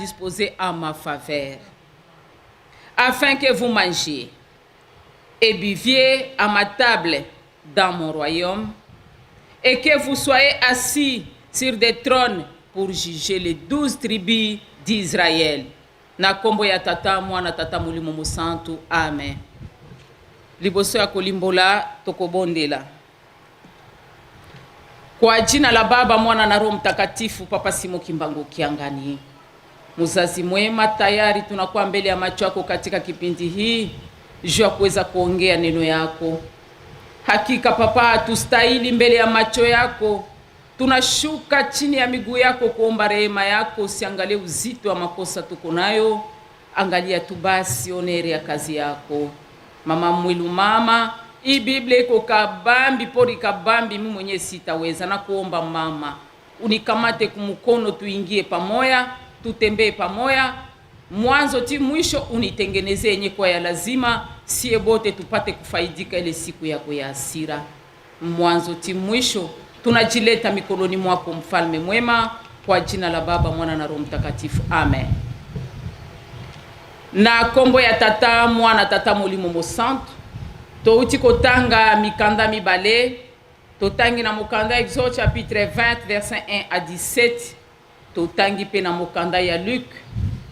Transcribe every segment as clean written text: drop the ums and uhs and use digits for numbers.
disposé en ma faveur, afin que vous mangiez et buviez à ma table dans mon royaume, et que vous soyez assis sur des trônes pour juger les 12 tribus d'Israël. Na kombo ya Tata, Mwana, Tata Molimo Mosantu. Amen. Liboso ya kolimbola, tokobondela. Kwa jina la Baba, Mwana na Roho Mtakatifu. Papa Simo Kimbangu Kiangani, mzazi mwema, tayari tunakuwa mbele ya macho yako katika kipindi hii juu ya kuweza kuongea neno yako. Hakika Papa, tustahili mbele ya macho yako, tunashuka chini ya miguu yako kuomba rehema yako. Usiangalie uzito wa makosa tuko nayo, angalia tu basi honneur ya kazi yako. Mama Mwilu, mama, hii Biblia iko kabambi pori kabambi, mimi mwenyewe sitaweza. Na kuomba mama, unikamate kumukono, tuingie pamoya, tutembee pamoya mwanzo ti mwisho, unitengeneze yenye kwa ya lazima, sie bote tupate kufaidika ile siku yako ya hasira. Mwanzo ti mwisho tunajileta mikononi mwako, mfalme mwema, kwa jina la Baba, Mwana na Roho Mtakatifu, amen. Na kombo ya Tata, Mwana, Tata Molimo Mosantu. Touti kotanga mikanda mibale. Totangi na mokanda Exode chapitre 20 verset 1 à 17, totangi mpe na mokanda ya Luc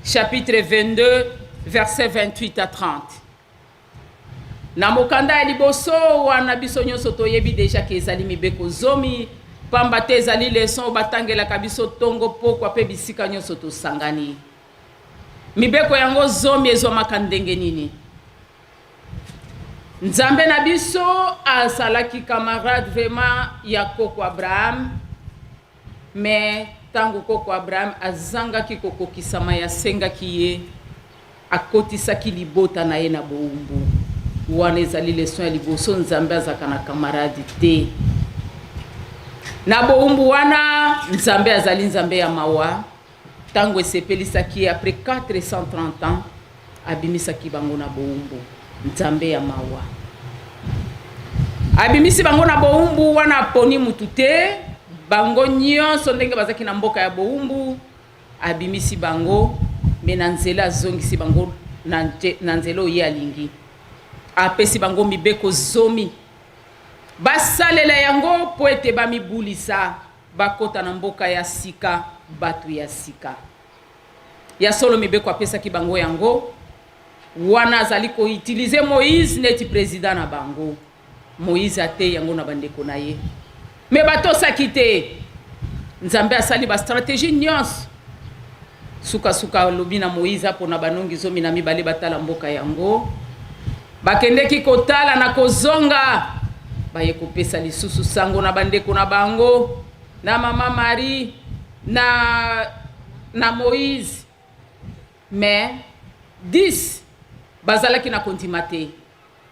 chapitre 22 verset 28 à 30. Na mokanda ya liboso wana, biso nyonso toyebi déjà ke ezali mibeko zomi, pamba te ezali leçon oyo batangelaka biso ntongo, pokwa mpe bisika nyonso tosangani. Mibeko yango zomi ezwamaka ndenge nini? Nzambe na biso azalaki camarade vraiment ya koko Abraham, mais ntango koko Abraham azangaki kokokisama yasengaki ye, akotisaki libota na ye na bowumbu. Wana ezali leçon ya liboso: Nzambe azalaka na camarade te. Na bowumbu wana, Nzambe azali Nzambe ya mawa. Ntango esepelisaki ye, après 430 ans, abimisaki bango na bowumbu. Nzambe ya mawa abimisi bango na bowumbu wana, aponi mutu te, bango nyonso ndenge bazalaki na mboka ya bowumbu, abimisi bango. Mais na nzela, azongisi bango na nzela oyo ye alingi. Apesi bango mibeko zomi, basalela yango mpo ete bamibulisa, bakɔta na mboka ya sika, bato ya sika. Ya solo, mibeko apesaki bango yango wana, azali koutiliser Moïse neti président na bango. Moïse atei yango na bandeko na ye, mais batosaki te. Nzambe asali bastratégie nyonso, sukasuka alobi na Moïse apona banongi 12 batala mboka yango. Bakendeki kotala, na kozonga baye kopesa lisusu sango na bandeko na bango, na mama Marie na Moïse. Mais 10 bazalaki na kondima te,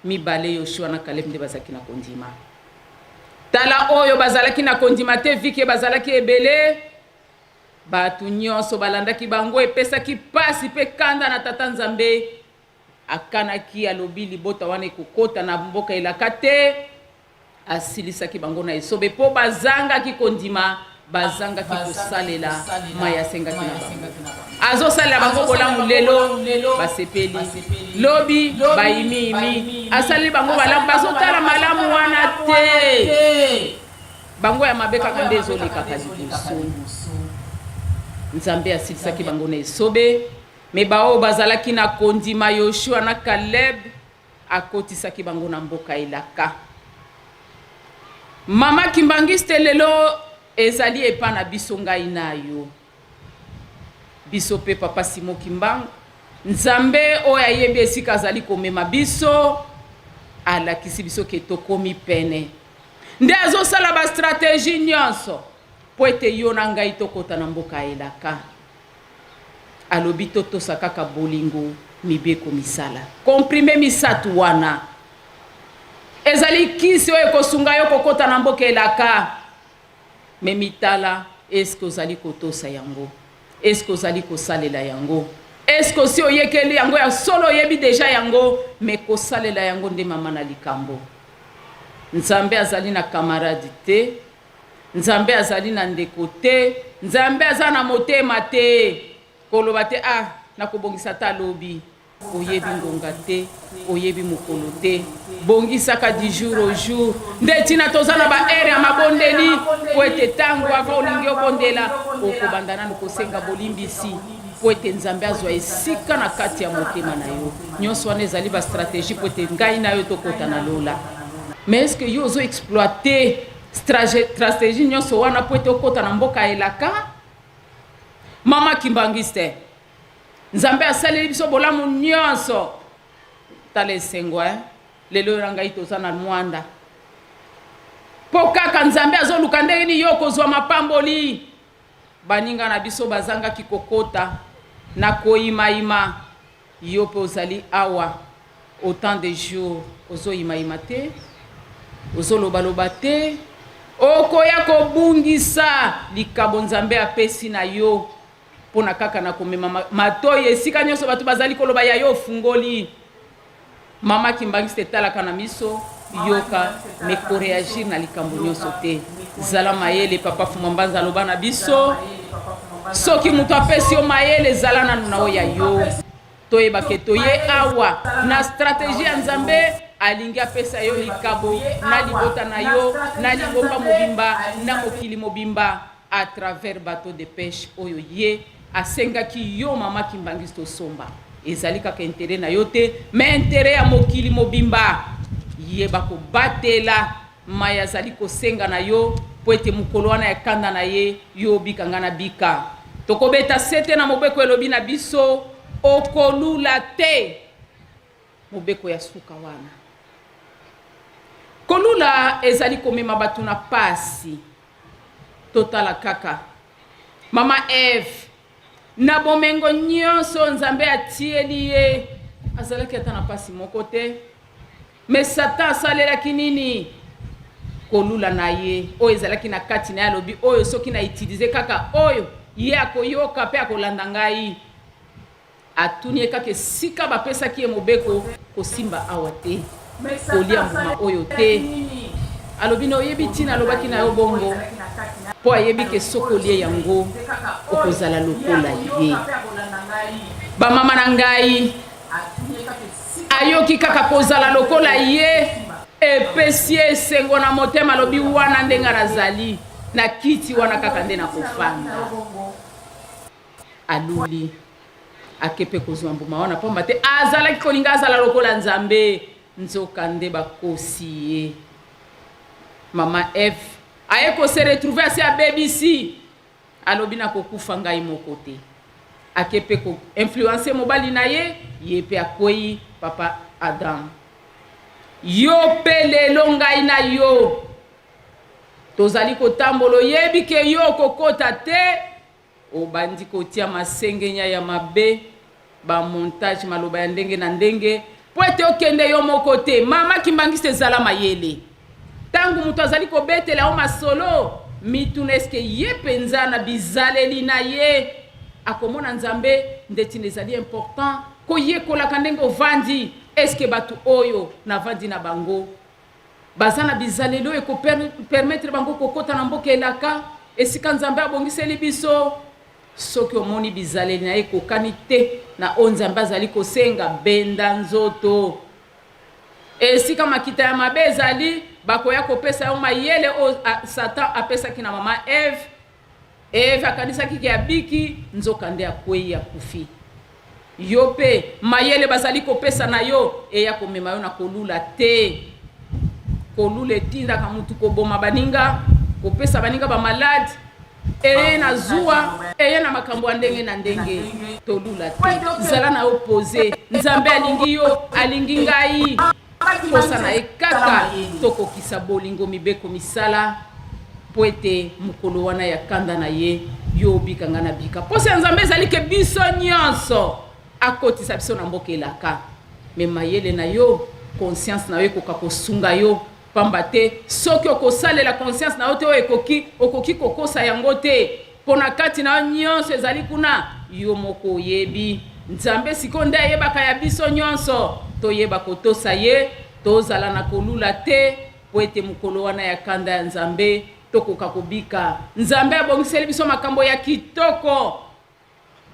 mibale, Yoshua na Kaleb, nde bazalaki na kondima. Tala oyo bazalaki na kondima te, vike bazalaki ebele, bato nyonso balandaki bango. Epesaki pasi mpe kanda na Tata Nzambe. Akanaki, alobi libota wana ekokota na mboka elaka te. Asilisaki bango na esobe mpo bazangaki kondima, bazangaki kosalela mai asengaki na bango. Azosalela bango bolamu lelo, basepeli, lobi bayimiyimi. Asaleli bango malamu, bazotala malamu wana te, bango ya mabe kaka nde ezolekaka liboso. Nzambe asilisaki bango na esobe. Mais baoyo bazalaki na kondima, Yoshua na Kaleb, akotisaki bango na mboka elaka. Mama Kimbangiste, lelo ezali epa na biso, ngai na yo, biso mpe Papa Simo Kimbangu. Nzambe oyo ayebi esika azali komema biso, alakisi biso ke tokomi pene, nde azosala bastratégie nyonso mpo ete yo na ngai tokɔta na mboka elaka. Alobi totosa kaka bolingo, mibeko, misala. Comprimé misato wana ezali kisi oyo ekosunga yo kokɔta na mboka elaka. Mais mitala: eske ozali kotosa yango? Eske ozali kosalela yango? Eske osi oyekeli yango ya solo? Oyebi déjà yango, mais kosalela yango nde mama na likambo. Nzambe azali na camarade te, Nzambe azali na ndeko te, Nzambe aza na motema te. Koloba te, Ah, nakobongisa ata lobi. Oyebi ngonga te, oyebi mokolo te. Bongisaka du jour au jour. Nde ntina toza na ba heure ya mabondeli, mpo ete ntango avant olingi obondela, okobanda nanu kosenga bolimbisi mpo ete Nzambe azwa esika na kati ya motema na yo. Nyonso wana ezali ba strategie mpo ete ngai na yo tokota na lola. Mais est-ce que yo ozo exploiter strategie nyonso wana mpo ete okota na mboka ya elaka? Mama Kimbanguiste, Nzambe asaleli biso bolamu nyonso. Tala esengo eh? Lelo oyo na ngai toza na Mwanda. Mpo kaka Nzambe azoluka ndenge nini yo okozwa mapamboli. Baninga na biso bazangaki kokota na koyimayima. Yo mpe ozali awa autant de jours ozoyimayima te, ozolobaloba te, okoya kobungisa likabo Nzambe apesi na yo mpo na kaka na komema matoi esika nyonso bato bazali koloba ya yo ofungoli. Mama Kimbanguiste talaka na miso, yoka mais ko reagir na likambo nyonso te. Zala mayele, papa Fuma Mbanza aloba na biso. Soki moto apesi yo mayele, zala nanu na oyo ya yo. Toyeba ke toye awa na strategie ya Nzambe, alingi apesa yo likabo na libota na yo, na lingomba mobimba, na mokili mobimba à travers bateau de peche oyo ye asengaki yo mama Kimbanguiste osomba. Ezali kaka interet na yo te, mais interet ya mokili mobimba. Yeba kobatela maye azali kosenga na yo mpo ete mokolo wana ya kanda na ye, yo obika nga nabika. Tokobeta sete na mobeko elobi na biso, okolula te. Mobeko ya suka wana. Kolula ezali komema bato na pasi. Totala kaka mama Eve na bomengo nyonso Nzambe atieli ye, azalaki ata na pasi moko te. Mais Satan asalelaki nini? Kolula na ye oyo ezalaki na kati na ye, alobi oyo soki na utiliser kaka oyo, ye akoyoka pe akolanda ngai. Atuni ye kaka esika bapesaki ye mobeko kosimba awa te, kolia mbuma oyo te. Alobi na oyebi ntina alobaki na yo bongo? Mpo ayebi ke soki olie yango okozala lokola ye. Bamama na ngai, ayoki kaka kozala lokola ye epesi ye esengo na motema. Alobi wana ndenge nazali na kiti wana kaka nde nakofanda. Aluli ake mpe kozwa mbuma wana, pamba te azalaki kolinga azala lokola Nzambe. Nzokande bakosi ye. Mama Eve aye ko se retrouver asi abebisi, alobi nakokufa ngai moko te. Ake mpe ko influencer mobali na ye, ye mpe akweyi, papa Adam. Yo mpe lelo ngai na yo tozali kotambola, oyebi ke yo okokota te. Obandi kotia masengenya ya mabe, ba montage, maloba ya ndenge na ndenge po ete okende yo moko te. Mama Kimbanguiste zala mayele. Tango moto azali kobetela yo masolo, mituna est-ce que ye penza na bizaleli na ye akomona Nzambe? Nde tina ezali important koyekolaka ndenge ovandi, est-ce que batu oyo navandi na bango Baza na bizaleli oyo eko permettre bango kokota na mboka elaka, esika Nzambe abongiseli biso. Soki omoni bizaleli na ye ekokani te na oyo Nzambe azali kosenga, benda nzoto. Esika makita ya mabe ezali, bakoya kopesa yo mayele oyo Satan apesaki na mama Eve. Eve akanisaki ke abiki, nzokande akweyi, akufi. Yo pe, mayele bazali kopesa na yo eya komema yo na kolula te. Kolula etindaka mutu koboma baninga, kopesa baninga ba malade, eye na zuwa, eye na makambo ya ndenge na ndenge. Tolula te. Zala na yo pose. Nzambe alingi yo, alingi ngai. Posa na ye kaka tokokisa bolingo, mibeko, misala, mpo ete mokolo wana ya kanda na ye, yo obika ngai nabika. Posa ya Nzambe ezali ke biso nyonso akotisa biso na mboka elaka. Mais mayele na yo, conscience na yo ekoka kosunga yo, pamba te soki okosalela conscience na yo te oyo ekoki, okoki kokosa yango te. Mpo na kati na yo nyonso ezali kuna, yo moko oyebi. Nzambe sikoyo nde ayebaka ya biso nyonso. Toyeba kotosa ye, tozala na kolula te, mpo ete mokolo wana ya kanda ya Nzambe, tokoka kobika. Nzambe abongiseli biso makambo ya kitoko.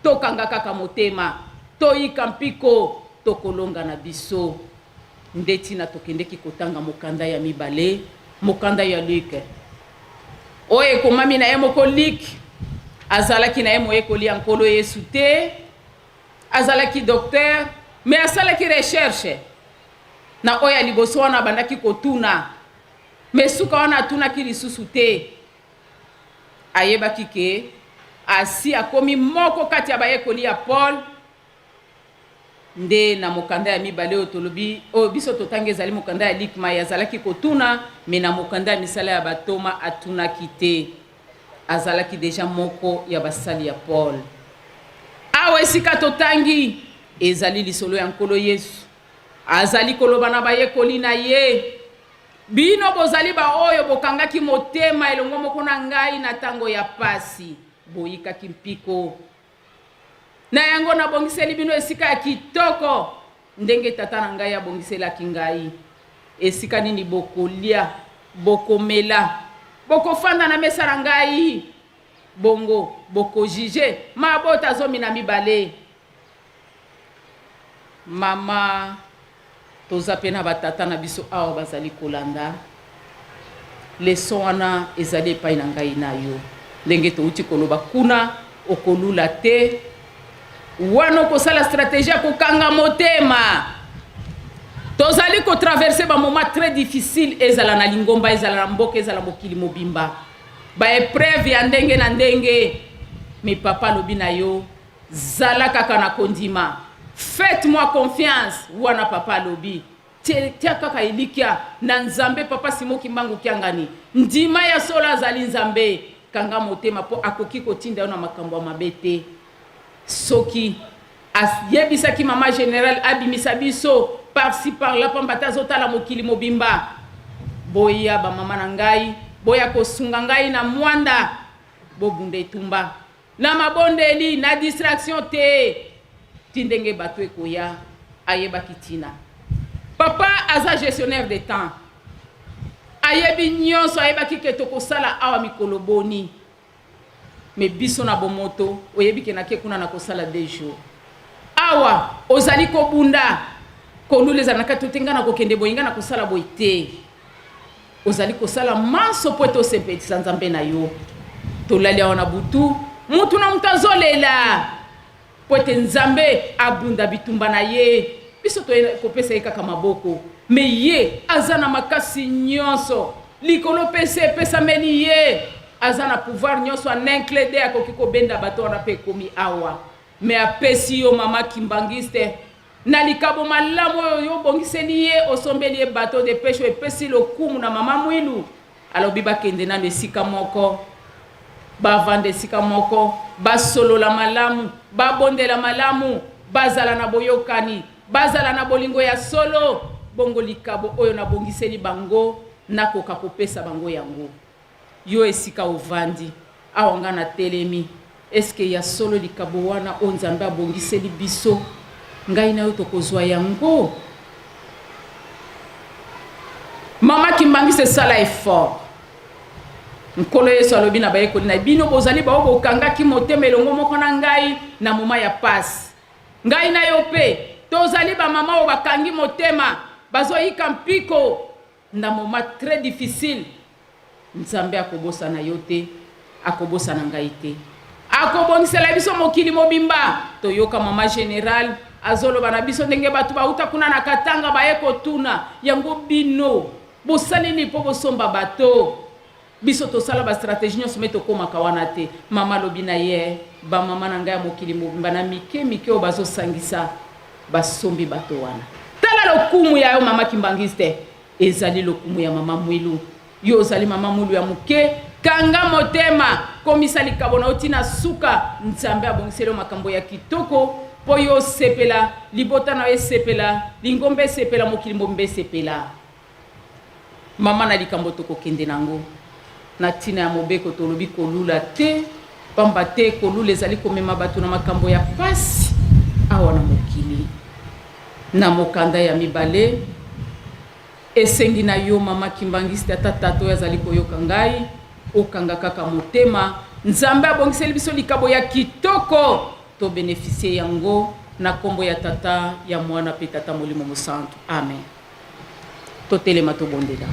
Tokanga kaka motema, toyika mpiko, tokolonga na biso. Nde ntina tokendeki kotanga mokanda ya mibale, mokanda ya Luc, oyo ekomami na ye moko Luc. Azalaki na ye moyekoli ya Nkolo Yesu te, azalaki docteur, mais asalaki recherche na oyo ya liboso wana abandaki kotuna, mais suka wana atunaki lisusu te. Ayebaki ke asi akomi moko kati ya bayekoli ya Paul. Nde na mokanda ya mibale oyo tolobi, oyo biso totangi ezali mokanda ya Luc, mai azalaki kotuna, mais na mokanda ya misala ya batoma atunaki te. Azalaki deja moko ya basali ya Paul. Awa esika totangi ezali lisolo ya Nkolo Yesu. Azali koloba na bayekoli na ye, Bino bozali baoyo bokangaki motema elongo moko na ngai na tango ya pasi, boyikaki mpiko. Na yango nabongiseli bino esika ya kitoko, ndenge Tata na ngai abongiselaki ngai. Esika nini bokolia, bokomela, bokofanda na mesa na ngai, bongo boko juger mabota 12. Mama, toza pe na ba tata na biso awa bazali kolanda leçon wana ezali epai na ngai na yo. Ndenge touti koloba kuna, okolula te wana okosala stratégie ya kokanga motema. Tozali kotraverse ba moment très difficile, ezala na lingomba, ezala na mboka, ezala mokili mobimba, ba épreuve ya ndenge na ndenge. Mais papa alobi na yo, zala kaka na kondima, faites-moi confiance. Wana papa alobi, tia kaka elikya na Nzambe. Papa Simon Kimbangu Kiangani, ndima ya solo azali Nzambe. Kanga motema mpo akoki kotinda yo na makambo ya mabe te. Soki ayebisaki mama général abimisa biso par-ci par-là, pamba te azotala mokili mobimba. Boya bamama na ngai, boya kosunga ngai na mwanda, bobunda etumba na mabondeli, na distraction te, ti ndenge bato ekoya. Ayebaki ntina. Papa aza gestionnaire de temps, ayebi nyonso. Ayebaki ke tokosala awa mikolo boni, mais biso na bomoto oyebi ke nake kuna na kosala 2 jours. Awa ozali kobunda, kolula ezala na kati te. Ngai na kokende boye, ngai na kosala boye te. Ozali kosala manso mpo ete osepelisa Nzambe na yo. Tolali awa na butu, mutu na mutu azolela mpo ete Nzambe abunda bitumba na ye. Biso toye kopesa ye kaka maboko, mais ye aza na makasi nyonso. Likolo mpe se epesameli ye, aza na pouvoir nyonso. En un clin d'œil akoki kobenda bato wana mpe ekomi awa. Mais apesi yo, mama kimbangiste, na likabo malamu oyo yo obongiseli ye, osombeli ye bateau de pêche oyo epesi lokumu na mama Mwilu. Alobi bakende nano esika moko, bavanda esika moko, basolola malamu, babondela malamu, bazala na boyokani, bazala na bolingo ya solo. Bongo likabo oyo nabongiseli bango, nakoka kopesa bango yango. Yo esika ovandi awa, nga natelemi, eske ya solo likabo wana oyo Nzambe abongiseli biso, ngai na yo tokozwa yango? Mama Kimbangisa, esala effort. Nkolo Yesu alobi na bayekoli na bino, bozali bao bokangaki motema elongo moko na ngai na moment ya pasi. Ngai na yo mpe tozali bamama oyo bakangi motema, bazoyika mpiko na moment très difficile. Nzambe akobosana yo te, akobosana ngai te, akobongisela biso mokili mobimba. Toyoka mama général azoloba na biso ndenge bato bauta kuna na Katanga baye kotuna yango, bino bosaleli mpo bosomba bato. Biso tosala bastratégie nyonso, mais tokomaka wana te. Mama alobi na ye, bamama na ngai ya mokili mobimba, na mike mike oyo bazosangisa, basombi bato wana. Tala lokumu ya yo, mama kimbangiste, ezali lokumu ya mama Mwilu. Yo ozali mama Mwilu ya moke, kanga motema, komisa likabo na yo ntina suka. Nzambe abongiseli yo makambo ya kitoko mpo yo osepela, libota na yo esepela, lingomba esepela, mokili mobimba esepela. Mama, na likambo tokokende nango na ntina ya mobeko, tolobi kolula te, pamba te kolula ezali komema bato na makambo ya pasi awa na mokili. Na mokanda ya mibale, esengi na yo, mama kimbangiste, ata tata oyo azali koyoka ngai, okanga kaka motema. Nzambe abongiseli biso likabo ya kitoko. To beneficier yango na kombo ya Tata, ya Mwana pe Tata Molimo Mosantu. Amen. Totelema tobondela.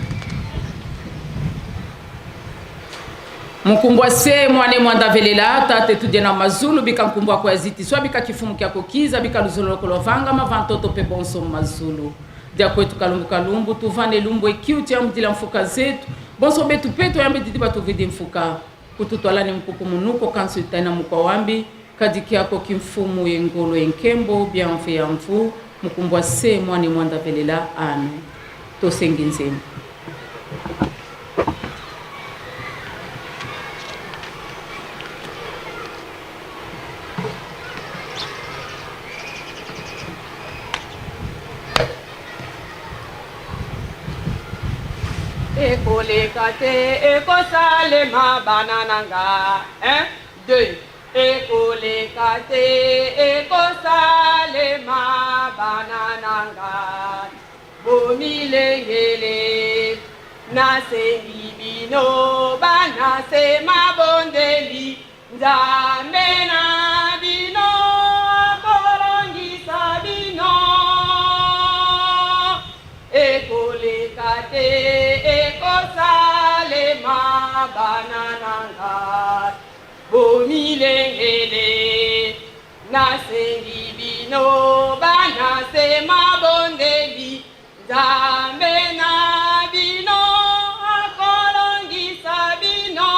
Mukumbwa se mwane mwanda velela tate tudie na mazulu bika nkumbwa kwa ziti swa bika kifumu kya kokiza bika luzoloko lovanga mavantoto pe bonso mazulu dia kwetu kalumbu kalumbu tuvane lumbu ekiu tiamudila mfuka zetu bonso betu pe toyambe didi batuvidi mfuka Kututwala ni mpuku munuko kansu itaina mukwa wambi kadi kiako ki mfumu ye ngolo ye nkembo bia mvu ya mvu mukumbwa se mwane mwanda velela amen tosengi nzembo. Ekoleka te ekosalema bana na nga 1 2 Ekoleka te ekosalema bana na nga Bomilengele nasengi bino bana se mabondeli Nzambe na bino akolongisa bino. Ekoleka te ekosalema bana na nga bomilengele nasengi bino bana se mabondeli Nzambe na bino akolongisa bino.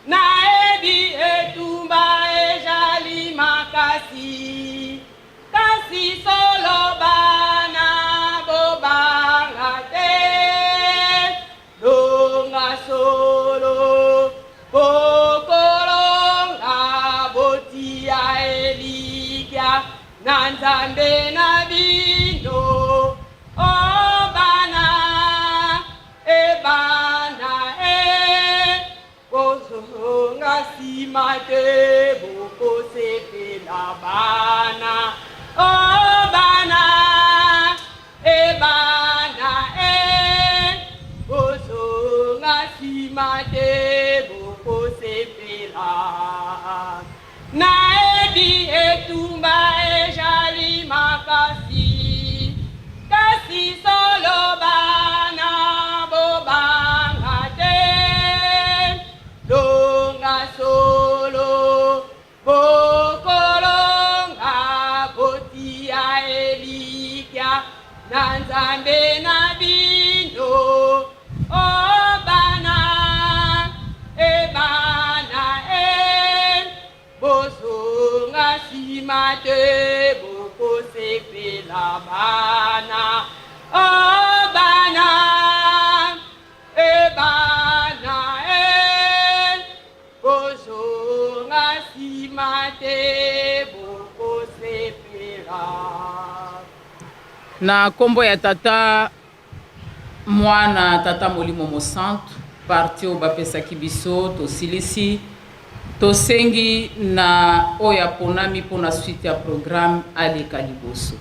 Nayebi etumba ejali makasi, kasi solo bana bobanga te. Longa solo bokolonga, botia elikya na Nzambe na bino. O bana, e bana e, bozonga nsima te, bokosepela bana. O bana, E bana e, bozonga nsima te, bokosepela. Nayebi etumba ejali makasi, kasi solo bana bobanga te. Longa solo Bokolonga, botia elikya na Nzambe na bino. O bana, e bana e, bozonga nsima te, bokosepela bana. O bana, e bana e, Bozonga sima te bokosepela. Na kombo ya Tata, Mwana, Tata Molimo Mosantu, partie oyo bapesaki biso tosilisi. Tosengi na oyo aponami mpo na suite ya programme aleka liboso.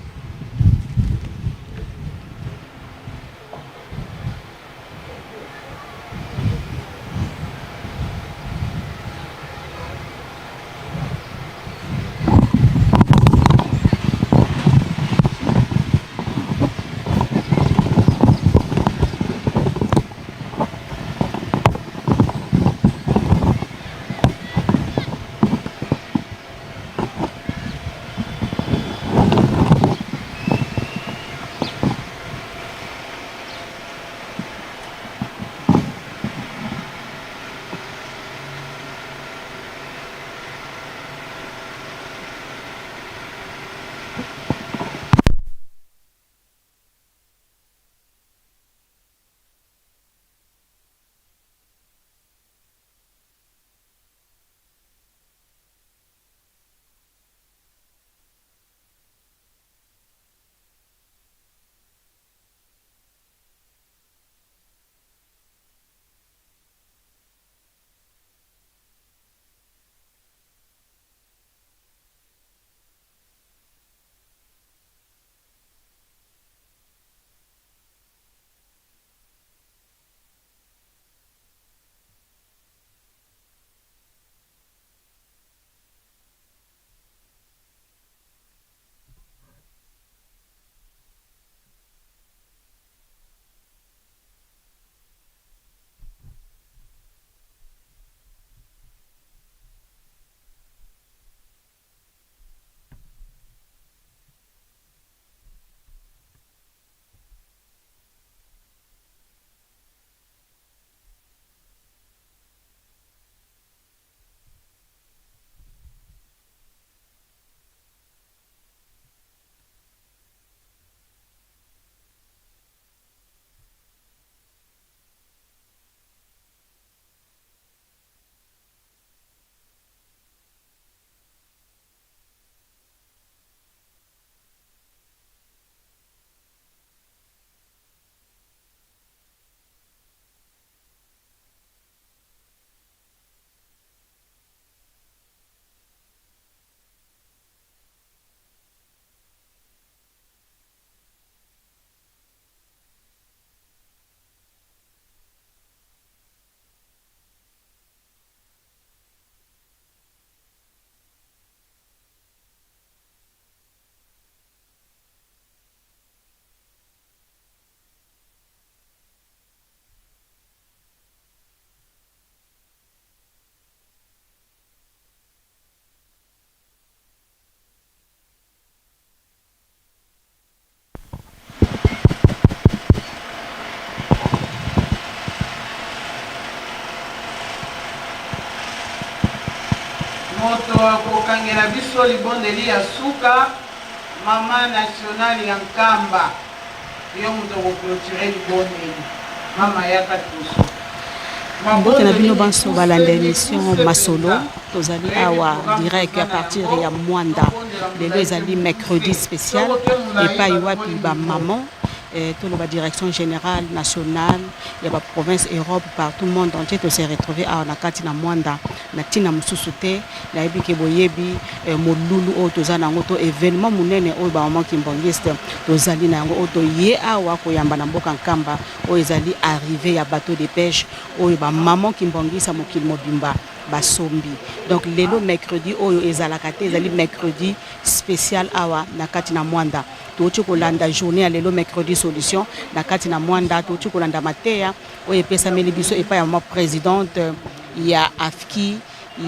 Moto akokangela biso libondeli ya suka, Mama nationale ya Nkamba. Yo moto oko cloturer libondeli. Mama yaka liboso. Mbote na Mabondeli bino banso mikuse, balanda emission mikuse Masolo, mpenza. tozali Toyebi awa programme direct toza à na partir yango, ya Mwanda. tobondela Lelo molai te ezali mercredi mokuse. spécial Soko te molai epai wapi balongoli ba micro. maman toloba direction générale nationale ya ba province Europe partout monde entier to se retrouver awa na kati na Mwanda na ntina mosusu te. Nayebi ke boyebi molulu oyo toza na yango to événement monene oyo ba maman kimbanguiste tozali na yango oyo toye awa koyamba na mboka Nkamba, oyo ezali arrivée ya bateau de pêche oyo ba maman kimbanguiste ya mokili mobimba basombi. Donc lelo mercredi oyo ezalaka te, ezali mercredi spécial awa na kati na Mwanda. Touti kolanda journée ya lelo mercredi solution na kati na Mwanda, touti kolanda mateya oyo epesameli biso epai ya mama présidente ya AFKI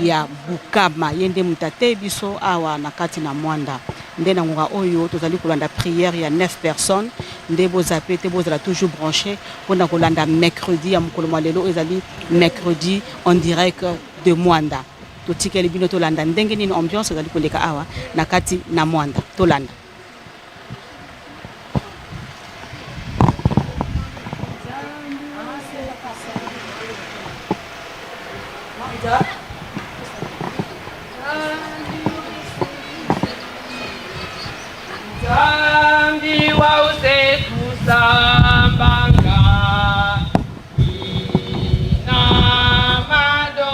ya Bukama, ye nde moto atei biso awa na kati na Mwanda. Nde na ngonga oyo tozali kolanda prière ya 9 personnes, nde bozape te, bozala toujours branché mpona kolanda mercredi ya mokolo mwa lelo oyo ezali mercredi en direct de Mwanda. Totikeli bino tolanda ndenge nini ambiance ezali koleka awa na kati na Mwanda. Tolanda. Nzambi wa usekusambanga inamado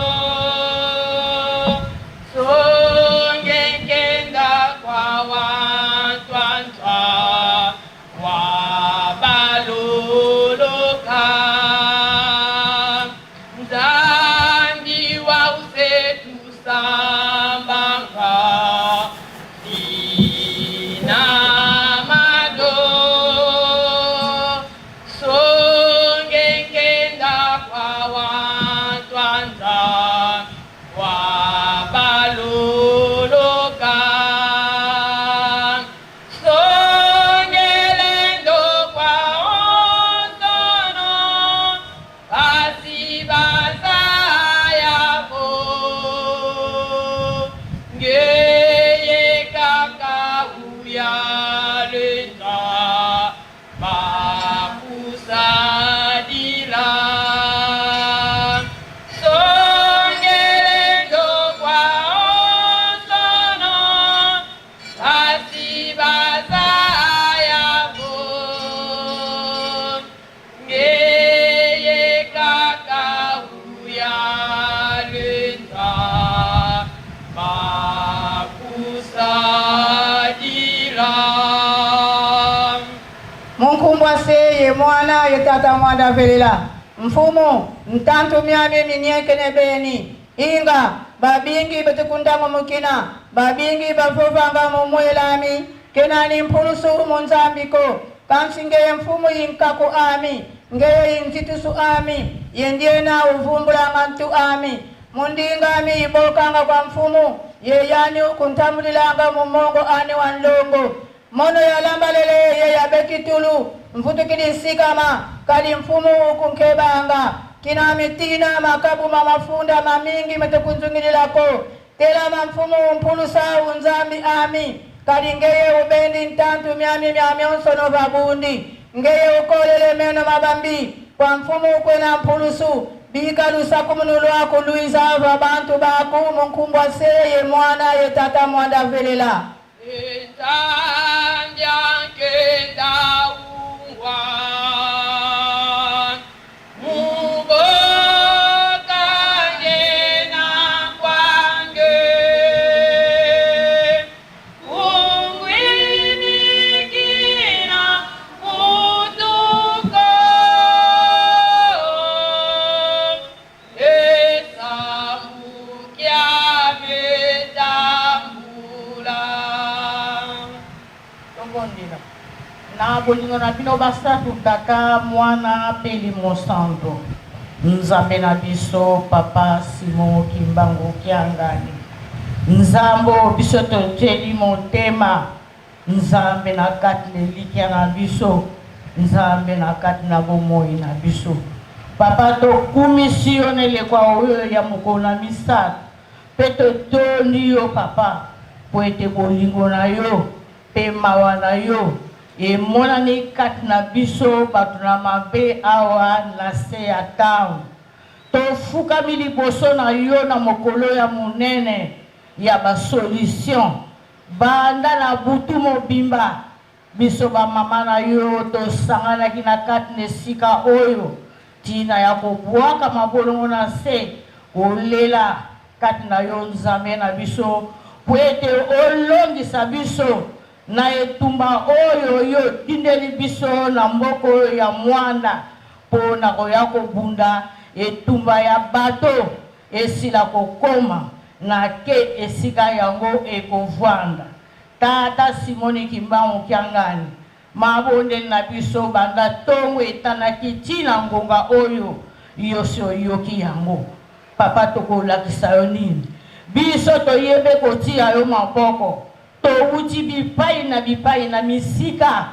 songekenda kwa wantwantwa wa baloloka Nzambi wa usetusambanga inamado songekenda kwa wantwantwa wa baloloka songelendo kwa ontono basi bazayabo ngeye kaka uyaleta bakusadila songelendo kwa ontono basi bazayabo ngeye kaka uyaleta bakusadila. Munkumbwa seye mwana ye tata mwanda velela mfumu ntantu miami miniekene beni inga babingi betukundango mukina babingi bavovanga mumwelami kenani mpulusu munzambiko kansi ngeye mfumu yinkaku ami ngeye yinzitusu ami yendiena uvumbulanga ntu ami mundingami ibokanga kwa mfumu yeyani kuntambulilanga mumongo ani wa nlongo mono yalambalele ye yabekitulu mvutukili nsikama kali mfumu kunkebanga kina mitina makabuma mafunda mamingi metekunzungililako telama mfumu mpulusa unzambi ami kali ngeye ubendi ntantu myami myamyonsono vabundi ngeye ukolele meno mabambi kwa mfumu kwena mpulusu bikalusa kumunulu luiza va bantu baku munkumbwa seye mwana ye tata mwanda velela. Nzambi ungwa muboka ngena kwange kungwinikina mutuko esambukia Tobondela na bolingo na bino basatu, Tata, Mwana mpe Elimo Santo. Nzambe na biso, Papa Simon Kimbangu Kiangani, Nzambe oyo biso totieli motema, Nzambe na kati na elikya na biso, Nzambe na kati na bomoi na biso. Papa, tokumisi yo na eleko oyo ya mokolo na misato. Mpe totondi yo, Papa, mpo ete bolingo na yo mpe mawa na yo emonani kati na biso bato na mabe awa na se ya ntango. Tofukami liboso na yo na mokolo ya monene ya ba solution banda na butu mobimba. Biso ba mama na yo tosanganaki na kati na esika oyo ntina ya kobwaka mabolongo na nse, kolela kati na yo Nzambe na biso, mpo ete olongisa biso na etumba oyo yo otindeli biso na mboka oyo ya Mwanda mpo na koya kobunda etumba ya bato esila kokoma na ke esika yango ekovanda. Tata Simoni Kimbangu Kiangani, mabondeli na biso banda tongo etanaki ti na ngonga oyo, yo si oyoki yango. Papa tokolakisa yo nini? Biso toyebe kotiya yo maboko, towuti bipayi na bipayi na misika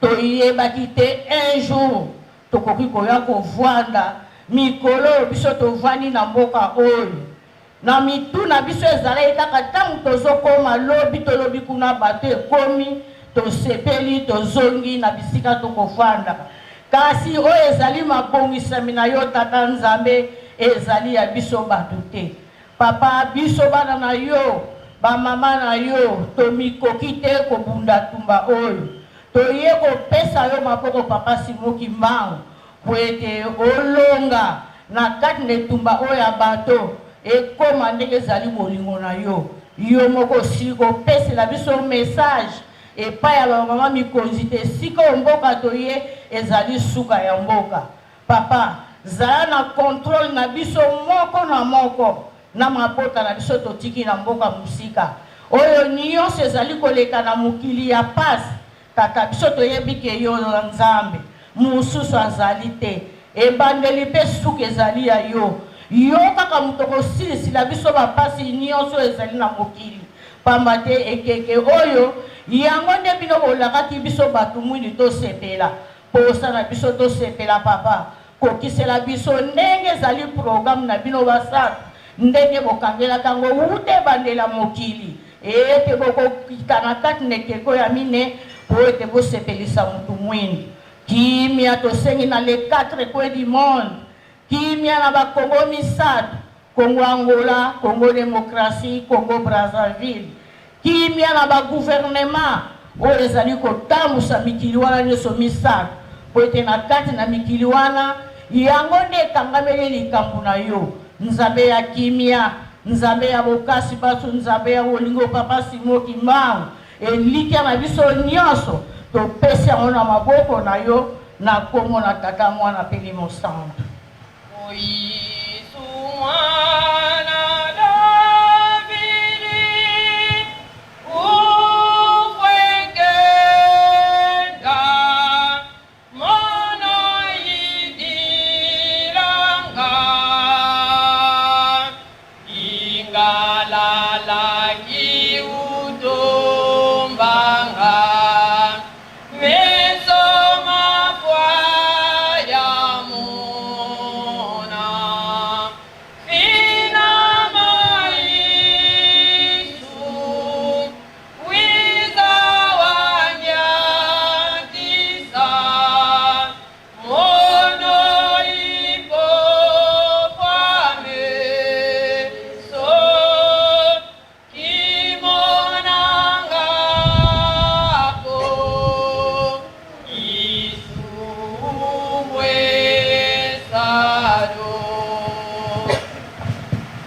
toyebaki te un jour tokoki koya kovuanda mikolo oyo biso tovandi na mboka oyo. Na mitu na biso ezalaki kaka tango tozokoma lobi to lobi kuna bateau ekomi, tosepeli, tozongi na bisika tokofandaka. Kasi oyo ezali mabongisami na yo Tata Nzambe, ezali ya biso bato te. Papa, biso bana na yo, ba mama na yo, tomikoki te kobunda tumba oyo. Toye kopesa yo maboko Papa Simon Kimbangu, mpo ete olonga na kati na etumba oyo ya bato, ekoma ndenge ezali bolingo na yo. Yo moko osili kopesela biso message epai ya ba mama mikonzi te esika oyo mboka toye ezali suka ya mboka. Papa, zala na controle na biso moko na moko na mabota na biso totiki na mboka mosika. Oyo nionso ezali koleka na mokili ya pasi, Tata, biso toyebi ke yo oza Nzambe, mosusu azali te. Ebandeli mpe suka ezali ya yo. Yo kaka moto okosilisila biso bapasi nyonso oyo ezali na mokili. Pamba te ekeke oyo, yango nde bino bolakaki biso bato mwindu tosepela. Posa na biso tosepela, Papa. Kokisela biso ndenge ezali programme na bino basantu, ndenge bokangelaka yango wuta ebandeli ya mokili, ete bokokita na kati na ekeko ya mine mpo ete bosepelisa mutu mwindu. Kimia tosengi na les quatre coins du monde, kimia na ba Congo misato, Congo Angola, Congo democratie, Congo Brazzaville. Kimia na ba gouvernements oyo ezali kotambusa mikili wana nionso misato, mpo ete na kati na mikili wana, yango nde ekangameli likambo na yo, Nzambe ya kimia, Nzambe ya bokasi basu, Nzambe ya bolingo, Papa Simon Kimbangu, elikya na biso nionso topesi yango na maboko na yo, na kombo na Tata, Mwana mpe Elimo Santu.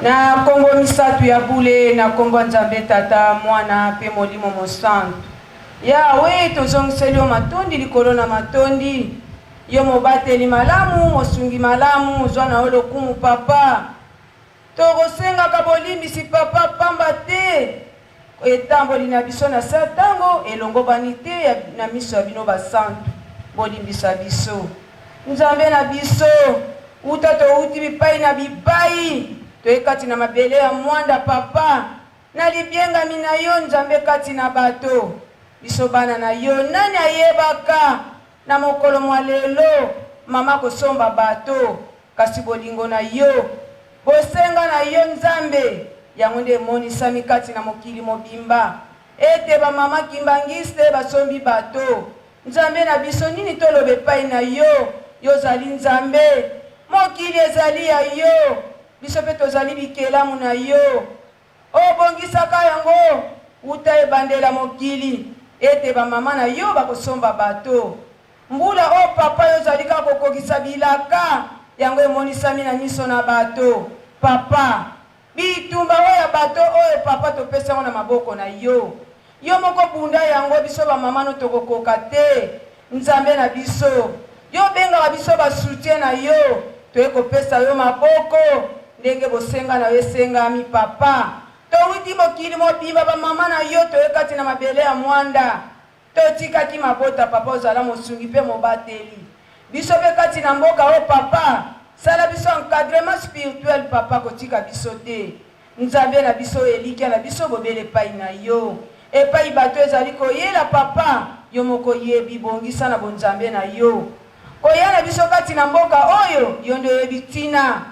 Na nkombo misatu ya bule, na nkombo ya Nzambe Tata, Mwana mpe Molimo Mosantu. Yawe, tozongiseli yo matondi likolo na matondi. Yo mobateli malamu, mosungi malamu, zwa na yo lokumu Papa. Tokosengaka bolimbisi Papa pamba te etamboli na biso na se ya tango elongobani te na miso ya bino basantu. Bolimbisa biso. Nzambe na biso, uta towuti bipai na bipai, toye kati na mabele ya mwanda Papa, na libiengami na yo Nzambe kati na bato. Biso bana na yo, nani ayebaka na mokolo mwa lelo mama akosomba bato? Kasi bolingo na yo, bosenga na yo Nzambe, Yango nde emonisami kati na mokili mobimba ete ba mama kimbanguiste basombi bato. Nzambe na biso, nini toloba epai na yo? Yo ozali Nzambe. Mokili ezali ya yo, biso mpe tozali bikelamu na yo. Obongisaka yango uta ebandeli ya mokili ete ba mama na yo bakosomba bato. Mbula oyo papa yo ozali kaka kokokisa bilaka, yango emonisami na miso na bato. Papa, bitumba oyo ya bato oyo papa topesi yango na maboko na yo. Yo moko bunda yango biso ba mama no tokokoka te. Nzambe na biso, yo obengaka biso ba soutien na yo, toye kopesa yo maboko ndenge bosenga na yo esengami papa. Towuti mokili mobimba ba mama na yo toye kati na mabele ya Muanda. Totikaki mabota papa ozala mosungi pe mobateli biso pe kati na mboka oyo papa sala biso encadrement spirituel papa kotika biso te nzambe na biso elikia na biso bobele epai na yo epai bato ezali koyela papa yo moko oyebi bongisa na bonzambe na yo koya na biso kati na mboka oyo yo nde oyebi tina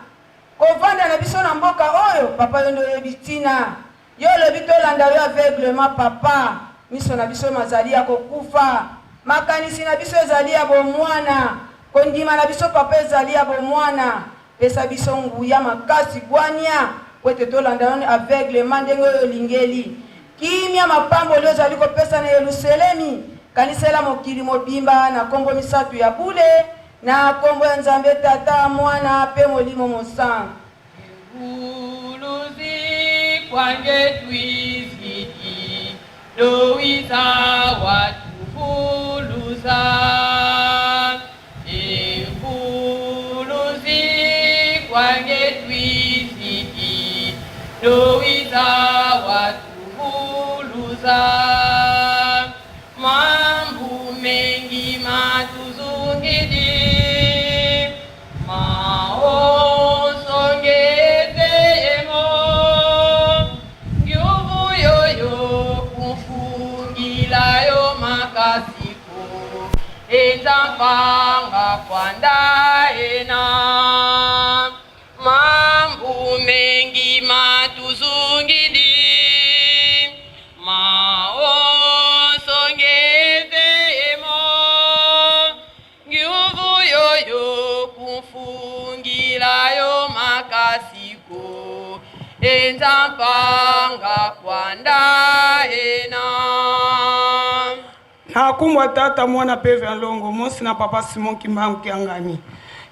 kovanda na biso na mboka oyo papa yo nde oyebi tina Yo olobi tolanda yo aveuglement papa, miso na biso mazali ya kokufa, makanisi na biso ezali ya bomwana, kondima na biso papa ezali ya bomwana, pesa biso nguya, makasi, bwania po ete tolanda yo aveuglement ndenge oyo olingeli. Kimia mapamboli ozali kopesa na Yeluselemi, kanisela mokili mobimba na kombo misatu ya bule, na kombo ya Nzambe Tata, Mwana pe Molimo Mosantu. Nakumbwa tata mwana peve ya longo mosi na papa Simon Kimbangu Kiangani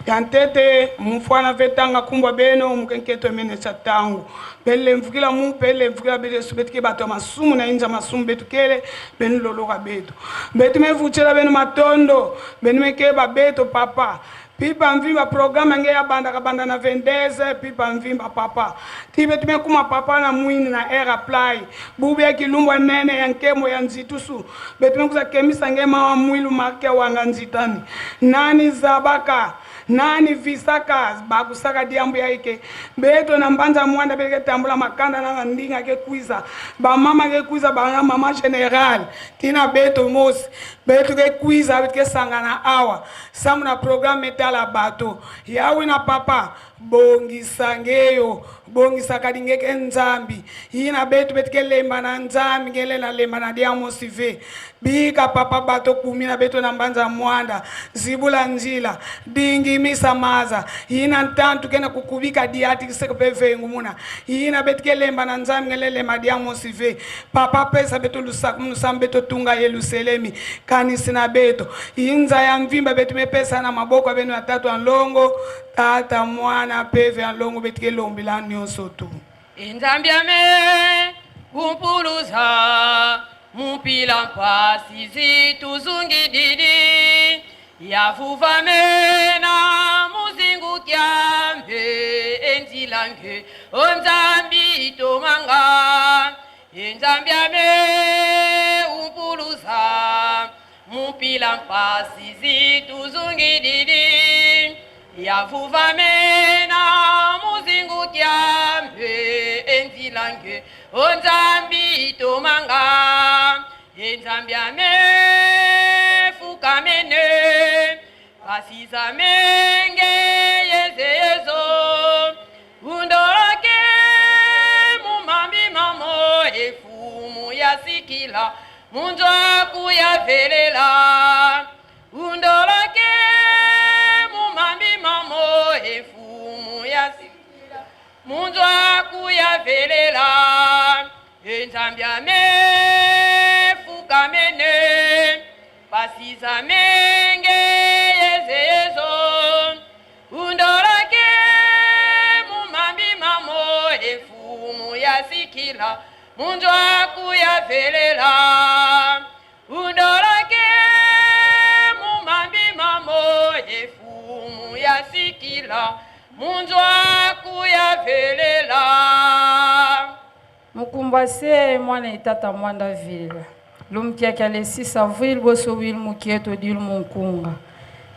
ya ntete mufwana ve tanga kumbwa beno mukenketo emene cha tangu belemvukila mu belemvukila belesu betu ke bato ya masumu na inza masumu betu kele benu loloka betu betu mevuchela benu matondo benu mekeba beto papa Pipa mvimba programme nge ya banda kabanda na 22 pipa mvimba papa tibe tumekuma papa na mwini na air apply bubu ya kilumbwa nene ya nkembo ya nzitusu betumekuza kemisa nge mawa mwilu marke wanga nzitani nani zabaka nani visaka bakusaka diambu ya ike beto na mbanza mwanda beleke tambula makanda na ndinga ke kwiza bamama ke kwiza bana mama general tina beto mosi beto ke kwiza beto ke sangana awa Samu na programme etala bato yawe na papa bongisa ngeyo bongisa kadi ngeke nzambi yina betu betu kelemba na nzambi ngele na lemba na diamo sive bika papa bato kumi na betu na mbanza mwanda zibula njila dingi misa maza yina ntantu kena kukubika diati kiseke pe vengu muna yina betu kelemba na nzambi ngele lemba diamo sive papa pesa betu lusaku munusambi betu tunga yeluselemi kanisi na beto inza ya mvimba betu mepesa na maboko ya beno ya tatu ya nlongo tata mwana peve ya nlongo betu kelombila nyonso tu Nzambi ame kumpuluza mupila mpasi zituzungididi yavuvamena muzingu kyambe enzilange onzambi itomanga Nzambi ame umpuluza mupila mpasi zituzungididi yavuvamena muzingu kyambe enzilange onzambi itomanga Nzambi ame fukamene pasiza menge yezeyezo undoloke muma Munzwaku ya velela undolake mumambi mamo efumu ya sikila munzwaku ya velela enzambi amefukamene pasiza menge yezeyezo undolake mumambi mamo efumu ya sikila munzwaku ya velela undolake mumambi mamo efumu ya sikila munzwaku ya velela. Mukumba se mwana etata mwanda vila lumkiaka le 6 avril boso wil mukieto dil munkunga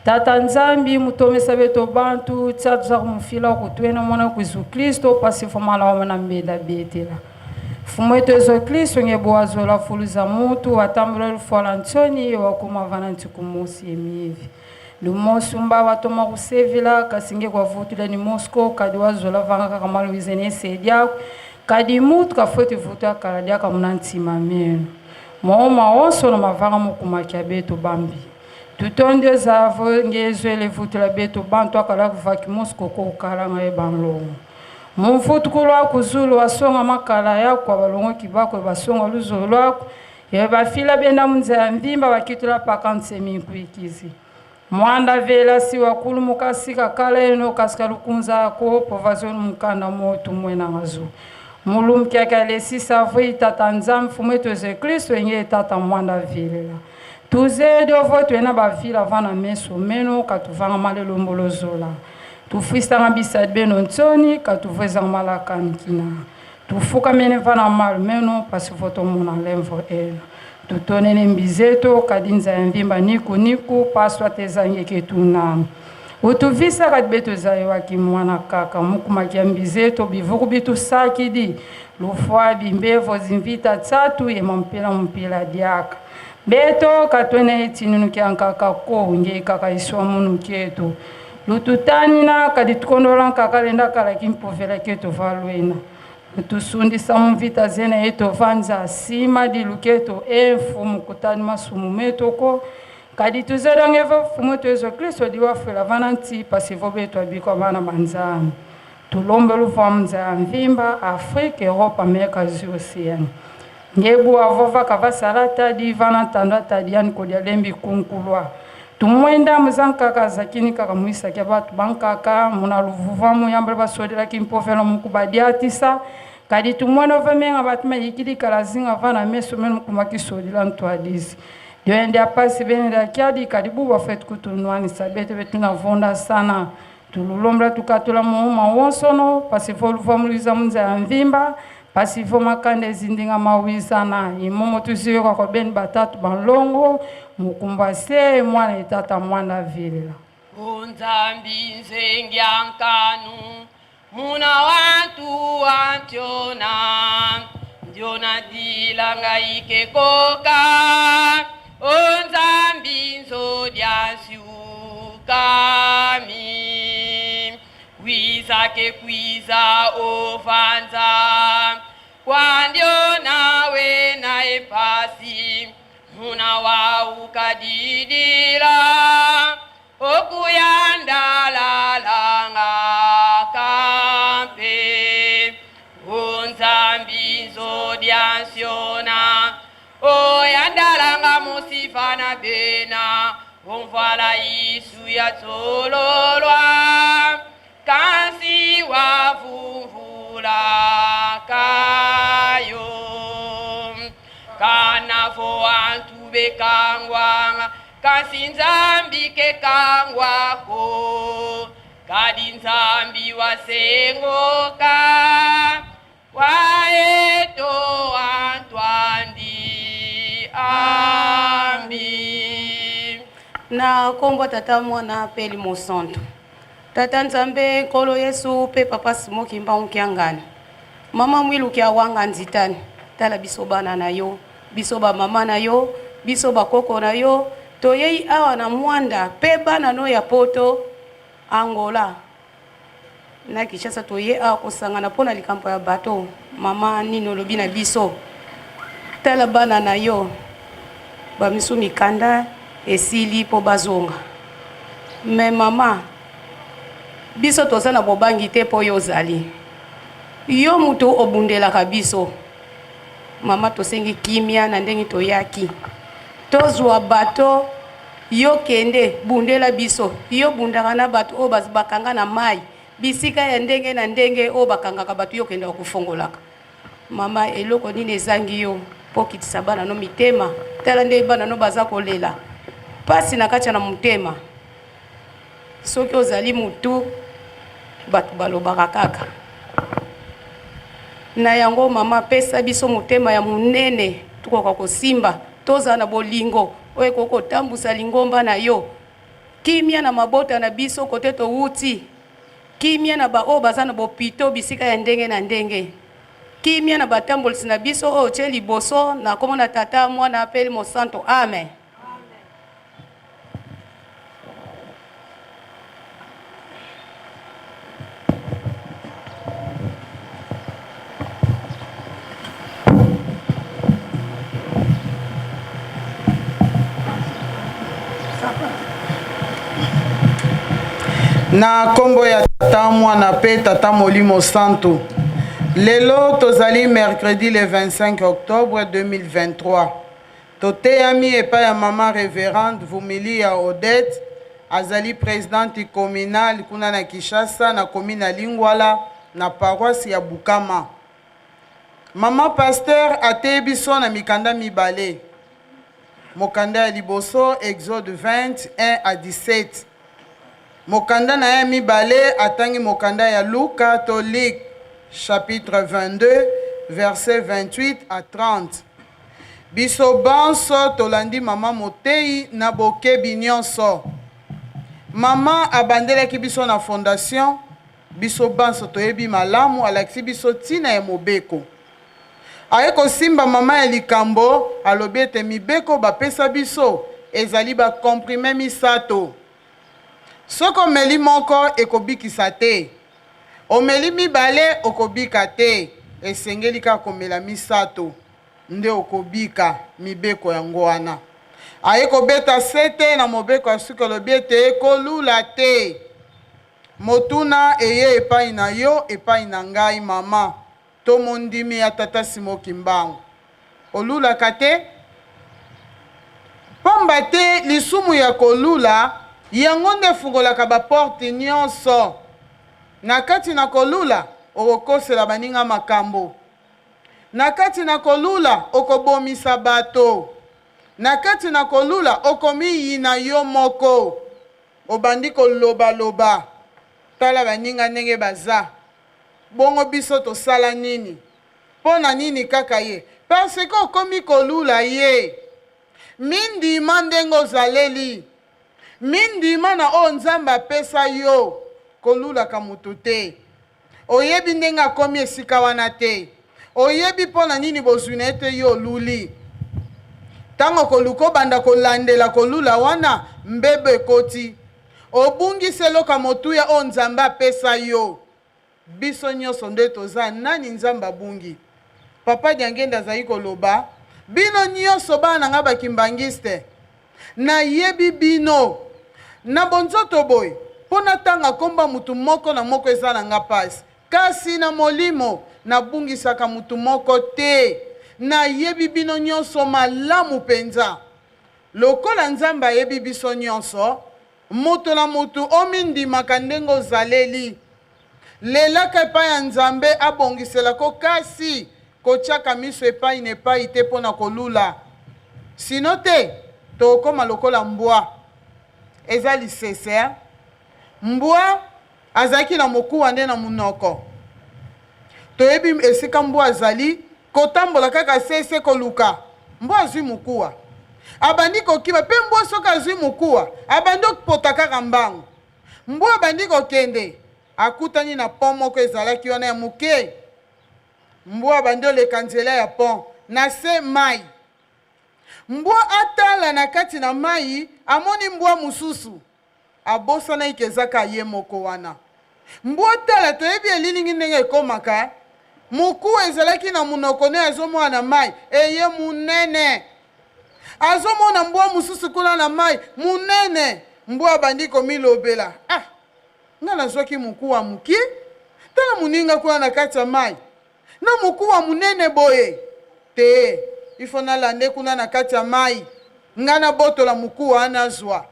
tata nzambi mutomesa beto bantu tia tuza kumufila kutwena mwana kwizu kristo pasi fomala wamana mbeda betela fumu etu yesu kristo ngebo azola fuluza mutu atambula lufola ntsoni wakuma vana ntsikumusi emivi lumosi mba watoma kusevela kasi nge kwavutula ni mosco kadi wazola vanga kaka maluize ne sediako kadi mutu kafuete vutu akala diaka muna ntima meno mooma onso na mavanga mukumaki abeto bambi tutondi ezavo ngezwele vutula beto bantu akala kuvaki mosco kokalanga ye banlongo mumfutukulu lwa wasonga makala yako balongo kibako basonga luzolo lwako ye bafila benda munzela ya mvimba bakitula paka nsemi nkuikizi mwanda vela si wakulu mukasika kala eno kasika lukunza ako povazoni mukanda motu mwena ngazu mulumkiaka le 6 avril tata nzambe fumu etu yesu kristo enge tata mwanda velela tuzedi ovo tuena bavila vana meso meno katuvanga malelombo zola tufwisanga bisadi beno ntsoni katuvwezanga malaka nkina tufukamene vana malu meno pasi votomona lemvo eno tutonene mbizeto kadi ya mvimba niku niku paswa tezangeke tunanga utuvisa kadi beto ezaiwaki mwana kaka mukumaki ya mbizeto bivuku bitusakidi lufwa bimbevo zimvita tsatu yema mpila mpila diaka beto katwene etinunu kyankaka ko nge kaka iswa munu ketu lututanina kadi tukondola nkaka lenda kala kimpovela ketu valwena tusundisa mumvita zene eto vanza sima diluketo emfumu kutani masumu metoko kadi tuzedange vo fumu to yesu kristo diwafwela vana nti pasi vo beto abikwa bana banzambe tulombe luva munza ya mvimba afrike europe amerika asie océane ngebu avo vaka vasala tadi vana ntando atadi yani kodia lembi kunkulwa tumwenda muzankaka zakini kaka muisaki batu bankaka muna luvuva muyambala basodelaki mpovelo mukubadiatisa kadi tumwenda ovamenga batu mayikili kala zinga vana meso meno mukumaki sodila ntwadizi dioende apasi benenda kiadi kadi buba fetu kutunwanisa beto betunavonda sana tululombela tukatula muuma wonsono pasi vo luva muluiza munza ya mvimba pasi vo makanda ezindinga mawizana imomo tuziyoka kwa beni batatu balongo mukumba se mwana etata mwana velela Nzambi nzengyankanu muna wantu wantiona ndiona dilanga ikekoka onzambi nzodyansyukami kwiza ke kwiza ovanza kwandiona wena epasi muna waukadidila okuyandalalanga kampe onzambi nzodyansiona oyandalanga musifana bena omvala isu ya tsololwa kasi wavuvula kayo kanavo antu bekangwa kasi nzambi kekangwako kadi nzambi wasengoka waeto antwandi ambi Na nkombo tata mwana mpe limosantu tata nzambe nkolo yesu mpe papa simo kimbangu kiangani mama mwiluki awanga nzitani tala biso bana na yo biso bamama na yo biso bakoko na yo toyei awa na mwanda mpe bana no ya poto angola na kinshasa toye awa kosangana mpo na likambo ya bato mama nini olobi na biso tala bana na yo. Ba misusu mikanda esili po bazonga. Mais mama, biso toza na bobangi te po yo ozali. Yo mutu obundelaka biso. Mama tosengi kimia na ndenge toyaki. Tozua bateau yo kende bundela biso. Yo bundaka na batu oyo bakanga na mayi. Bisika ya ndenge na ndenge oyo bakangaka batu yo okendaka kofongolaka. Mama eloko nini ezangi yo po okitisa bana no mitema? Tala ndenge bana no baza kolela pasi na kati na motema. Soki ozali mutu batu balobaka kaka. Na yango mama pesa biso motema ya monene tokoka kosimba, tozala na bolingo oyo ekoki kotambusa lingomba na yo. Kimia na mabota na biso kote towuti. Kimia na ba oyo baza na bopito bisika ya ndenge na ndenge. Kimia na batambolisi na biso oyo otie liboso na kombo na Tata, Mwana pe Elimo Santo. Amen. Na nkombo ya Tata, Mwana mpe Tata Molimo Santu. Lelo tozali mercredi le 25 octobre 2023. Toteyami epai ya mama Reverende Vumilia Odette, azali presidente communale kuna na Kinshasa na commune ya Lingwala na paroisse ya Bukama. Maman pasteur ateyi biso na mikanda mibale. Mokanda ya liboso Exode 20, 1 à 17. Mokanda na ye ya mibale atangi mokanda ya Luka to Luc chapitre 22 verset 28 à 30. Biso banso tolandi mama moteyi na bokebi nyonso. Mama abandelaki biso na fondation Biso banso toyebi malamu, alakisi biso ntina ya mobeko. Aye kosimba mama ya likambo, alobi ete mibeko bapesa biso ezali ba comprimes misato. Soki omeli moko ekobikisa te, omeli mibale okobika te, esengeli kaka komela misato nde okobika. Mibeko yango wana. Aye kobeta sete na mobeko ya suka, alobi ete kolula te. Motuna eye epai na yo, epai na ngai, mama, to mondimi ya Tata Simon Kimbangu. Olulaka te? Pamba te lisumu ya kolula, yango nde efungolaka ba porte nionso. Na kati na kolula, okokosela baninga makambo. Na kati na kolula, okobomisa bato. Na kati na kolula, okomiyina yo moko. Obandi koloba loba tala baninga ndenge baza bongo biso tosala nini pona nini kaka ye parce que okomi kolula ye mindima ndenge ozaleli mindima na oyo nzambe apesa yo kolulaka mutu te Oyebi ndenge akomi esika wana te. Oyebi mpo na nini bozwi na ye te yo oluli. Ntango okoluka obanda kolandela kolula wana, mbebo ekoti. Obungisi eloko ya motuya oyo Nzambe apesa yo. Biso nyoso nde toza nani Nzambe abungi? Papa Diangenda azali koloba, bino nyoso bana na ngai ba kimbanguiste, Nayebi bino. Na bonzoto boye, mpo natanga nkombo ya moto moko na moko eza na nga mpasi. Kasi na molimo, nabungisaka moto moko te. Nayebi bino nyonso malamu mpenza. Lokola Nzambe ayebi biso nyonso, moto na moto omindimaka ndenge ozaleli. Lelaka epai ya Nzambe abongiselako kasi kotiaka miso epai na epai te mpo na kolula. Sinon te, tokokoma lokola mbwa. Eza lisese hein. Mbwa azalaki na mokuwa nde na monoko. Toyebi esika mbwa azali kotambola kaka se se koluka. Mbwa azwi mokuwa. Abandi kokima mpe mbwa soki azwi mokuwa abandi okpota kaka mbangu. Mbwa abandi kokende, akutani na pont moko ezalaki wana ya moke. Mbwa abandi oleka nzela ya pont, na se mayi. Mbwa atala na kati na mayi, amoni mbwa mosusu. Abosanaki ke eza kaka ye moko wana. Mbwa tala, toyebi elilingi ndenge ekomaka eh? Mokuwa ezalaki na monoko ne azomona na mayi, eye monene. Azomona mbwa mosusu kuna na mai monene. Mbwa abandi komilobela, ah, nga nazwaki mokuwa moke, tala moninga kuna na kati ya mai na mokuwa monene boye. Te, ifo nalande kuna na kati ya mai, nga nabotola mokuwa wana azwa.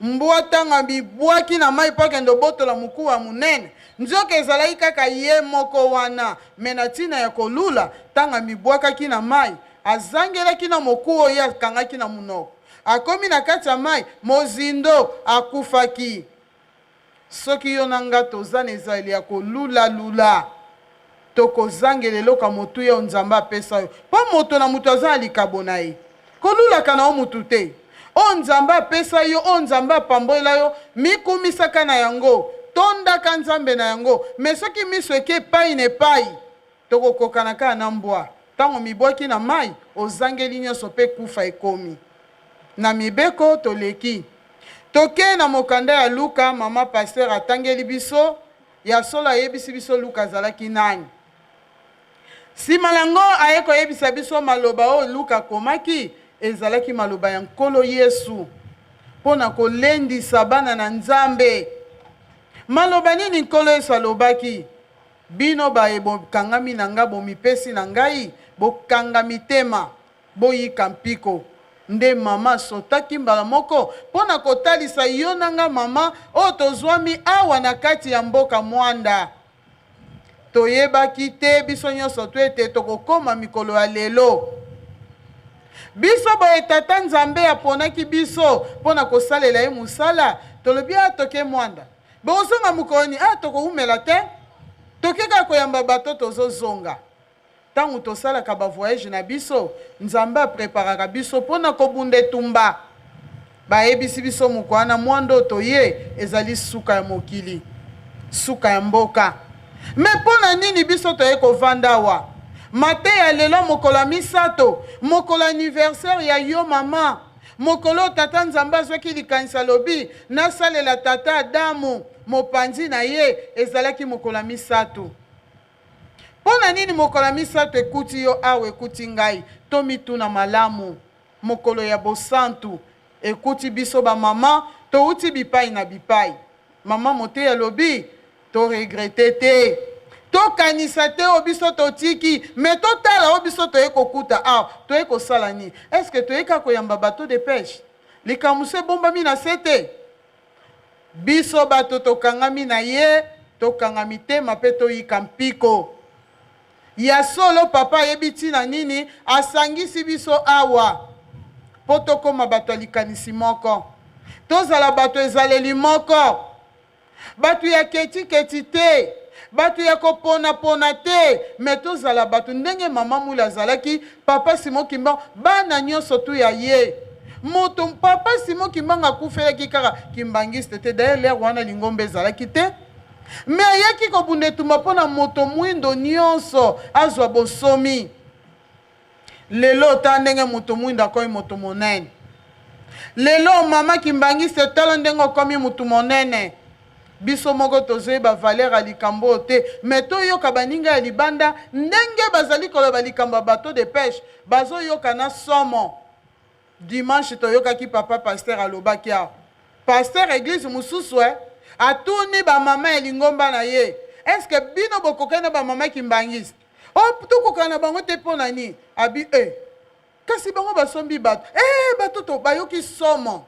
Mbwa ntango amibwaki na mai mpo akende obotola mokuwa monene, nzoka ezalaki kaka ye moko wana. Me na ntina ya kolula, ntango amibwakaki na mai, azangelaki na mokuwa oyo ye akangaki na monoko. Akomi na kati ya mai mozindo, akufaki. Soki yo na nga toza na ezaleli ya kolulalula, tokozangela eloko ya motuya oyo Nzambe apesa yo. Mpo moto na moto aza na likabo na ye. Kolulaka na yo moto te. Oyo Nzambe apesa yo, oyo Nzambe apambolela yo, mikumisaka na yango. Tondaka Nzambe na yango. Mais soki miso eke epai na epai, tokokokana kaka na mbwa. Ntango omibwaki na mai, ozangeli nyonso mpe kufa ekomi. Na mibeko toleki. Toke na mokanda ya Luka, mama pasteur atangeli biso, ya solo ayebisi biso Luka azalaki nani. Sima na yango aye koyebisa biso maloba oyo Luka akomaki ezalaki maloba ya Nkolo Yesu mpo na kolendisa bana na Nzambe. Maloba nini Nkolo Yesu alobaki? Bino baye bokangami na ngai, bomipesi na ngai, bokanga mitema. Boyika mpiko. Nde mama asotaki mbala moko mpo na kotalisa yo na nga mama oyo tozwami awa na kati ya mboka Mwanda. Toyebaki te biso nyonso tu ete tokokoma mikolo ya lelo. Biso boye Tata Nzambe aponaki biso mpo na kosalela ye mosala, tolobi ah toke Mwanda. Bokozonga mokolo nini? Ah tokowumela te. Toke kaka koyamba bato tozozonga. Tango tosalaka ba voyage na biso, Nzambe a preparaka biso pona kobunda etumba. Bayebisi biso moko wana mwanda oyo toye ezali suka ya mokili, suka ya mboka. Mais pona nini biso toye kovanda awa? Mateya lelo mokolo ya misato, mokolo anniversaire ya yo mama, mokolo oyo Tata Nzambe azwaki likanisi alobi nasalela tata Adamu mopanzi na ye, ezalaki mokolo ya misato. Mpo na nini mokolo ya misato ekuti yo awa, ekuti ngai? Tomituna malamu. Mokolo ya bosantu ekuti biso ba mama, touti bipai na bipai. Mama moteyi alobi, to regretter te. Tokanisa te oyo biso totiki, mais totala oyo biso toye kokuta awa. Toye kosala nini? Est-ce que toye kaka koyamba bateau de peche? Likambo mosusu ebombami na se te. Biso bato tokangami na ye, tokanga mitema mpe toyika mpiko. Ya solo, Papa ayebi ntina nini asangisi biso awa, mpo tokoma bato ya likanisi moko, tozala bato ezaleli moko. Bato ya ketiketi te, bato ya koponapona te, mais tozala bato ndenge mama Mula azalaki, papa Simon Kimbangu, bana nyonso tu ya ye. Moto papa Simon Kimbangu akufelaki kaka kimbanguiste te, d'ailleurs l'heure wana lingomba ezalaki te, mais ayaki kobunda etumba mpo na moto mwindo nyonso azwa bonsomi. Lelo tala ndenge moto mwindo akomi moto monene. Lelo mama kimbanguiste tala ndenge okomi moto monene. Biso moko tozoyeba valeur ya likambo oyo te, mais toyoka baninga ya libanda ndenge bazali koloba likambo ya bateau de peche, bazoyoka na somo. Dimanche toyokaki papa pasteur alobaki awa. Pasteur eglise mosusu eh, atuni ba mama ya lingomba na ye, est-ce que bino bokokani na ba mama kimbanguiste? Oh, tokokana na bango te mpo na nini? Abi eh, kasi bango basombi bato. Eh, bato to bayoki somo.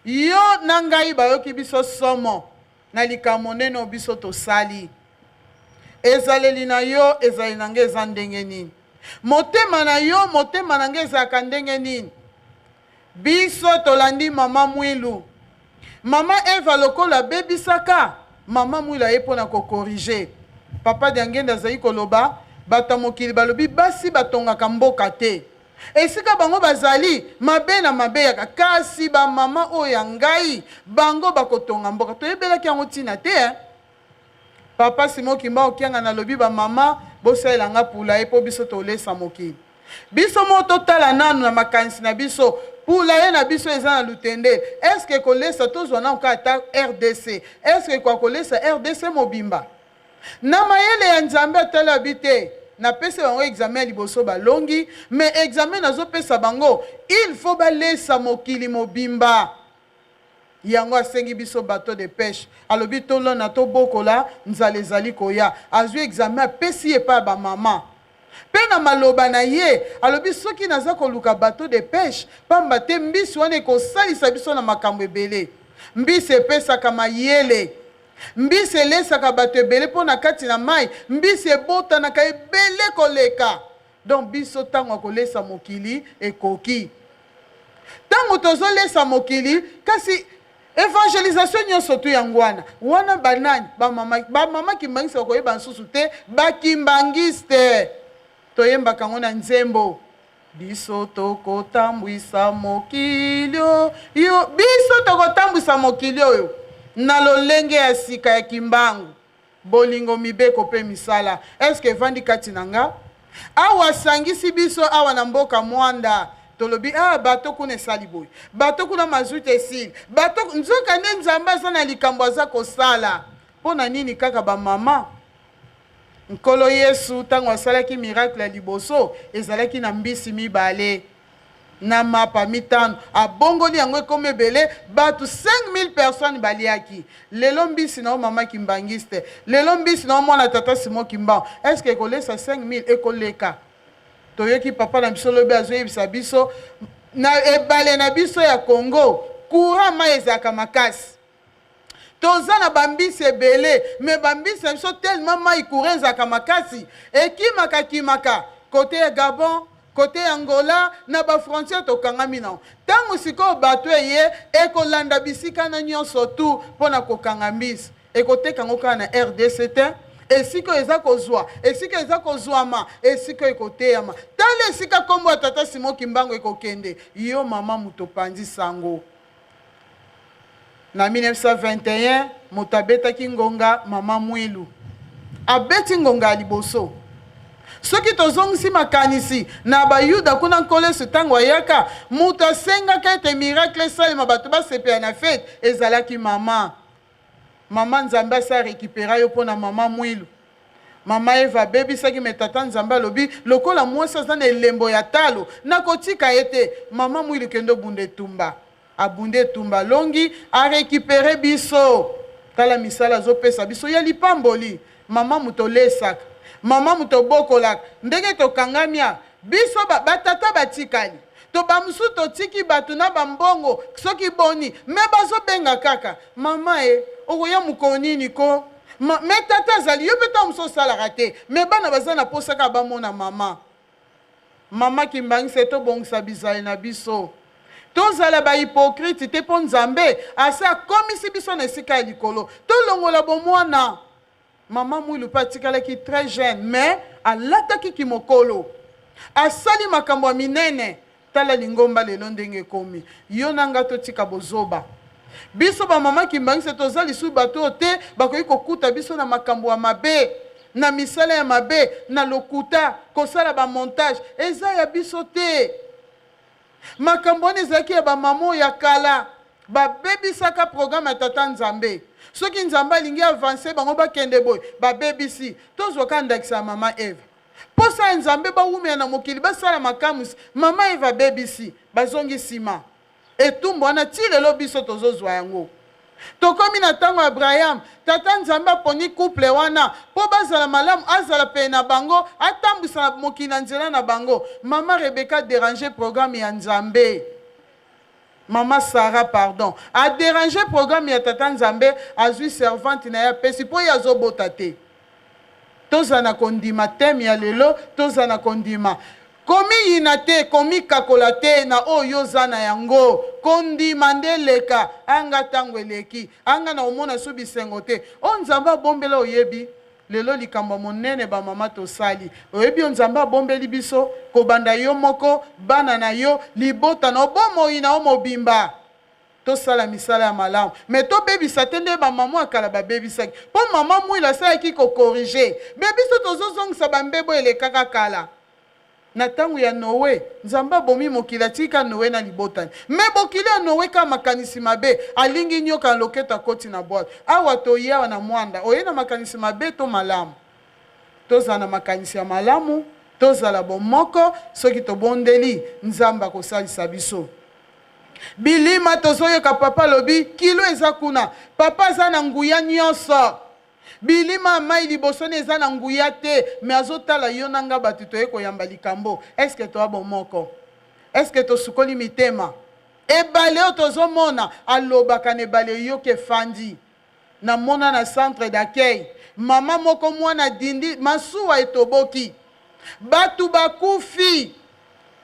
Yo na ngai bayoki biso somo na likambo monene oyo biso tosali. Ezaleli na yo, ezaleli na ngai eza ndenge nini? Motema na yo, motema na ngai ezalaka ndenge nini? Biso tolandi mama Mwilu. Mama Eva lokola abebisaka, mama Mwilu aye mpo na ko corriger. Papa Diangenda azali koloba, bato ya mokili balobi basi batongaka mboka te. Esika bango bazali, mabe na mabe yaka. Kasi ba mama oyo ya ngai, bango bakotonga mboka. Toyebelaki yango ntina te eh. Papa Simon Kimbangu Kiangani alobi ba mama bosalela nga poulailler po biso tolesa mokili. Biso moko totala nanu na makanisi na biso poulailler na biso eza na Lutendele est ce que ekolesa tozwa nanu kaka ata rdc est ce que ekoka kolesa rdc mobimba? Na mayele ya Nzambe atali abi te. Napesi bango examen ya liboso balongi, mais examen nazopesa bango, il faut balesa mokili mobimba. Yango asengi biso bateau de peche. Alobi tolona tobokola, nzala ezali koya. Azwi examen apesi ye epai ya ba mama. Pe na maloba na ye, alobi soki naza koluka bateau de peche, pamba te mbisi wana ekosalisa biso na makambo ebele. Mbisi epesaka mayele. Mbisi elesaka bato ebele po na kati na mayi, mbisi ebotanaka ebele koleka. Donc biso tango ya kolesa mokili ekoki. Tango tozo lesa mokili, kasi evangelisation nionso tout yango wana. Wana ba nani? Ba mama, ba mama kimbanguiste bakoyeba nsusu te, ba kimbanguiste. Toyembaka yango na nzembo. Biso tokotambwisa mokili oyo, biso tokotambwisa mokili oyo na lolenge ya sika ya Kimbangu. Bolingo, mibeko pe misala, est-ce que evandi kati na nga? Awa asangisi biso awa na mboka Muanda, tolobi ah bateau kuna esali boye, bateau kuna mazout esili, bateau nzoka nde Nzambe aza na likambo aza kosala. Pona nini kaka ba mama? Nkolo Yesu tango asalaki miracle ya liboso ezalaki na mbisi mibale na mapa mitano, abongoli yango ekomi ebele, batu 5000 personnes baliaki. Lelo mbisi na yo mama kimbanguiste, lelo mbisi na yo mwana tata Simon Kimbangu, est ce que ekolesa 5000? Ekoleka. Toyoki papa na biso lobi azoyebisa biso na ebale na biso ya Congo courant mayi ezalaka makasi. Toza na ba mbisi ebele mais ba mbisi na biso tellement mayi courant ezalaka makasi ekimaka kimaka cote ya Gabon cote ya Angola na ba frontière tokangami nango tango sikoyo bateau eye ekolanda bisika na nionso tout pona kokanga mbisi ekoteka yango kaka na rdc te esika oyo eza kozua esika eza kozuama esika oyo ekoteyama tala esika kombo ya tata Simon Kimbangu ekokende yo mama moto opanzi sango Na 1921, moto abetaki ngonga, Mama Mwilu. Abeti ngonga ya liboso. Soki tozongisi makanisi na Bayuda kuna, Nkolo Yesu ntango ayaka, moto asengaka ete miracle esalema, bato basepela na fete, ezalaki mama. Mama Nzambe asi a recupera yo mpo na Mama Mwilu. Mama Eva abebisaki, mais Tata Nzambe alobi, lokola mwasi aza na elembo ya talo, nakotika ye te. Mama Mwilu kende obunda etumba. Abundi etumba alongi, a recuperer biso. Tala misala azo pesa biso ya lipamboli. Maman moto olesaka, maman moto obokolaka, ndenge tokangami awa, biso ba, ba tata batikali. To ba mosusu totiki batu na ba mbongo soki boni, mais bazo benga kaka, maman e, okoya mokolo nini ko? Ma, mais tata azali, yo pe tango mosusu osalaka te, mais bana baza na posa kaka bamona maman. Maman kimbanguiste tobongisa bizali na biso tozala ba hypocrite te po nzambe asi akomisi biso na esika ya likolo tolongola bomwana maman mwilu pe atikalaki très jeune mais alataki kimokolo asali makambo ya minene Tala lingomba lelo ndenge ekomi. Yo na nga totika bozoba. Biso ba maman kimbanguiste toza lisusu batu oyo te bakoki kokuta biso na makambo ya mabe, na misala ya mabe, na lokuta, kosala ba montage. Eza ya biso te. Makambo wana ezalaki ya ba maman oyo ya kala. Babebisaka programme ya tata Nzambe. Soki Nzambe alingi avance bango bakende boye, babebisi. Tozwa kaka ndakisa ya maman Eva. Posa ya Nzambe bawumela na mokili basala makamwisi mama Eva abebisi bazongi sima etumbu wana ti lelo biso tozo zua yango tokomi na tango ya Abraham tata Nzambe aponi couple wana po bazala malamu azala pene na bango atambwisa na mokili na nzela na bango mama Rebecca derange programme ya Nzambe Maman Sarah pardon a deranger programme ya tata nzambe azui servante naye apesi po ye azo bota te tozala na kondima thème ya lelo tozala na kondima komiyina te komikakola te na oyo yo oza na yango kondima nde eleka anga tango eleki anga na omona su bisengo te oyo nzambe abombela oyebi Lelo likambo ya monene ba mama tosali oyebi oyo nzambe abombeli biso kobanda yo moko bana na yo libota na yo bomoi na yo mobimba tosala misala ya malamu mais tobebisa te nde ba mama ya kala babebisaki po mama mwila asalaki ko corriger mais biso tozozongisa ba mbebo elekaka kala Na tango ya Noe, Nzambe abomi mokili, atiki kaka Noe na libota ne. Mais bokilo ya Noe kaka makanisi mabe, alingi nioka na loketo akoti na bwato. Awa toye awa na Muanda, oye na makanisi mabe to malamu? Tozala na makanisi ya malamu, tozala bomoko, soki tobondeli, Nzambe akosalisa biso. Bilima tozoyoka papa alobi kilo eza kuna. Papa aza na nguya nyonso. Bilima ya mayi liboso ne eza na nguya te mais azotala yo na nga batu toye koyamba likambo est ce que toa bomoko? Est ce que tosukoli mitema? Ebale oyo tozomona alobaka na ebale eyoki efandi. Namona na centre d'accueil mama moko mwana adindi masuwa etoboki batu bakufi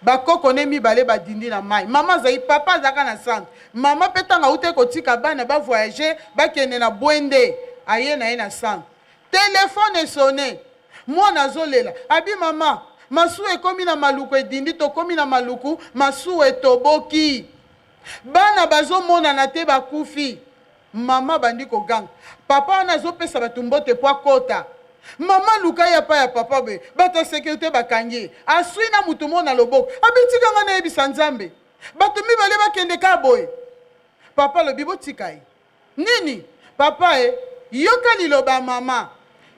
Ba koko ne mibale ba dindi na mayi. Mama azali, papa azalaka na centre. Mama pe tango awutaki kotika bana ba voyager, bakende na Bwende, aye na ye na centre. Telephone e sonne. Mwana azolela. Abi mama, masuwa ekomi na Maluku edindi, tokomi na Maluku, masuwa etoboki. Bana bazo monana te bakufi. Maman abandi koganga. Papa wana azopesa bato mbote po akota. Maman luka ye apa ya papa boye. Bato ya securite bakangi ye. Aswi na moto moko na loboko. Abi tika nga nayebisa Nzambe. Bato mibale bakende kaka boye. Papa alobi botika ye. Nini? Papa e, yoka liloba ya mama.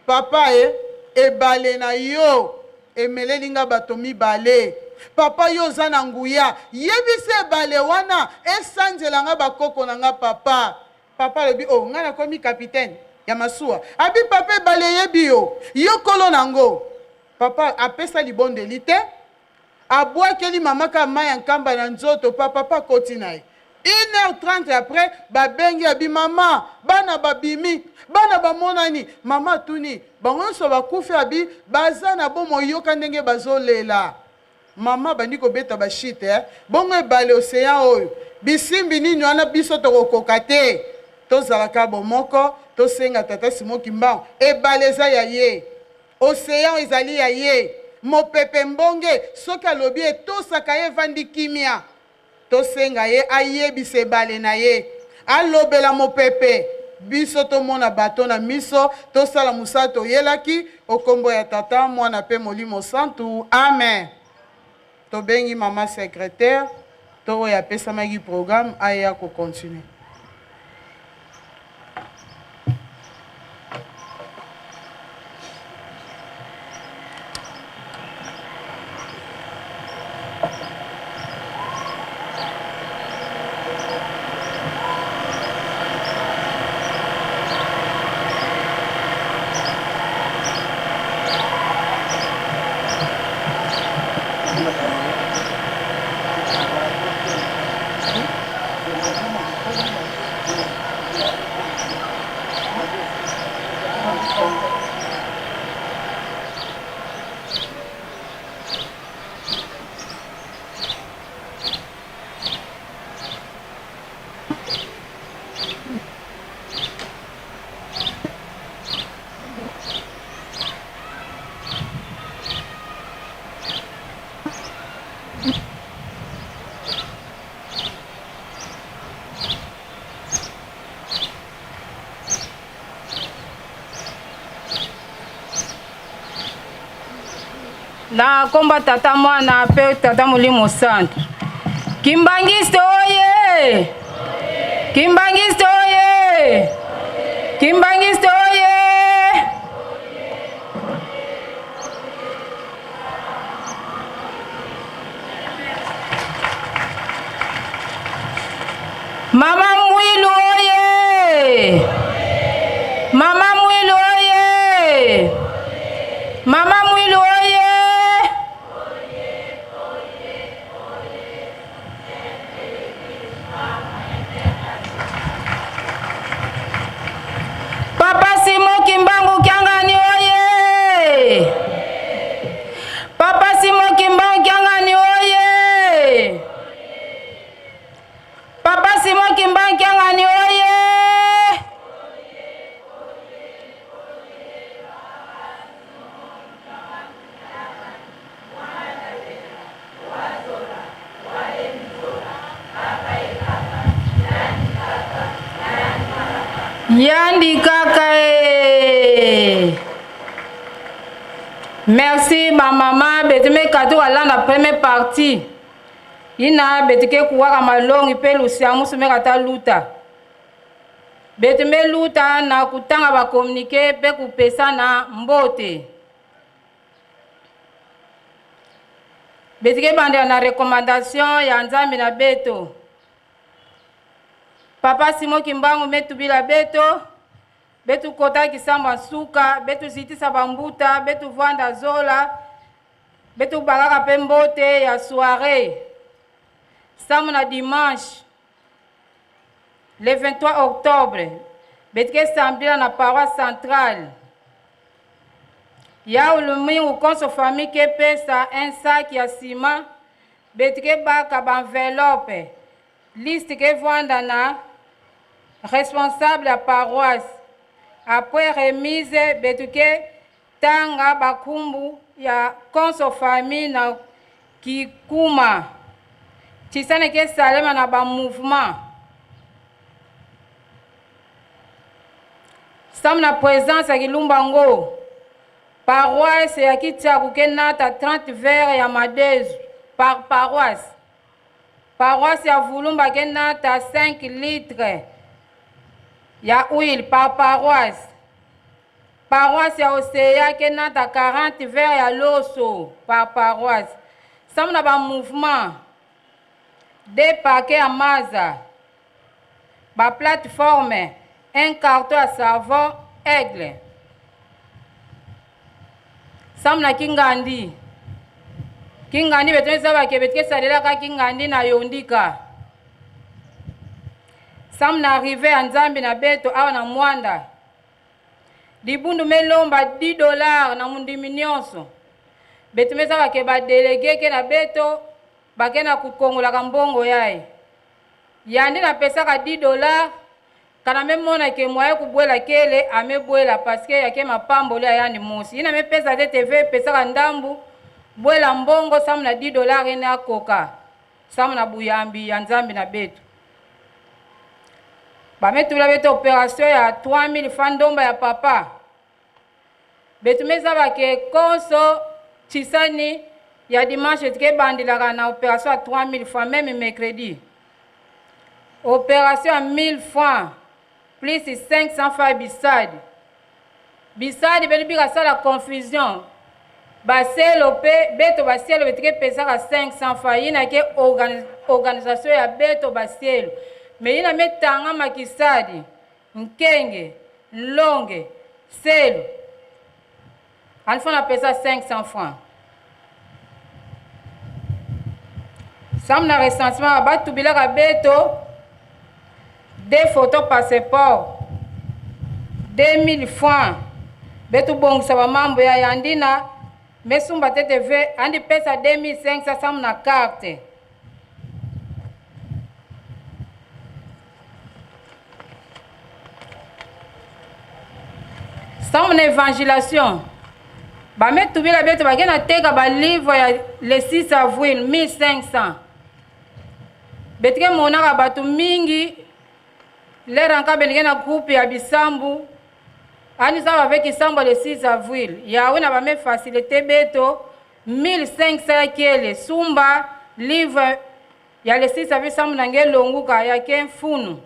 Papa e, ebale na yo emeleli nga bato mibale. Papa yo oza na nguya, yebisa ebale wana esanzela nga bakoko na nga papa. Papa alobi oh nga nakomi capitaine ya masuwa. Abi papa ebale eyebi yo, yo kolo na ngo. Papa apesa libondeli te. Abwakeli mama kaka mayi ya nkamba na nzoto pa papa akoti na ye. 1h30 après babengi abi mama bana babimi bana bamonani mama atuni bango nyonso bakufi abi baza na bomoi yoka ndenge bazolela mama abandi kobeta ba chute eh? bongo ebale ocean oyo bisimbi nini wana biso tokokoka te tozalaka bomoko tosenga tata Simon Kimbangu ebale eza ya ye Ocean ezali ya ye. Mopepe mbonge soki alobi etosaka ye evandi kimia. Tosenga ye ayebisa ebale na ye. Alobela mopepe. Biso tomona bateau na miso, tosala mosala toyelaki, o kombo ya Tata, Mwana pe Molimo Santu. Amen. Tobengi mama secretaire to oyo apesamaki programme aya ko continuer. Na komba tata mwana pe tata molimo santu. Kimbangiste oye! Kimbangiste oye! Kimbangiste oye! Mama Mwilu oye! Mama Mwilu oye! Mama Mwilu oye! Papa Simon Kimbangu Kiangani oye! Papa Simon Kimbangu Kiangani oye! Papa Simon Kimbangu Kiangani oye! Yandi kaka e. Merci ba mama beti me katu alanda première partie. Ina beti ke kuwaka malongi pe lusia musu me kata luta. Beti me luta na kutanga ba communiquer pe kupesana mbote. Betike bandela na recommandation ya Nzambe na beto. Papa Simon Kimbangu metubila beto betu kota kisamba nsuka betu zitisa bambuta betu vwanda zola betu bakaka pe mbote ya soiree samu na dimanche le 23 octobre betike sambila na paroisse centrale ya ulumingu konso famille kepesa un sac ya ciment betike baka ba enveloppe liste kevwanda na responsable ya paroisse après remise betuke tanga bakumbu ya konso famille na kikuma chisane ke salema na ba mouvement sam na présence ya kilumba ngo paroisse ya Kitiaku ke nata 30 verre ya madezu par paroisse. Paroisse ya Vulumba ke nata 5 litres ya huile par paroisse. Paroisse ya Oseya ke nata 40 verre ya loso par paroisse. Sam na ba mouvement deux paquets ya maza ba plateforme un carton ya savon aigle sam na kingandi kingandi beto eza bake beto esalelaka kingandi na yondika sam na arrive ya nzambe na beto awa na mwanda libundu melomba 10 dollars na mundimi nyonso beto meza bake badelege ke na beto bake na kukongolaka mbongo yaye yandi napesaka 10 dollars kana memona ke moye kubwela kele amebwela parce que yake mapamboli ayandi mosi ina mepesa te tv epesaka ndambu bwela mbongo samu na 10 dollars ene akoka samu na buyambi ya nzambe na betu bametula betu opération ya 3000 fa ndomba ya papa betu meza bake konso chisani ya dimanche tike ebandilaka na opération ya 3000 francs même mercredi opération ya 1000 francs plus 500 francs bisadi bisadi beni bikasala confusion baselo mpe beto basielo betike epesaka 500 francs yina ke organisation ya beto basielo me yina metanga makisadi nkenge nlonge selo alifo napesa 500 francs sam na recensement batubilaka beto deux photo passeport 2000 francs betubongisa bamambo ya yandina mesumba ttv andipesa 2500 samu na carte samu na évangélation bametubila beto bake na teka balivre ya le 6 avril 1500 betike monaka bato mingi lera nka benike na groupe ya bisambu anisa bave kisambu le 6 avril yawe na bame facilité beto 1500 ya kiele sumba livre ya le 6 avril sambu na nge elonguka ya ke mfunu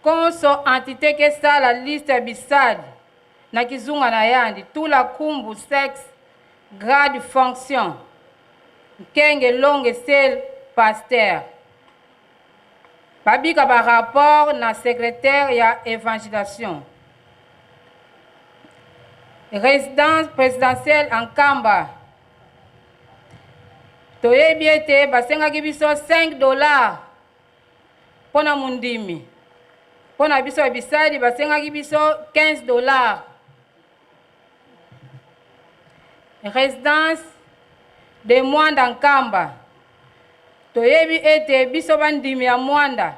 konso entité ke sala liste ya bisali na kizunga na yandi tula kumbu sexe grade fonction nkenge longe sel pasteur babika barapport na secrétaire ya évangélisation résidence présidentielle en Nkamba toyebi ete basengaki biso 5 dollars mpo na mondimi mpo na biso ya bisali basengaki biso 15 dollars résidence de Mwanda Nkamba toyebi ete biso bandimi ya Mwanda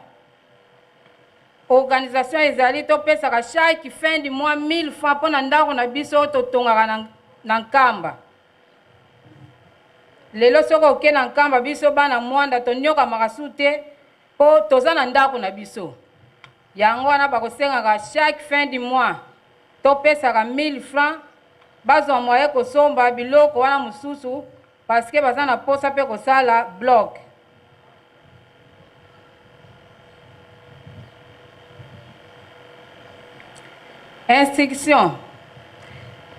organisation ezali topesaka chaque fin du mois 1000 francs mpo na ndako na biso totongaka na, na Nkamba lelo soki oke na Nkamba biso bana Mwanda tonyokamaka su te mpo toza na ndako na biso yango wana bakosengaka chaque fin du mois topesaka 1000 francs bazwa moye kosomba biloko wana mosusu parce que baza na posa mpe kosala bloc instruction.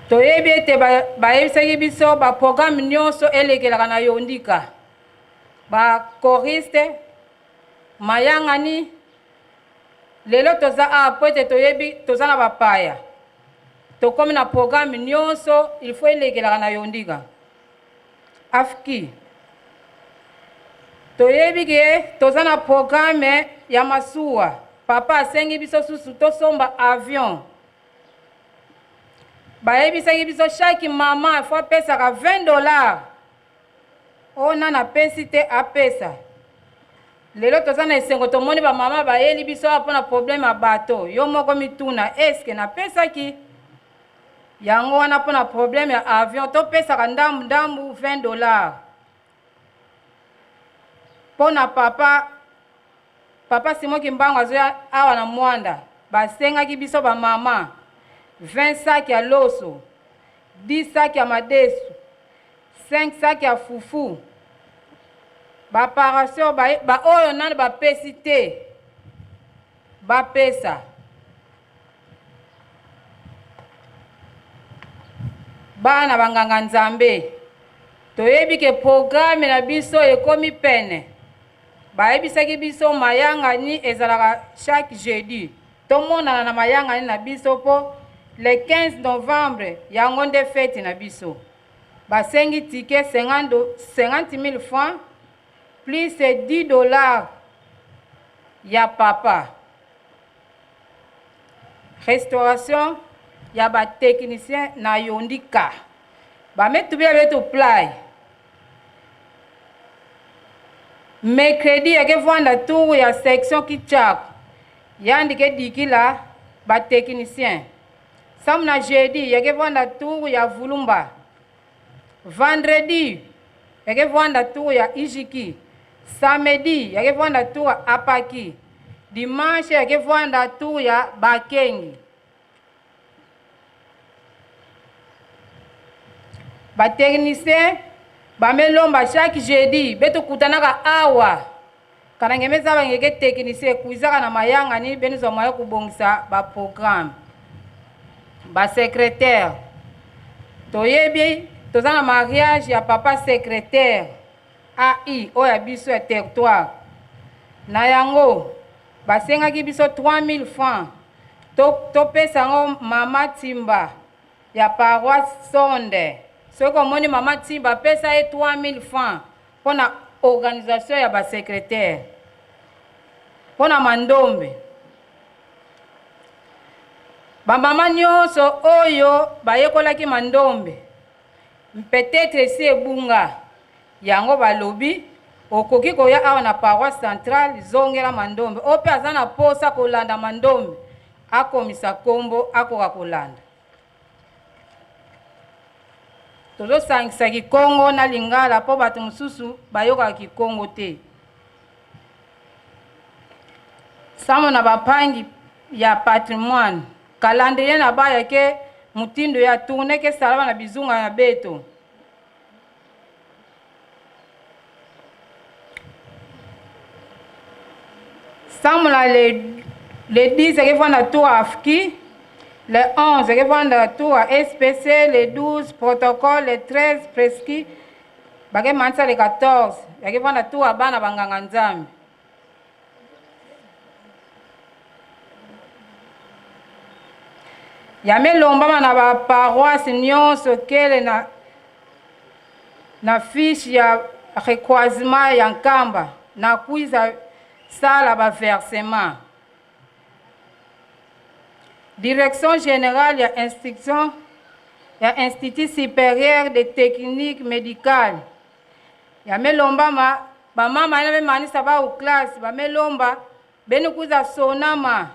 Toyebi ete bayebisaki biso ba programme nyonso elekelaka na Yondika. Ba choriste, mayangani, lelo toza awa mpo ete toyebi toza na bapaya. Tokomi na programme nyonso il faut elekelaka na Yondika. Afki. Toyebi ke toza na programme ya masuwa. Papa asengi biso susu tosomba avion. Bayebisaki biso chaque mama faut apesaka 20 dollars. Oyo nani apesi te apesa. Lelo toza na esengo tomoni ba mama bayeli biso awa mpona problème ya bato. Yo moko mituna est-ce que napesaki? Yango wana mpona problème ya avion topesaka ndambu ndambu 20 dollars. Mpona papa Papa Simon Kimbangu azoya awa na Mwanda, basengaki biso ba mama 20 sacs ya loso, 10 sacs ya madesu, 5 sacs ya fufu. Ba paration ba, ba oyo nanu bapesi te bapesa. Bana ba nganga Nzambe, toyebi ke programme na biso ekomi pene. Bayebisaki biso mayangani ezalaka chaque jeudi. Tomonana na mayangani na biso po le 15 novembre yango nde feti na biso. Basengi ticket 50.000 francs plus 10 dollars ya papa. Restauration ya ba techniciens na Yondika. Ba metubila betu play. Mercredi yake vanda tour ya section Kichako yandi ke dikila ba techniciens. Sam na jeudi yake vanda tour ya Vulumba. Vendredi yake vanda tour ya Ijiki. Samedi yake vanda tour ya Apaki. Dimanche yake vanda tour ya Bakengi. Ba techniciens ba melomba chaque jeudi beto kutanaka awa kana ngeme za bangeke technicien kuizaka na mayangani beno zwa moyen kubongisa ba programme. Ba secrétaire toyebi toza na mariage ya papa secrétaire AI oyo ya biso ya territoire, na yango basengaki biso 3000 francs topesa yango mama Timba ya paroisse Sonde. Soki omoni mama Timba pesa ye 3000 francs pona organisation ya ba secrétaire pona mandombe. Ba mama nyonso oyo bayekolaki mandombe peut-etre esi ebunga yango balobi okoki koya awa na paroisse centrale zongela mandombe oyo pe aza na posa kolanda mandombe akomisa kombo akoka kolanda. Tozosangisa kikongo na lingala po bato mosusu bayokaka kikongo te. Samo na bapangi ya patrimoine calendrier na baya ke motindo ya tourne ke salama na bizunga na beto. Sambo na le, le 10 ekefanda tour afki, le 11 ekefanda tour SPC, le 12 protocole, le 13 prescrit, bakemandisa le 14 yakefanda tour bana banganga Nzambe. Ya melombama na ba paroisse nyonso kele na na fiche ya recroisement ya Nkamba na kuiza sala ba versement. Direction generale ya instruction ya Institut superieur de technique medicale ya melombama ba mama ena bemanisa ba classe ba melomba beni kuza sonama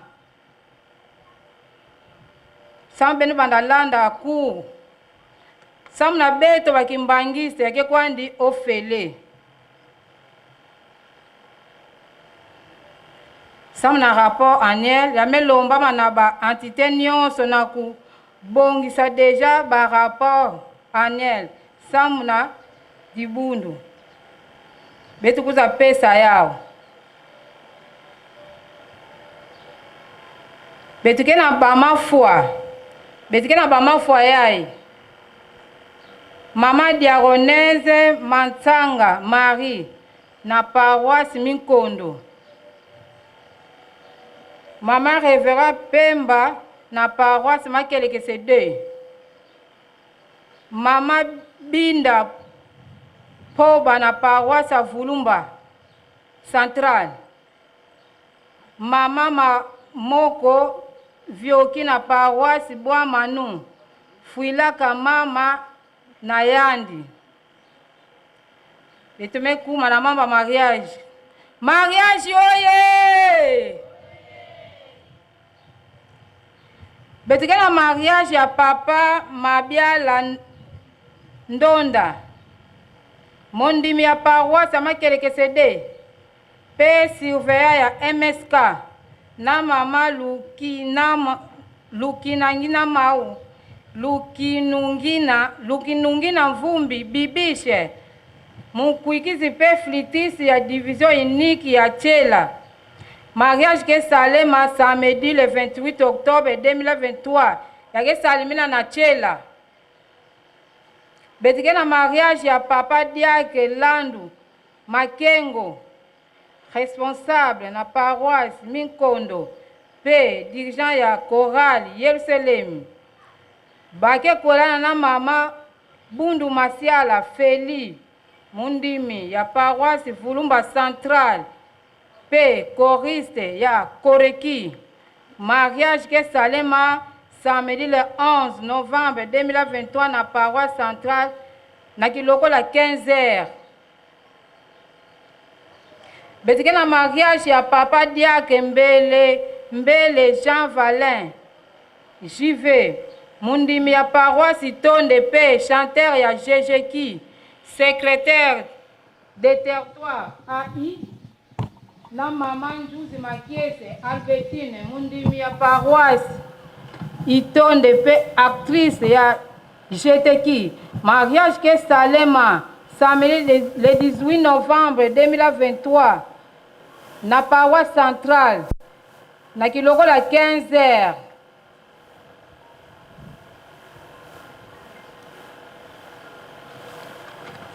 Sam beno banda landa cours. Sam na beto ba kimbangiste yake kwandi ofele. Sam na rapport annuel ya melombama na ba entité nyonso na ku bongisa deja ba rapport annuel Sam na dibundu betu kuza pesa yao. Betuke na ba mafua, betuke na ba mafua yayi. Mama Diaronese Mansanga Marie na paroisse Minkondo. Mama Reverend Pemba na paroisse Makelekese 2. Mama Binda Poba na paroisse ya Vulumba Central. Mama ma moko Vioki na paroisse Bwamanu Fuilaka mama na yandi. Etume kuma na mamba mariage. Mariage oye! Betike na mariage ya papa Mabiala Ndonda. Mondimi ya paroisse ya Makelekese 2 pe surveillant ya MSK na mama Lukina Lukinangina Mau Lukinungina Lukinungina Mvumbi Bibishe mukwikizi pe flûtiste ya division unique ya Tshela. Mariage ke salema samedi le 28 octobre 2023 yake salimina na Tshela. Betike na mariage ya papa Diacre Landu Makengo responsable na paroisse Minkondo pe dirigeant ya chorale Yerusalemi bake kolana na mama Bundu Masiala Feli mondimi ya paroisse Vulumba Central pe choriste ya Koreki. Mariage ke salema samedi le 11 novembre 2023 na paroisse centrale na kilokola 15 heures. Betike na mariage ya papa Diacre Mbele Mbele Jean Valin JV mondimi ya paroisse Itonde pe chanteur ya GGQ secretaire de territoire AI na mama Nzuzi Makiese Albertine mondimi ya paroisse Itonde pe actrice ya GTQ. Mariage ke salema samedi le 18 novembre 2023 na paroisse centrale na kilokola 15 heures.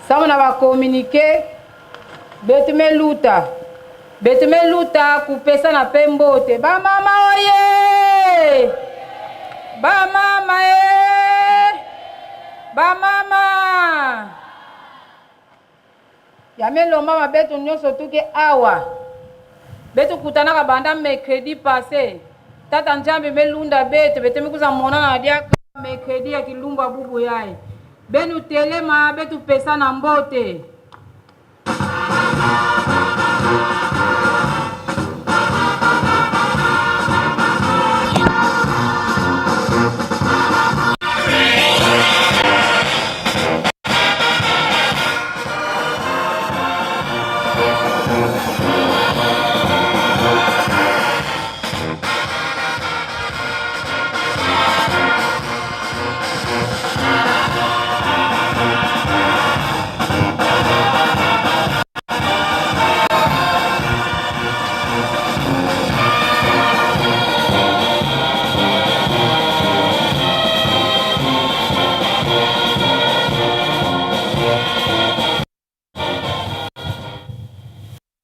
Sama na ba communique betu meluta betu meluta kupesa na pe mbote ba mama oye ba mama e ba mama Ya melomba ma betu nionso tuke awa betu kutanaka banda mercredi passe tata nzambe melunda betu bete mikuza monana na diaka mercredi ya kilumba bubu yaye benu telema betu pesa na mbote.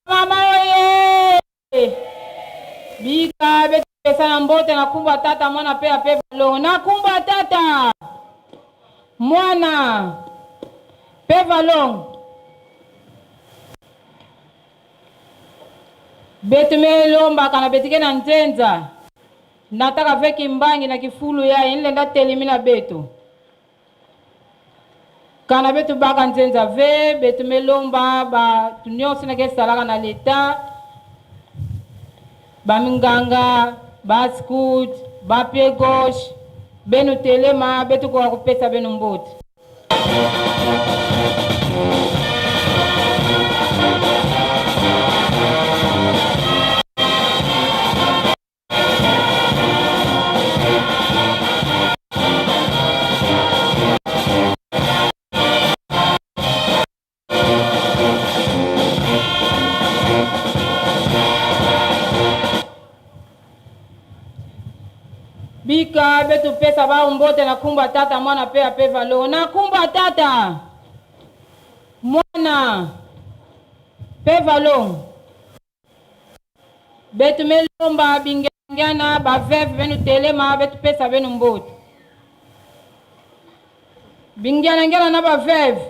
Mama oye! Bika betesa na mbote na kumbwa tata mwana pe ape balongo na kumbwa tata mwana pe valongo betu melombaka na betike na nzenza nataka ve kimbangi na kifulu ya inlenda telemi na betu Kana betu baka nzenza ve betu melomba batu nionso nake salaka na l'etat ba minganga ba scout ba pied gauche benu telema betu koka kopesa benu mbote. Bika betu pesa bao mbote na kumba tata mwana pe ape valo na kumba tata mwana pe valo betu melomba bingiana ba veuve benu telema betu pesa benu mbote bingiana ngiana na ba veuve.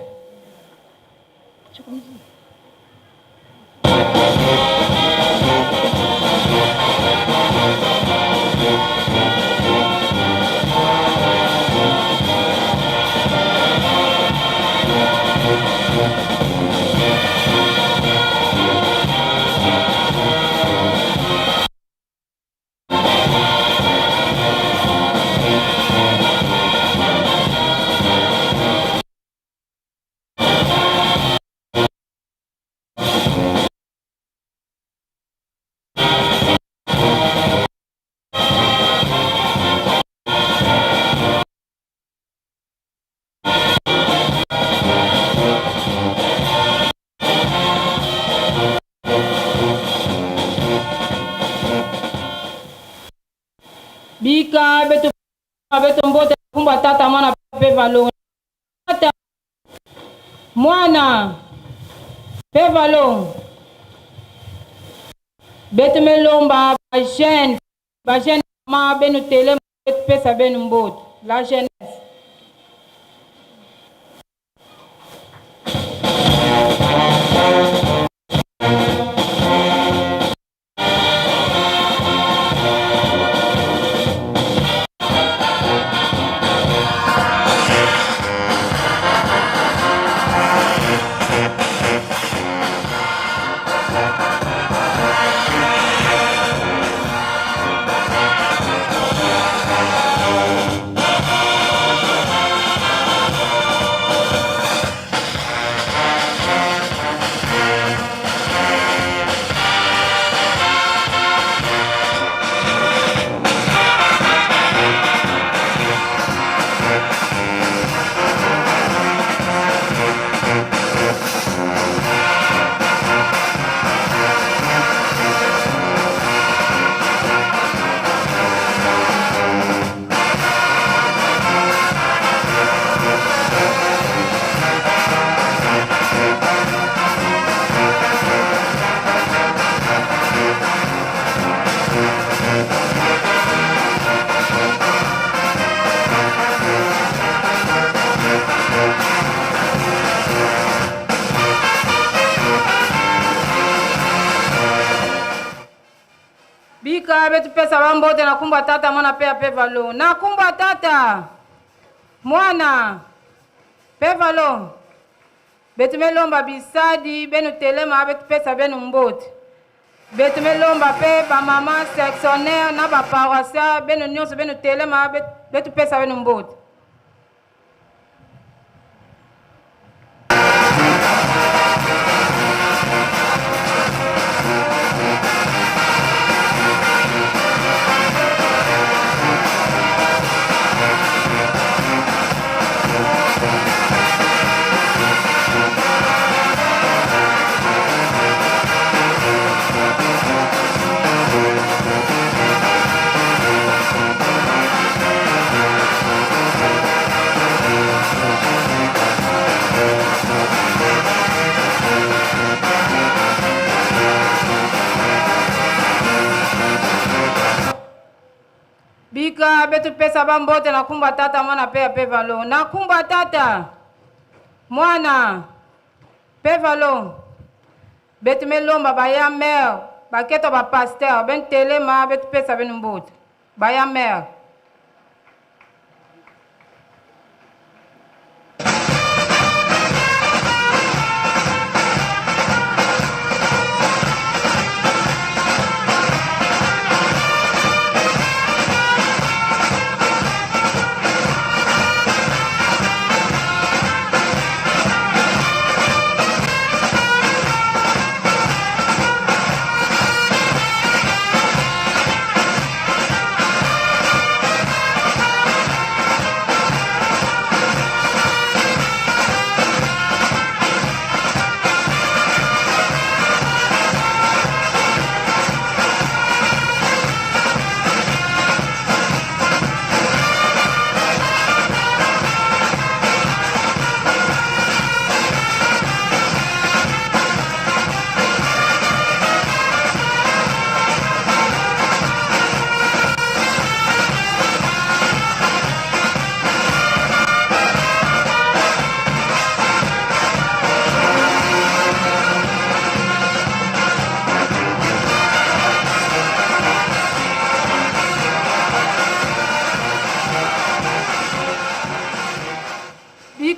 Bika beto beto mbote kumba tata mwana pe valo tata mwana pe valo beto melomba ba jeune ba jeune ma benu tele pesa benu mbote la jeunesse. Bika betu pesa bambote na kumba tata mwana pe ape valo na kumba tata mwana pe valo betu melomba bisadi benu telema betu pesa benu mbote betu melomba pe ba mama sectionnaire na ba paroissien benu nyonso benu telema betu pesa benu mbote. Bika betu pesa bambote na kumba tata mwana pe ape valo na kumba tata mwana pe valo betu melomba baya mère baketo ba pasteur ben telema betu pesa benu mbote baya mère.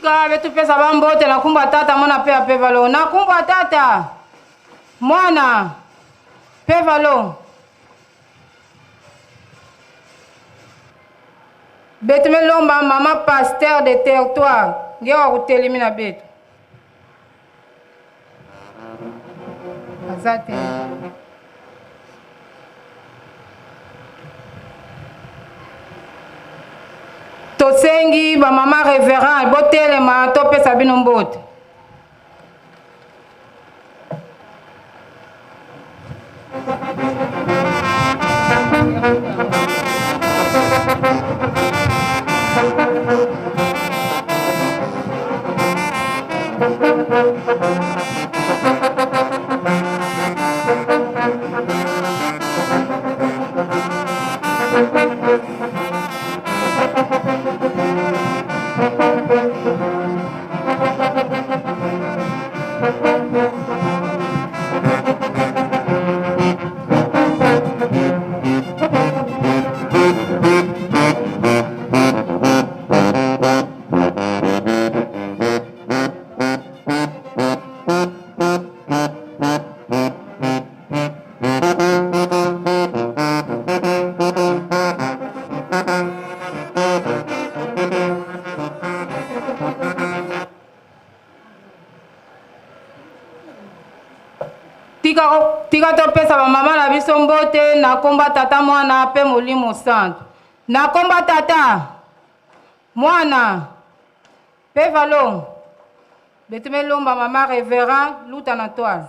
Tika betupesa bambote na kumbwa tata mwana pe apevalo na kumbwa tata mwana pevalo betu melomba mama pasteur de territoire nge wa kutelemi na betu aza te. Tosengi ba mama reverend botelema topesa bino mbote. Tika, tika topesa bamama na biso mbote na komba Tata, Mwana mpe Molimo Santu. Na komba Tata, Mwana mpe Valo. Betumelomba mama reverend luta na toile.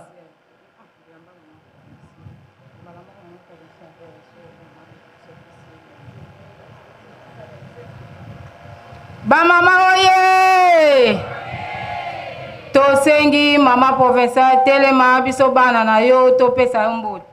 Bamama oye! Tosengi mama provincial telema biso bana na yo topesa yo mbote.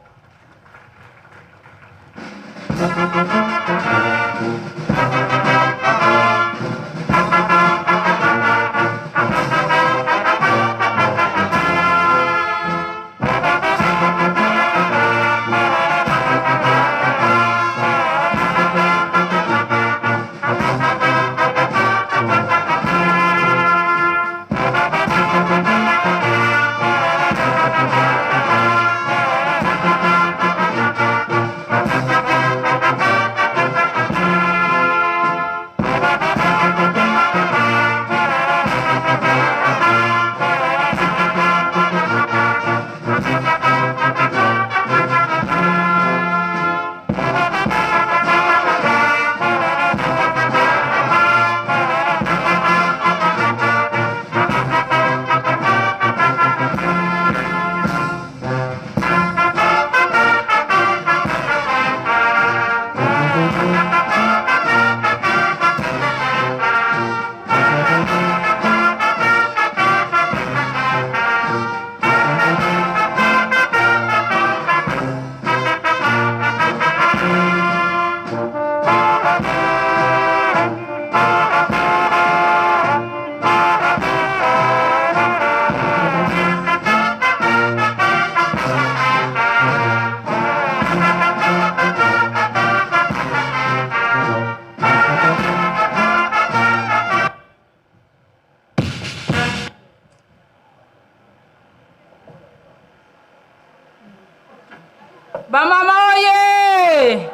Bamama oye!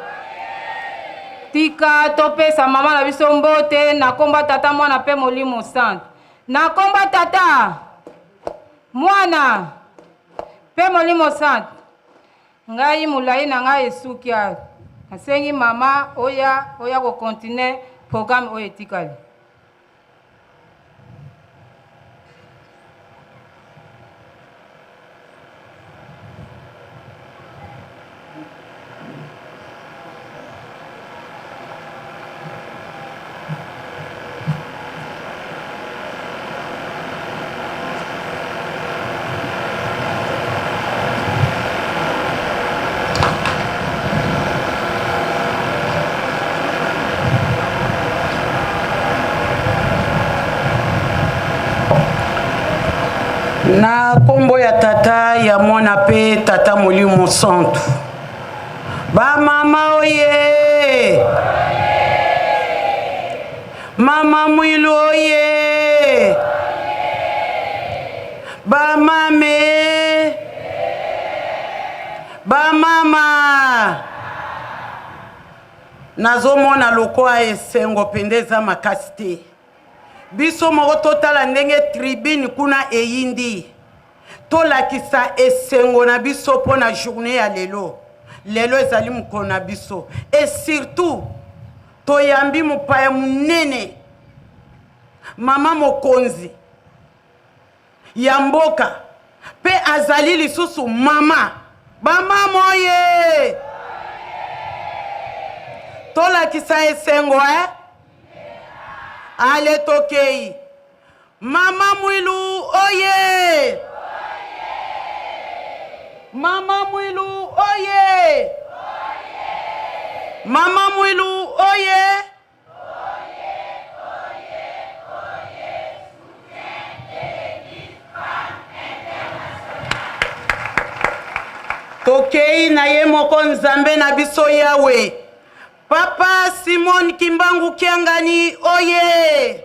Tika topesa mama na biso mbote na komba Tata, Mwana mpe Molimo Santu. Na komba Tata, Mwana mpe Molimo Santu. Ngai molai na ngai esuki awa. Nasengi mama oya oya ko continuer programme oyo etikali. Na nkombo ya Tata, ya Mwana mpe Tata Molimo Santu. Bamama oye! Mama Mwilu oye! Bamame! Bamama! Nazomona lokola esengo mpenza eza makasi te. Biso moko totala ndenge tribune kuna eyindi. Tolakisa esengo na biso mpo na journee ya lelo. Lelo ezali mokolo na biso et surtout toyambi mopaya monene, mama mokonzi ya mboka mpe azali lisusu mama. Bamama oye! Tolakisa esengo eh? Ale tokei. Mama Mwilu oye! Mama Mwilu oye! Mama Mwilu oye! Tokei na ye moko Nzambe na biso Yawe. Papa Simon Kimbangu Kiangani oye!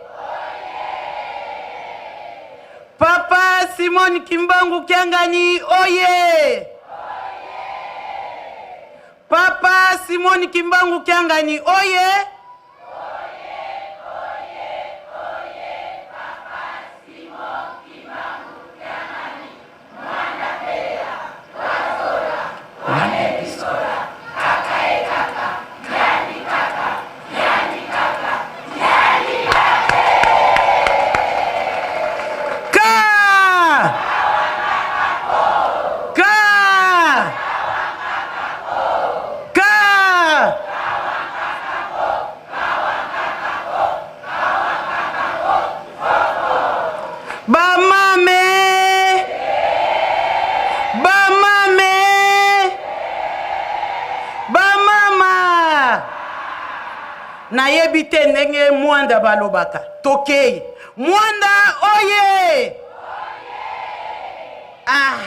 Papa Simon Kimbangu Kiangani oye! Papa Simon Kimbangu Kiangani oye! Bamame! Bamame! Bamama! Nayebi te ndenge Mwanda balobaka. Tokei. Mwanda oye! Ah,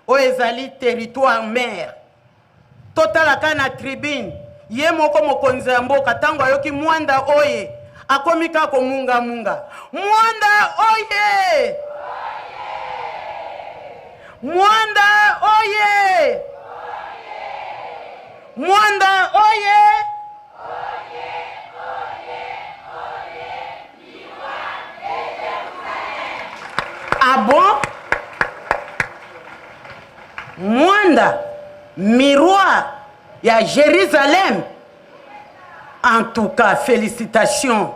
oyo ezali territoire mère. Totala ka na tribune, ye moko mokonzi ya mboka tango ayoki Muanda oye, akomi kaka komunga munga. Muanda oye! Muanda oye! Muanda oye! Ah bon? Mwanda, miroir ya Jérusalem. En tout cas, félicitations.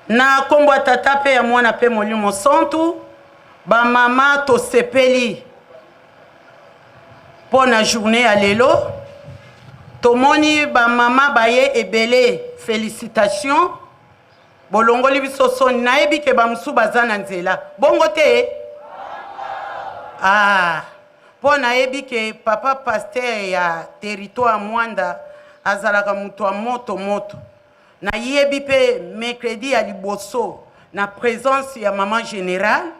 Na kombo ya tata pe ya mwana pe molimo santu, ba mama tosepeli mpo na journée ya lelo. Tomoni ba mama baye ebele, félicitations. Bolongoli biso soni, nayebi ke ba mosusu baza na nzela. Bongo te? Ah, mpo nayebi ke papa pasteur ya territoire Mwanda azalaka moto ya moto moto. Nayebi mpe mercredi ya liboso na presence ya maman generale,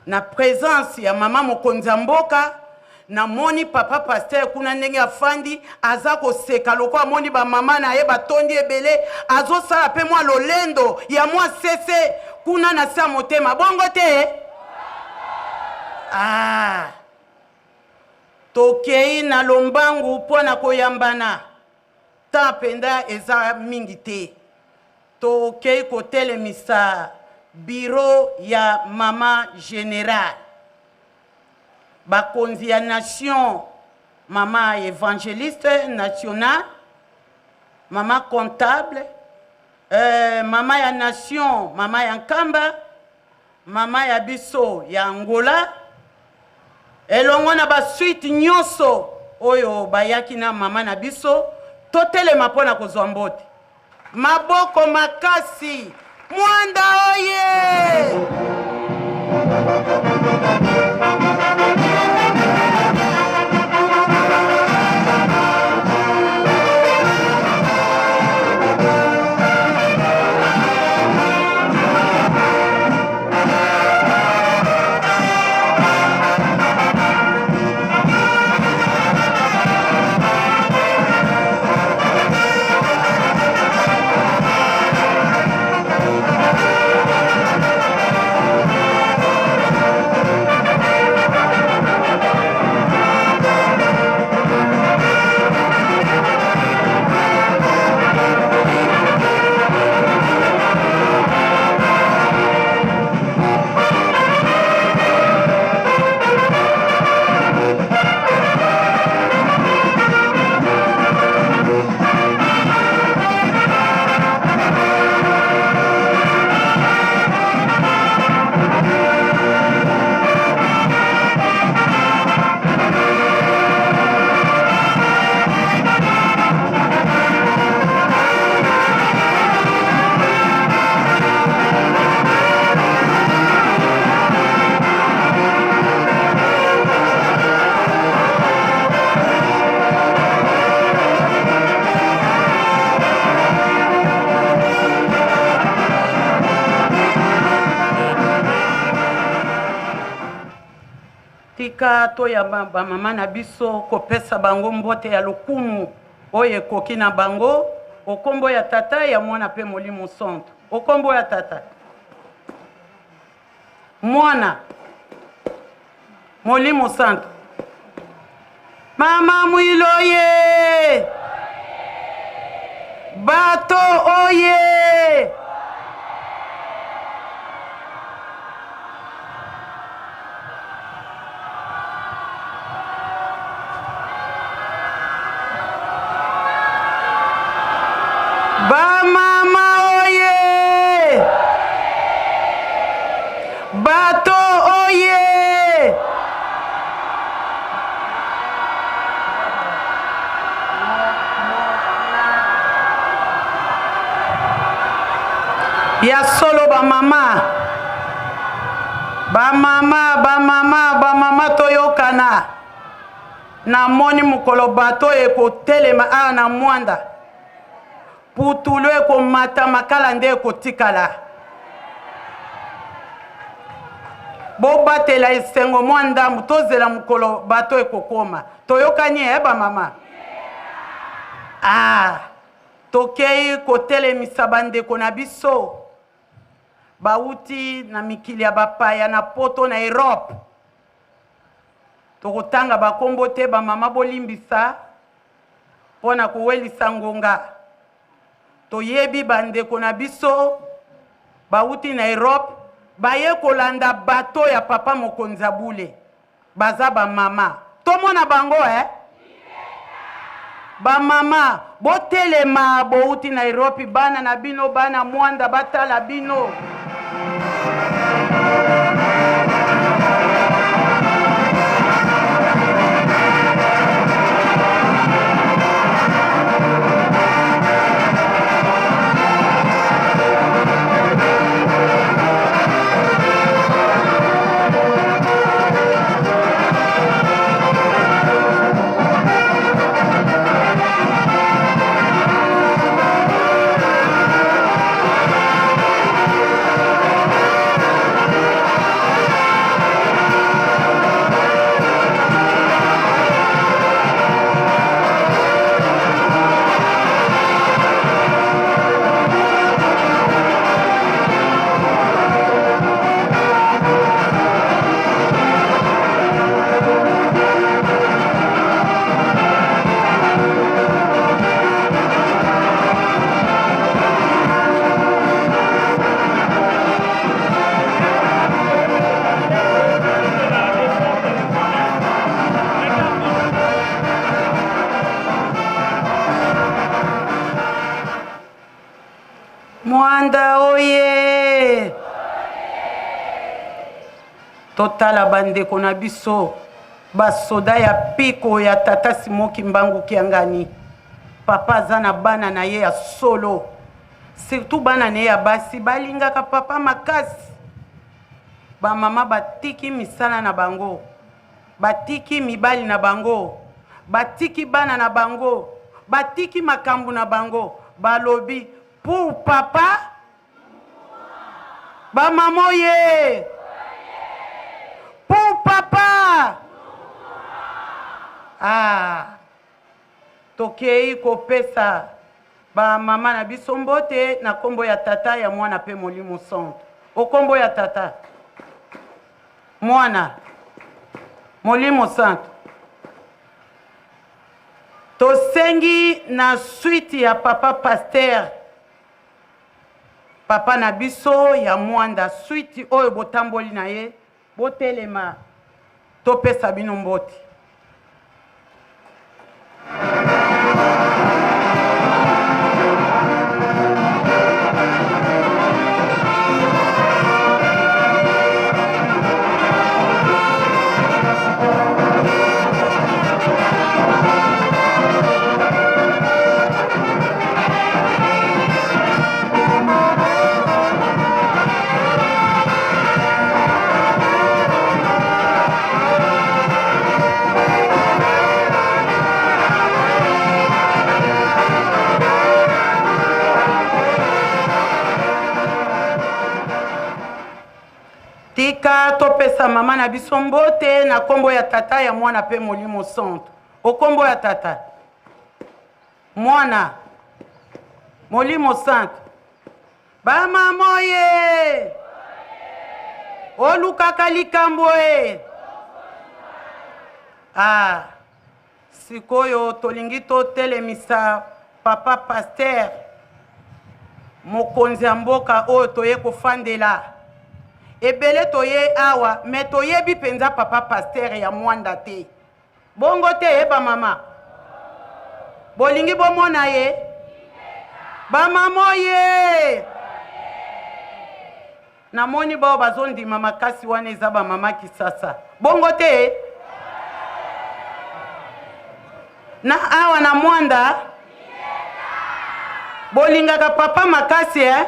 na presence ya mama mokonzi ya mboka, namoni papa pasteur kuna ndenge afandi aza koseka lokola amoni ba mama na ye batondi ebele, azosala pe mwa lolendo ya mwa sese kuna na se ya motema. Bongo te? Ah, tokei na lombangu mpo na koyambana. Temps mpenza eza mingi te. Tokei kotelemisa bureau ya mama generale. Bakonzi ya nation, mama evangeliste nationale, mama comptable, euh, mama ya nation, mama ya Nkamba, mama ya biso ya Angola, elongo na ba suite nyonso oyo bayaki na mama na biso, totelema mpo na kozwa mbote. Maboko makasi. Mwanda oye! Tika toyamba bamama na biso kopesa bango mbote ya lokumu oyo ekoki na bango okombo ya Tata, ya Mwana mpe Molimo Santu. Okombo ya Tata, Mwana, Molimo Santu. Mama Mwiloye, bato oye. Bamama oye! Bato oye! Ya solo bamama, bamama, bamama, bamama, toyokana. Namoni mokolo bato ekotelema awa na Mwanda, putulu ekomata, makala nde ekotikala. Bobatela esengo mwa ndambo, tozela mokolo bato ekokoma. Toyokani e bamama? Ah, tokei kotelemisa bandeko na biso bauti na mikili ya bapaya, na poto, na Europe. Tokotanga bakombo te bamama, bolimbisa mpo na kowelisa ngonga. Toyebi bandeko na biso bauti na Europe baye kolanda bato ya papa mokonzi ya bule, baza bamama, tomona bango eh? Bamama botelema, bouti na Europe, bana na bino, bana Mwanda batala bino. Mwanda oye! Totala bandeko na biso basoda ya piko ya tata Simon Kimbangu Kiangani. Papa aza na bana na ye ya solo, surtout bana na ye ya basi balingaka papa makasi. Bamama batiki misala na bango, batiki mibali na bango, batiki bana na bango, batiki makambo na bango, balobi pour papa. Bamama oye! Pour papa! Ah, tokei kopesa bamama na biso mbote na kombo ya Tata, ya Mwana mpe Molimo Santu. Okombo ya Tata, Mwana, Molimo Santu. Tosengi na suite ya papa pasteur, papa na biso ya Mwanda, suite oyo botamboli na ye, botelema topesa bino mbote. bamama na biso mbote na nkombo ya Tata, ya Mwana mpe Molimo Santu. O nkombo ya Tata, Mwana, Molimo Santu. Bamama oye! Olukaka likambo e! Ah, sikoyo tolingi totelemisa papa pasteur mokonzi ya mboka oyo toye kofandela. Ebele toye awa me toyebi mpenza papa pasteur ya Mwanda te. Bongo te ye ba mama? Bolingi bomona ye? Ba mama oye! Namoni bao bazondima makasi wana eza ba mama Kisasa. Bongo te? Na awa na Mwanda bolingaka papa makasi eh?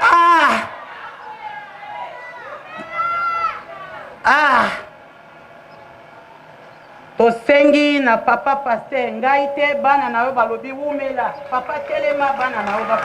Ah! Ah! Tosengi na papa pasteur ngai te bana na yo balobi wumela papa telema bana na yo ba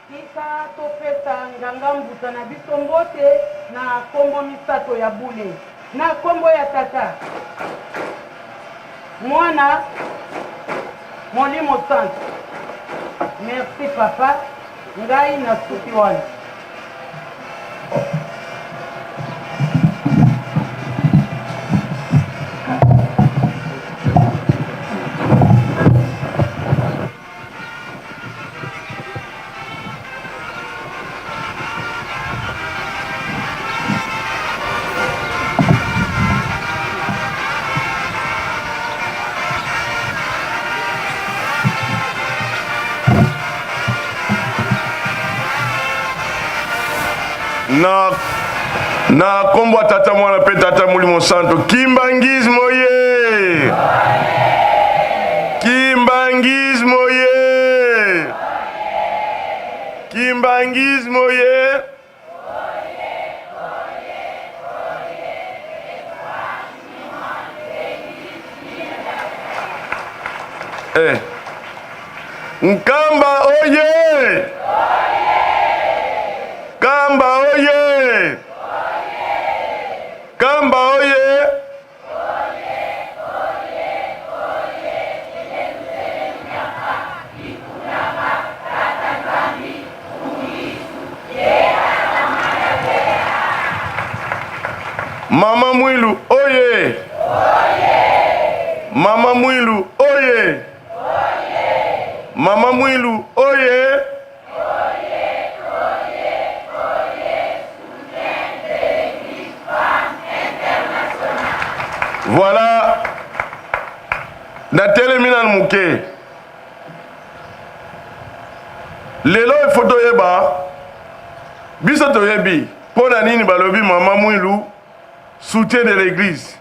Tika topesa nganga mbuta na biso mbote na kombo misato ya bule. Na kombo ya Tata, Mwana, Molimo Santu. Merci papa, ngai na suki wana. Na na kombo ya tata mwana mpe tata molimo santo kimbangisme oye kimbangisme oye kimbangisme oye Eh. Nkamba oye! Kamba oye! Kamba oye! Mama Mwilu oye! Mama Mwilu oye! Mama Mwilu oye! Voilà, natelemi nanu moke. Lelo il faut toyeba, biso toyebi mpo na nini balobi mama Mwilu soutien de l'église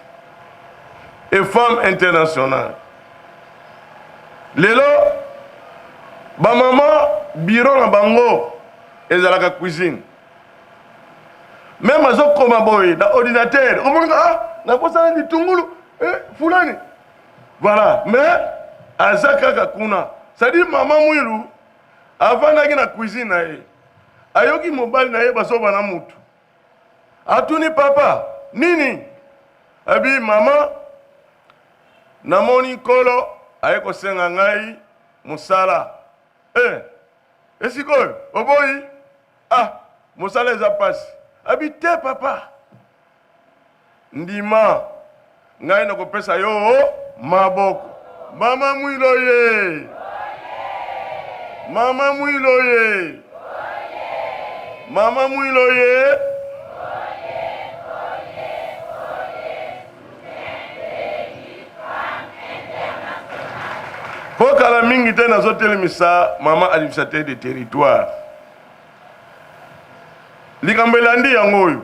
et femme internationale. Lelo. Ba mama bureau na bango ezalaka cuisine. Meme azokoma boye na ordinateur, omonaka ah nabosana litungulu eh, fulani. Voilà, mais aza kaka kuna. C'est-à-dire mama Mwilu avandaki na cuisine na ye. Ayoki mobali na ye bazoba na mutu. Atuni papa, nini? Abi mama namoni nkolo aye kosenga ngai mosala. Eh, esikoyo oboyi? Ah, mosala eza pasi. Abi te papa. Ndima ngai nakopesa yo maboko. Mama Mwilo ye! Mama Mwilo ye! Mama Mwilo ye! Mpo kala mingi te nazotelemisa mama administrateur de territoire. Likambo elandi yango oyo.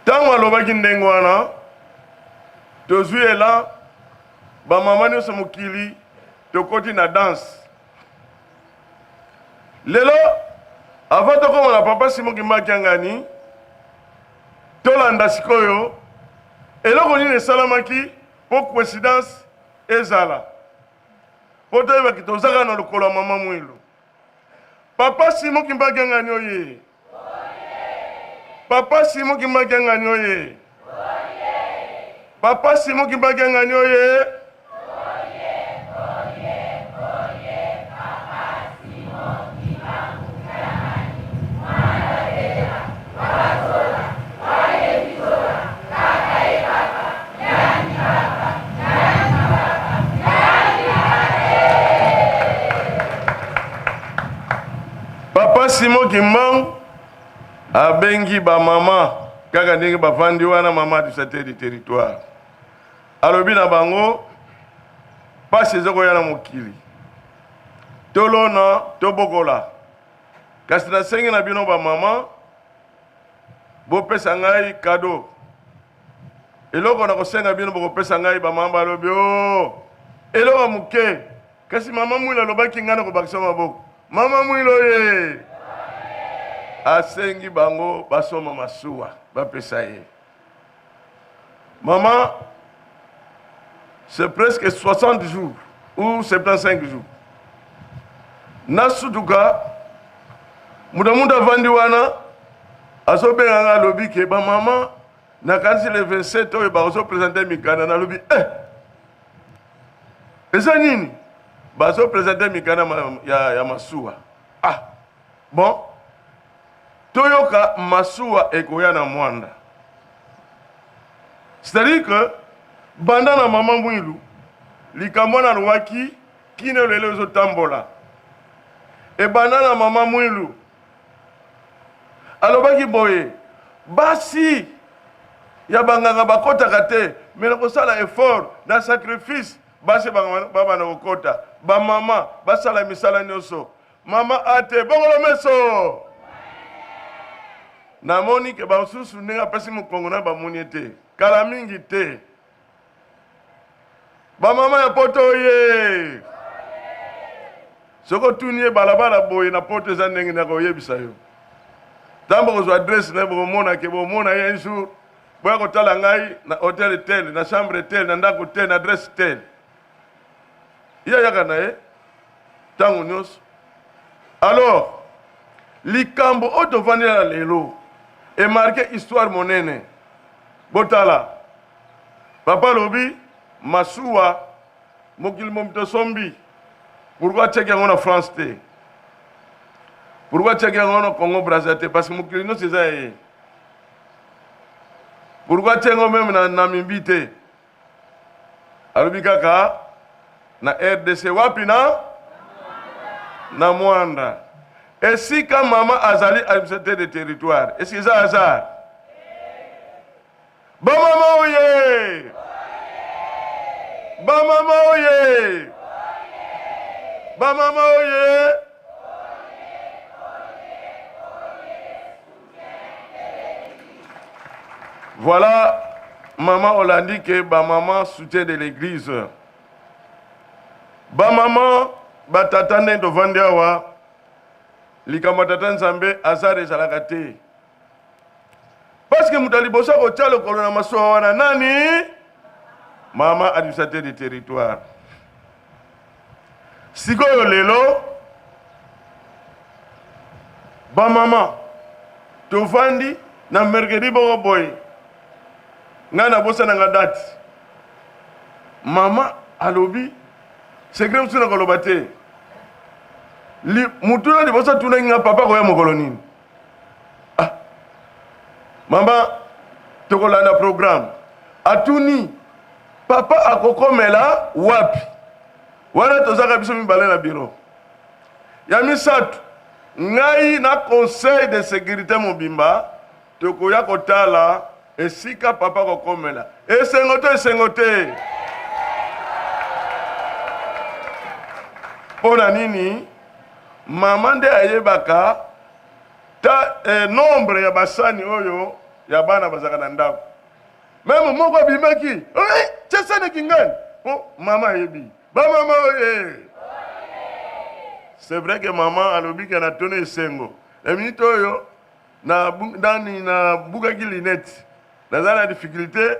Ntango alobaki ndenge wana, tozwi elan, bamama nyonso mokili tokoti na danse. Lelo avant tokoma na papa Simon Kimbangu Kiangani, tolanda sikoyo eloko nini esalamaki mpo coïncidence ezala mpo toyebaki toza kaka na lokolo ya mama Mwilu. Papa Simon Kimbangu Kiangani oye! Papa Simon Kimbangu Kiangani oye! Papa Simon Kimbangu Kiangani oye! Papa Simon Kimbangu abengi ba mama kaka ndenge bavandi wana, mama administrateur du territoire alobi na bango pasi eza koya na mokili, tolona tobokola, kasi nasengi na bino ba mama bopesa ngai cadeau eloko nakosenga bino bokopesa ngai. Ba mama balobi o oh, eloko ya moke. Kasi mama Mwilo alobaki ngai nakobakisa maboko. Mama Mwilo ye asengi bango basomba masuwa bapesa ye. Mama, c'est presque 60 jours ou 75 jours. Nasutuka moto moto avandi wana azobenga ngai alobi ke bamama nakanisi le 27 oyo bakozopresente mikanda. Nalobi eh, eza nini bazo presente mikanda ya masuwa? Ah bon, toyoka masuwa ekoya na Mwanda. C'est-à-dire que banda na mama Mwilu likambo wana alobaki kino lelo ezotambola. Ebanda na mama Mwilu alobaki boye, basi ya banganga bakotaka te, me na kosala effort na sacrifice basi babanda kokota, bamama basala misala nyonso. Mama ate bongolo meso namoni ke basusu ndenge apesi mokongo na bamoni ete kala mingi te. Bamama ya poto ye, soki otuni ye balabala boye na poto eza ndenge nini, akoyebisa yo. Ntango bokozwa adresse na ye, bokomona ke bomona ye un jour, boya kotala ngai na hotel tel, na chambre tel, na ndako tel, na adresse tel. Ye ayaka na ye ntango nyonso. Alors likambo oyo tovandela lelo emarke histoire monene. Botala, papa alobi masuwa mokili momi tosombi, pourquoi atiaki yango na France te? Pourquoi atiaki yango na Congo Brazza te? Parce que mokili nyonso eza ya ye. Pourquoi atia yango meme na Namibie te? Alobi kaka na RDC. Wapi? Na Mwanda, esika mama azali administrateur de territoire. Est-ce que eza hasard? Bamama oye! Bamama oye! Bamama oye! Voilà, maman olandi ke ba maman soutien de l'église. Ba maman. Batata ndenge tovandi awa, likambo ya Tata Nzambe hasard ezalaka te. Parce que moto ya liboso akotya lokolo na masuwa wana nani? Mama administrateur du territoire. Sikoyo lelo bamama tovandi na mercredi boko boye, ngai nabosana nga date. Mama alobi secret mosusu nakoloba te. Motuna liboso atunaki nga, papa akoya mokolo nini? Ah, mama tokolanda programme. Atuni papa akokomela wapi? Wana tozaka biso mibale na bureau. Ya misato, ngai na conseil de sécurité mobimba tokoya kotala esika papa akokomela. Esengo to esengo te? Mpo na nini? Mama nde ayebaka ta eh, nombre ya basani oyo ya bana bazalaka na ndako. Meme moko abimaki, eh, tia sani kingani. Po mama ayebi. Ba mama oye. C'est vrai que mama alobi ke na toni esengo. Na minute oyo na nani na bukaki lunette. Naza na difficulté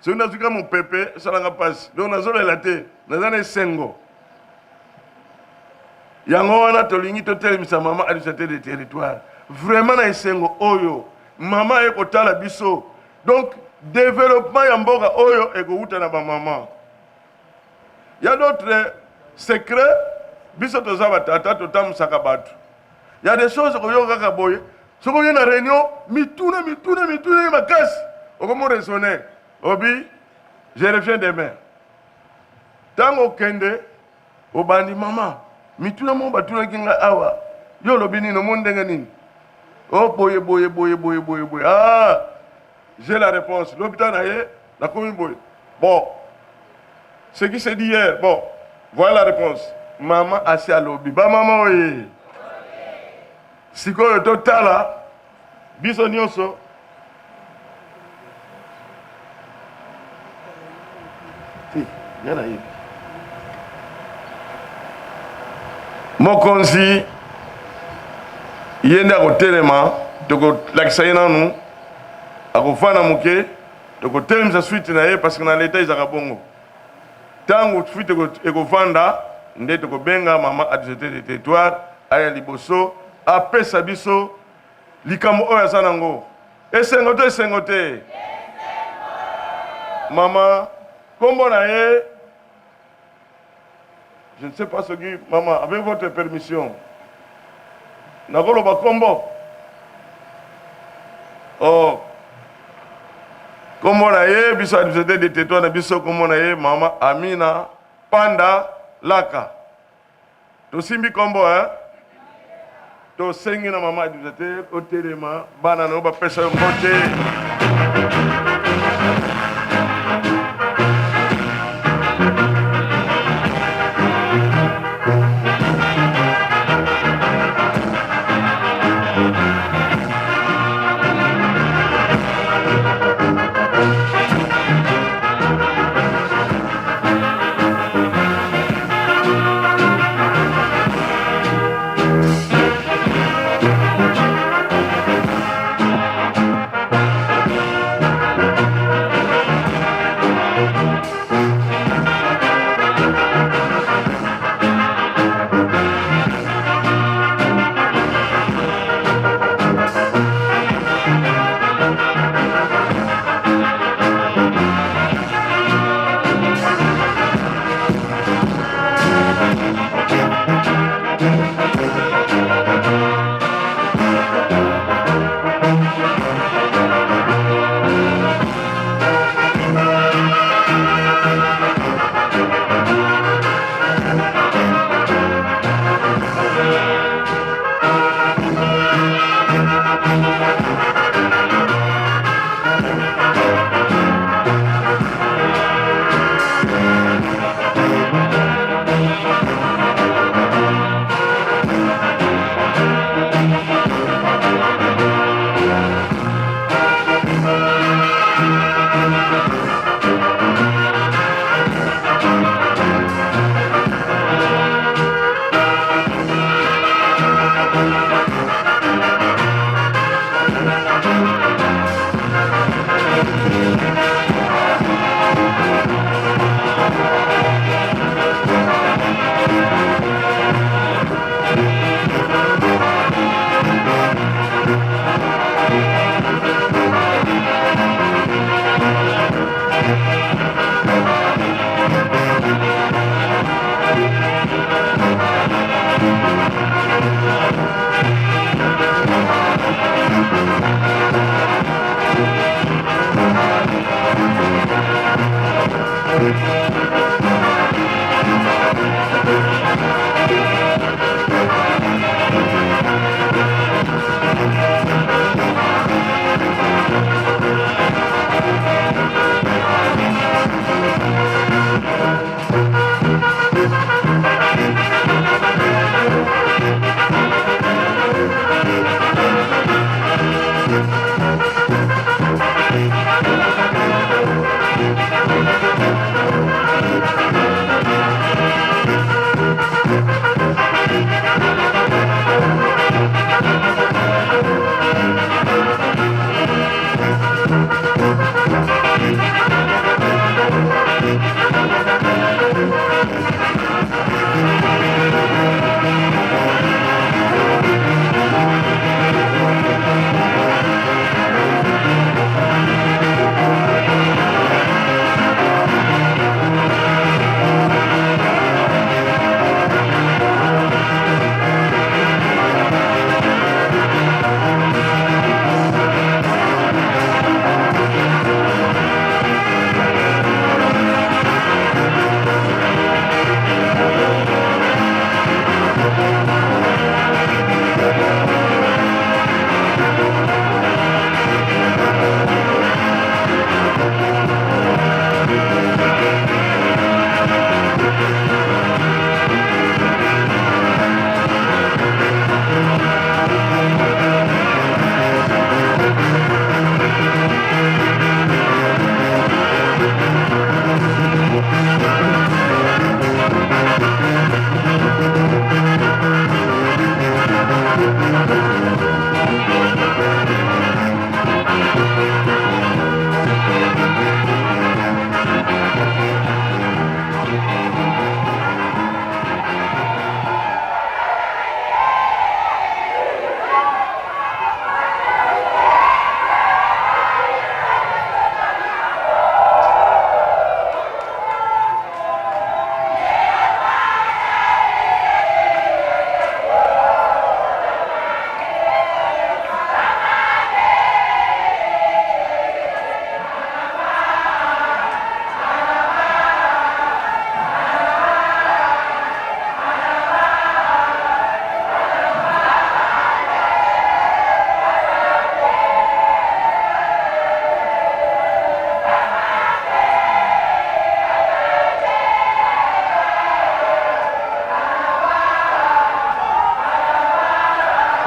soki nazuka mopepe esalanga mpasi, donc nazolela te, naza na esengo. Yango wana tolingi totelemisa mama administrateur de territoire vraiment na esengo oyo mama aye kotala biso. Donc développement ya mboka oyo ekowuta na bamama. Ya d'autres secret, biso toza batata, totambusaka bato. Ya des choses okoyoka kaka boye, soki oye na réunion, mituna mituna mituna ye makasi, okomi raisonner, obi je reviens demain. Ntango okende obandi mama mituna moko batunaki ngai awa, yo olobi nini, omoni ndenge nini? Oh boye boye boye boye boye boye, ah j'ai la réponse. Lobi ntango na ye nakomi boye, bon ce qui s'est dit hier, bon voilà la réponse. Mama asi alobi, ba mama oye. Sikoyo totala biso nyonso te, nga nayebi mokonzi ye nde akotelema, tokolakisa ye nanu, akofanda moke, tokotelemisa suite na ye, parce que na leta ezalaka bongo. Ntango suite ekovanda nde tokobenga mama administrateur de territoire aya liboso apesa biso likambo oyo aza nango. Esengo to esengo te? Mama kombo na ye je ne sais pas soki mama, avec votre permission, nakoloba kombo. Oh, kombo na ye biso administrateur de territoire na biso, kombo na ye mama Amina Panda Laka. Tosimbi kombo hein? Tosengi na mama administrateur otelema, bana na yo bapesa yo mbote.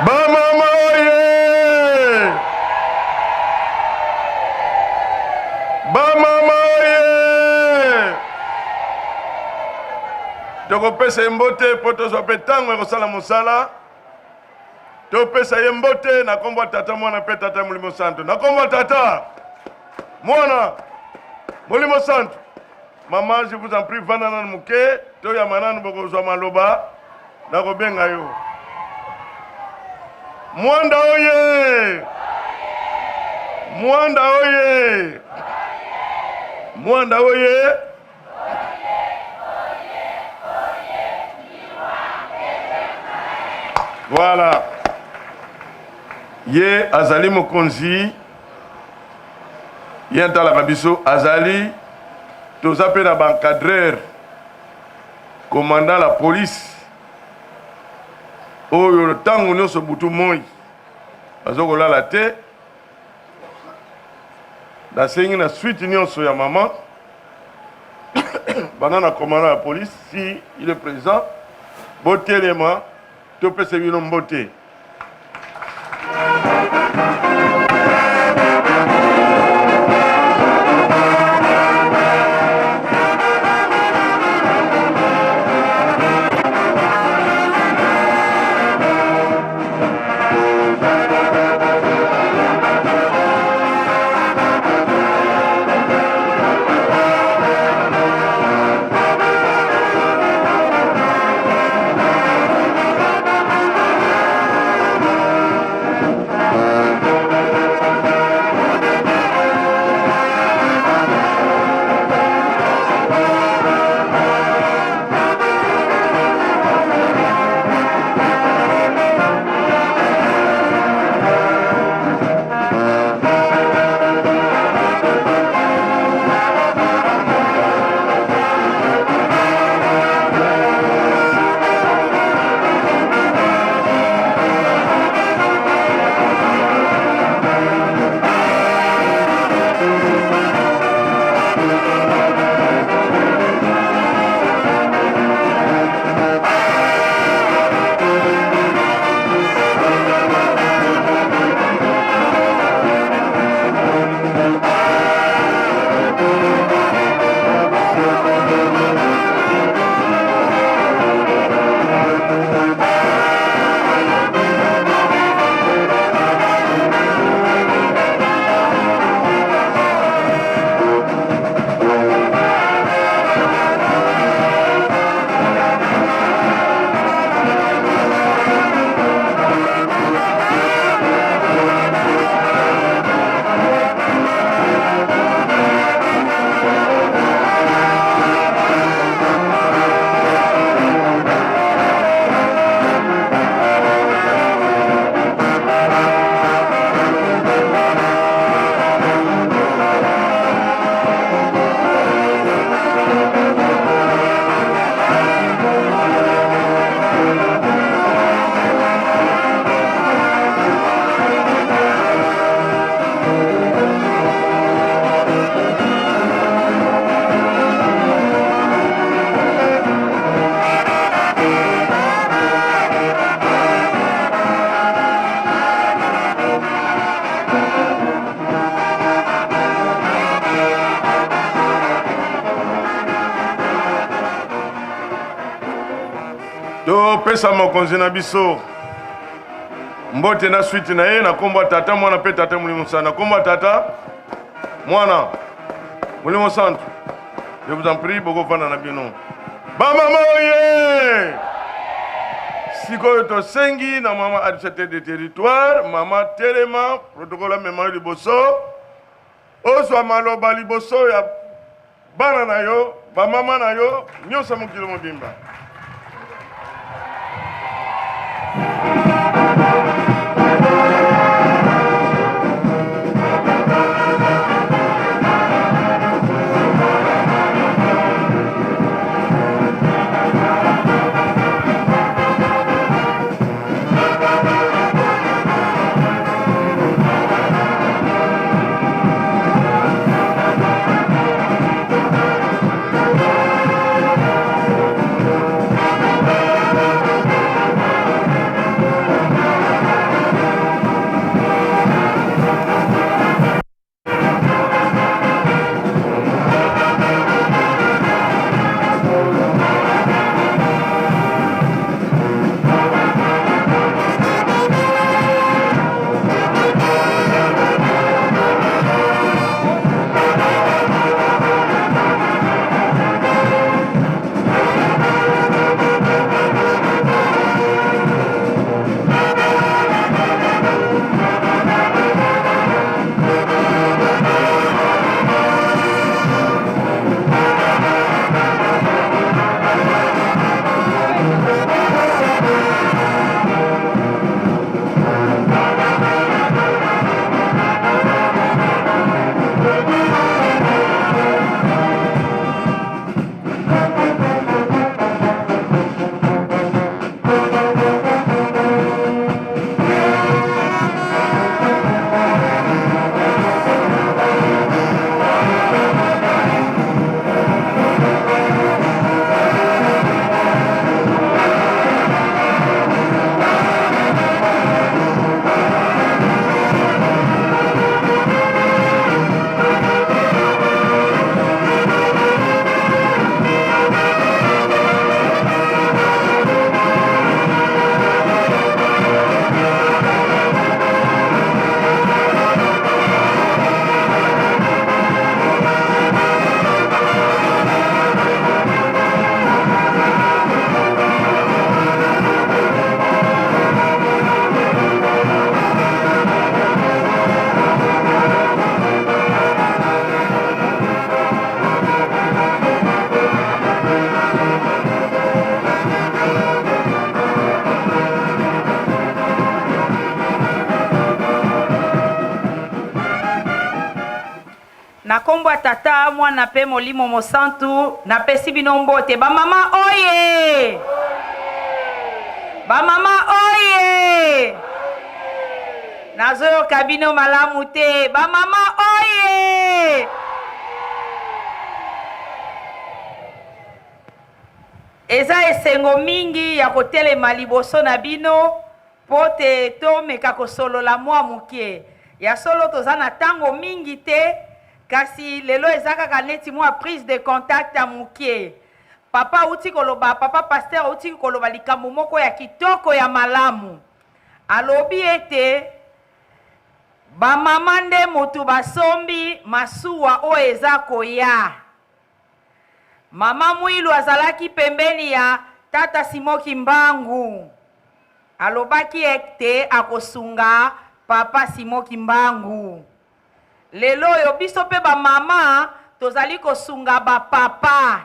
Bamama oye! Bamama oye! Tokopesa ye mbote mpo tozwa mpe ntango ya kosala mosala. Topesa ye mbote na nkombo ya Tata, Mwana mpe Tata Molimo Santo. Na nkombo ya Tata, Mwana, Molimo Santo. Maman, je vous en prie, vanda nanu moke, toyamba nanu bokozwa maloba, nakobenga yo. Mwanda oye! Mwanda oye! Mwanda oye! Voilà. Ye azali mokonzi ye atalaka biso azali toza mpe na baencadreur commandant la police oyo ntango nyonso butu moi baza kolala te nasengi na suite nyonso ya mama banda na commandant ya police si il est présent botelema topesa bino mbote. Topesa mokonzi na biso mbote na suite na ye na nkombo ya Tata, Mwana mpe Tata Molimo Santu. Na nkombo ya Tata, Mwana, Molimo Santu. Je vous en prie, bokovanda na bino. Bamama oye! Sikoyo tosengi na mama administrateur de territoire, mama telema, protocole amema yo liboso, ozwa maloba liboso ya bana na yo, bamama na yo, nyonso ya mokili mobimba. Na kombo ya Tata, Mwana pe Molimo Mosantu, napesi bino mbote. Ba mama oye! Ba mama oye! Nazoyoka bino malamu te. Ba mama oye! Eza esengo mingi ya kotelema liboso na bino mpo te tomeka kosolola mwa moke. Ya solo toza na tango mingi te, kasi lelo eza kaka neti mwa prise de contact ya moke. Papa auti koloba, papa pasteur auti koloba likambo moko ya kitoko ya malamu. Alobi ete ba mama nde motu basombi masuwa oyo eza koya. Mama Mwilu azalaki pembeni ya Tata Simon Kimbangu. Alobaki ete akosunga Papa Simon Kimbangu. Lelo oyo biso pe ba mama tozali kosunga ba papa.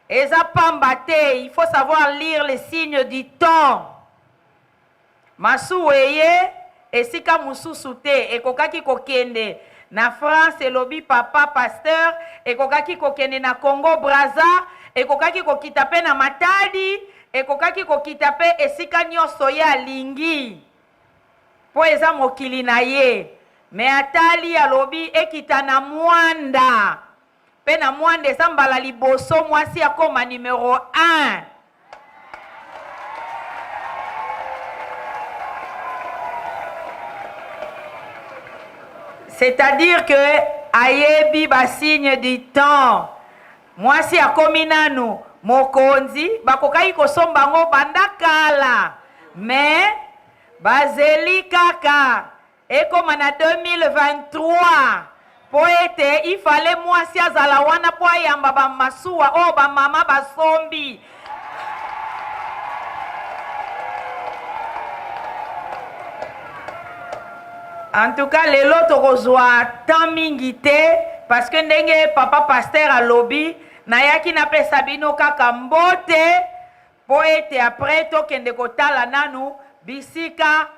Eza pamba te, il faut savoir lire les signes du temps. Masuwa eye esika mosusu te, ekokaki kokende na France elobi papa pasteur, ekokaki kokende na Congo Brazza, ekokaki kokita pe na Matadi, ekokaki kokita pe esika nionso ye alingi po eza mokili na ye mais atali alobi ekita na Muanda pe na Muanda eza mbala liboso mwasi akoma numero 1. C'est-à-dire que ayebi ba signes du temps. Mwasi akomi nanu. Mokonzi bakokaki kosomba yango banda kala mais bazeli kaka ekoma na 2023 mpo ete il fallait mwasi azala wana mpo ayamba ba masuwa oyo ba mama basombi. En tout cas lelo tokozwa temps mingi te parce que ndenge papa pasteur alobi nayaki napesa bino kaka mbote mpo ete après tokende kotala nanu bisika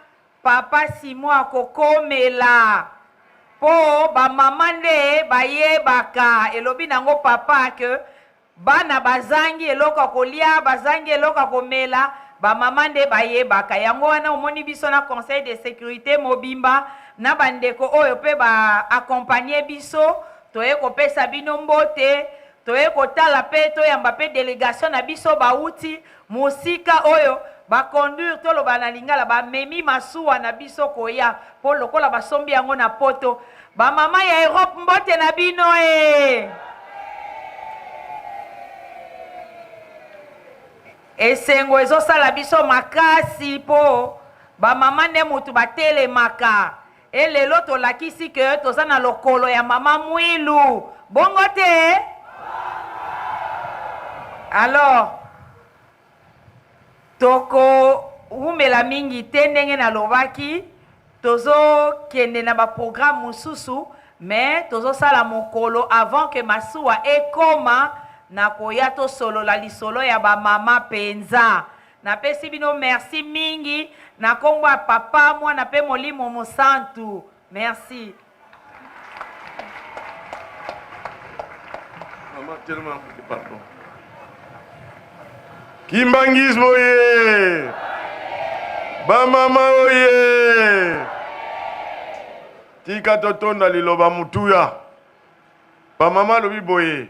papa Simon akokomela mpo ba mama nde bayebaka elobi nango papa que Bana bazangi eloko ya kolia, bazangi eloko ya komela, ba mama nde bayebaka. Yango wana omoni biso na conseil de securite mobimba na ba ndeko oyo pe ba accompagner biso, toye kopesa bino mbote, toye kotala pe toyamba pe delegation na biso bawuti mosika oyo ba conduire, toloba na lingala, bamemi masuwa na biso koya po lokola basombi yango na poto. Ba mama ya Europe mbote na bino ee. Esengo ezosala biso makasi po ba mama nde mutu batelemaka e lelo tolakisi ke toza na lokolo ya mama Mwilu bongo te? Alors Toko wumela mingi te ndenge na lobaki tozo kende na ba programme mususu mais tozo sala mokolo avant que masuwa ekoma na koya tosolola lisolo ya ba mama penza. Na pesi bino merci mingi na kombo ya papa, mwana pe molimo mosantu. Merci. Maman, tellement, pardon. Kimbanguisme oye! Ba mama oye! Tika totonda liloba mutuya. Ba mama alobi boye.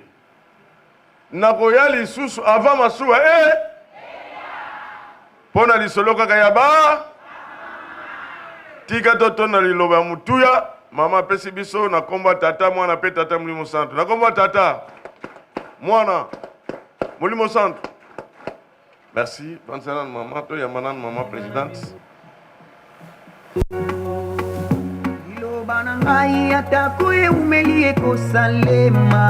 Nakoya lisusu avant masuwa eh! Mpo na lisolo kaka ya ba tika totonda liloba ya motuya mama apesi biso na nkombo ya tata mwana mpe tata molimo santu na nkombo ya tata mwana molimo santu merci vandisa nanu mama toyamba nanu mama présidente Liloba na ngai atako eumeli ekosalema.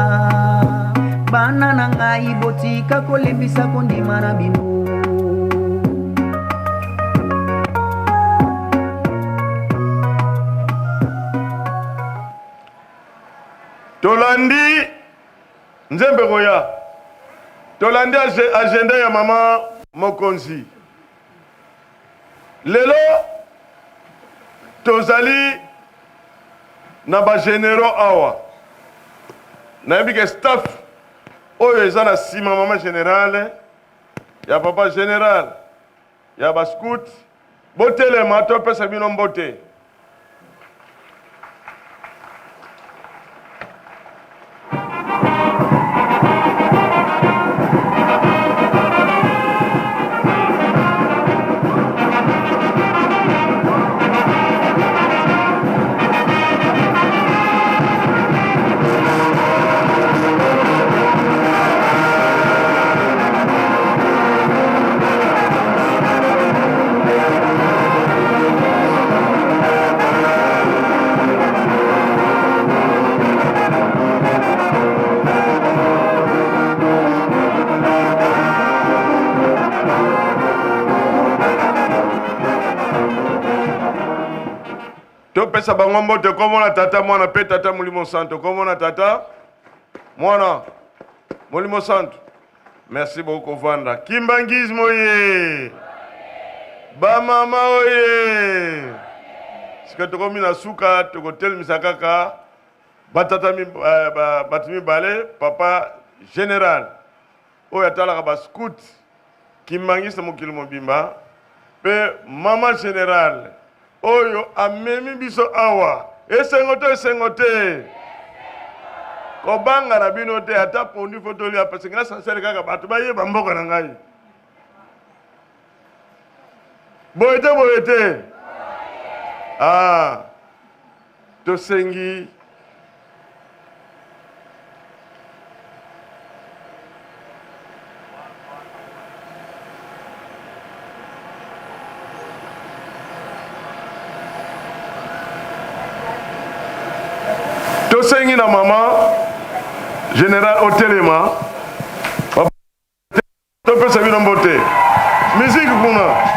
Bana na ngai botika kolembisa kondima na bino. Tolandi nzembe koya tolandi agenda ya mama mokonzi Lelo tozali na ba generaux awa, nayebi ke staff oyo eza na sima mama generale ya papa general ya ba scout, botelema topesa bino mbote. Topesa bango mbote komona tata mwana mpe tata molimo santo komona tata mwana molimo santo Merci beaucoup kovanda. Kimbanguisme oye! Ba mama oye! Sika tokomi na suka tokotelemisa kaka batata eh, bato mibale papa general oyo atalaka ba scout kimbangiste mokili mobimba mpe mama general Oyo amemi biso awa. Esengo to esengo te? Kobanga na bino te, ata pondu fo tolia parce que nga sansele kaka bato bayeba mboka na ngai. Boye te boye te? Ah, tosengi Tosengi na mama general otelema, topesa bino mbote. Miziki kuna.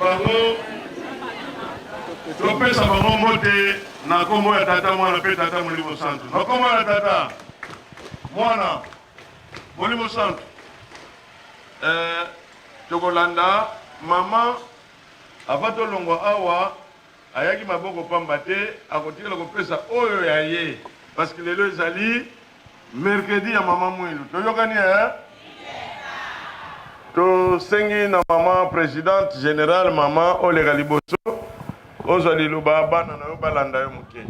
Bango topesa bango mbote na nkombo ya Tata, Mwana mpe Tata Molimo Santu. Na nkombo ya Tata, Mwana, Molimo Santu. Eh, tokolanda mama avant tolongwa awa ayaki maboko pamba te, akotikala kopesa oyo ya ye parce que lelo ezali mercredi ya mama Mwilu. Toyokani eh? Tosengi na mama presidente generale, mama oleka liboso ozwa liloba, bana na yo balanda yo moke.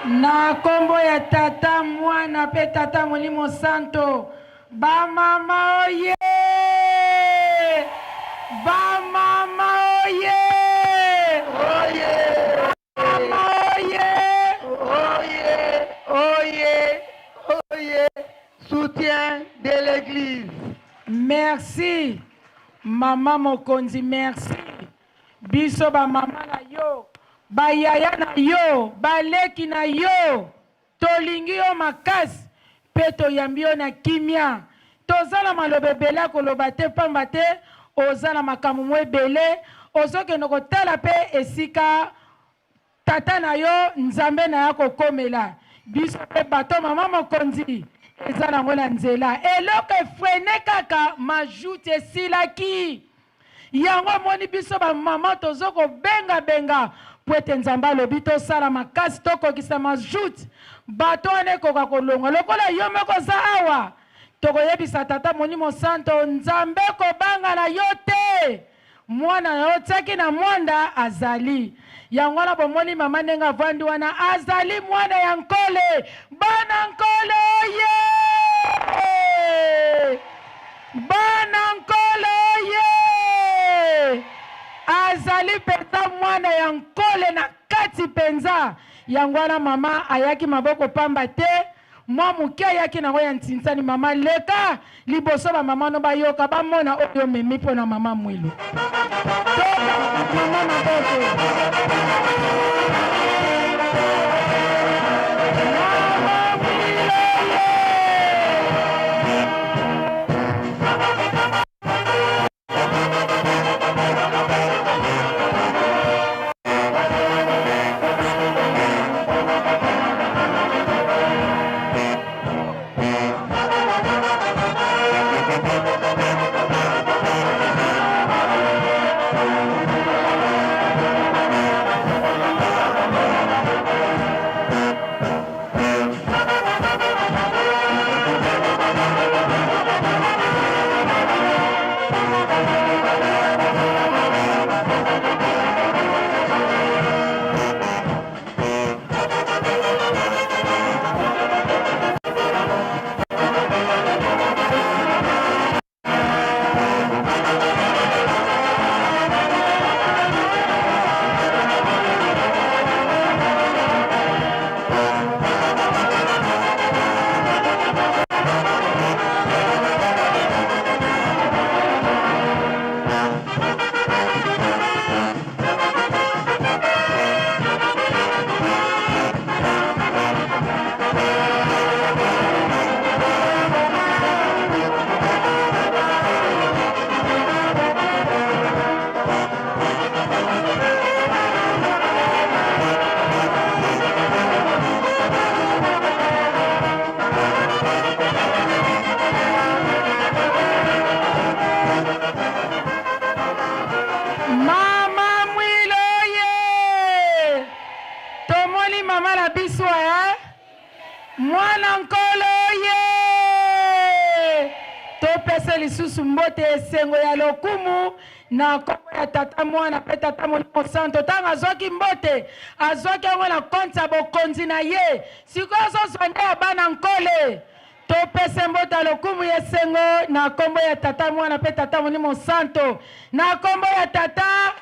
Na nkombo ya Tata, Mwana mpe Tata Molimo Santo. Ba mama oye! Ba mama oye! Oye! Mama oye! Oye! Oye! Oye! Soutien de l'église. Merci mama mokonzi, merci. Biso ba mama na yo, ba yaya na yo, ba leki na yo. Tolingi yo makasi mpe toyambi yo na kimia. Toza na maloba ebele ya koloba te pamba te oza na makambo mwa ebele ozokende kotala mpe esika tata na yo Nzambe na yo akokomela. Biso mpe bato mama mokonzi eza nango na nzela. Eloko efrene kaka majuti esilaki. Yango omoni biso ba maman tozo kobenga benga po ete Nzambe alobi tosala makasi tokokisa majoute bato wana ekoka kolongwa lokola yo moko oza awa tokoyebisa tata Molimo Santo Nzambe kobanga na yo te mwana na yo otiaki na mwanda azali yango wana bomoni mama ndenge avandi wana azali mwana ya Nkole bana Nkole oye Bana Nkolo ye! Azali mpenza mwana ya Nkole na kati mpenza. Yango wana mama ayaki maboko pamba te, mwa moke ayaki na yango ya ntinsani. Mama, leka liboso ba mama no bayoka, bamona oyo omemi mpo na mama Mwilu. Toka mama maboko. Mama Mwilo ye! Tomoni mama na biso eh? Mwana Nkolo ye! Topesa lisusu mbote esengo ya lokumu na nkombo ya Tata, Mwana mpe Tata Molimo Santo. Ntango azwaki mbote, azwaki yango na konti ya bokonzi na ye. Sikoyo azozwa nde ya bana Nkole. Topese mbote ya lokumu ya esengo na kombo ya Tata, Mwana mpe Tata Molimo Santo. Na kombo ya Tata,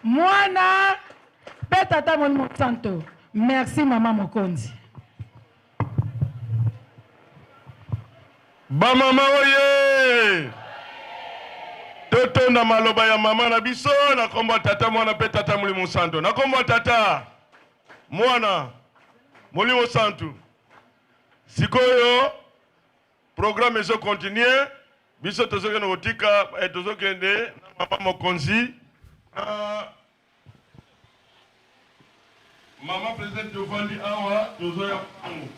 Mwana mpe Tata Molimo Santo. Merci mama mokonzi. Ba mama oye! Totonda maloba ya mama na biso na kombo ya Tata, Mwana mpe Tata Molimo Santo. Na kombo ya Tata, Mwana, Molimo Santu. Sikoyo programme ezo continuer, biso tozokende kotika eh, tozokende na mama mokonzi na mama president tovandi awa tozoya mbangu.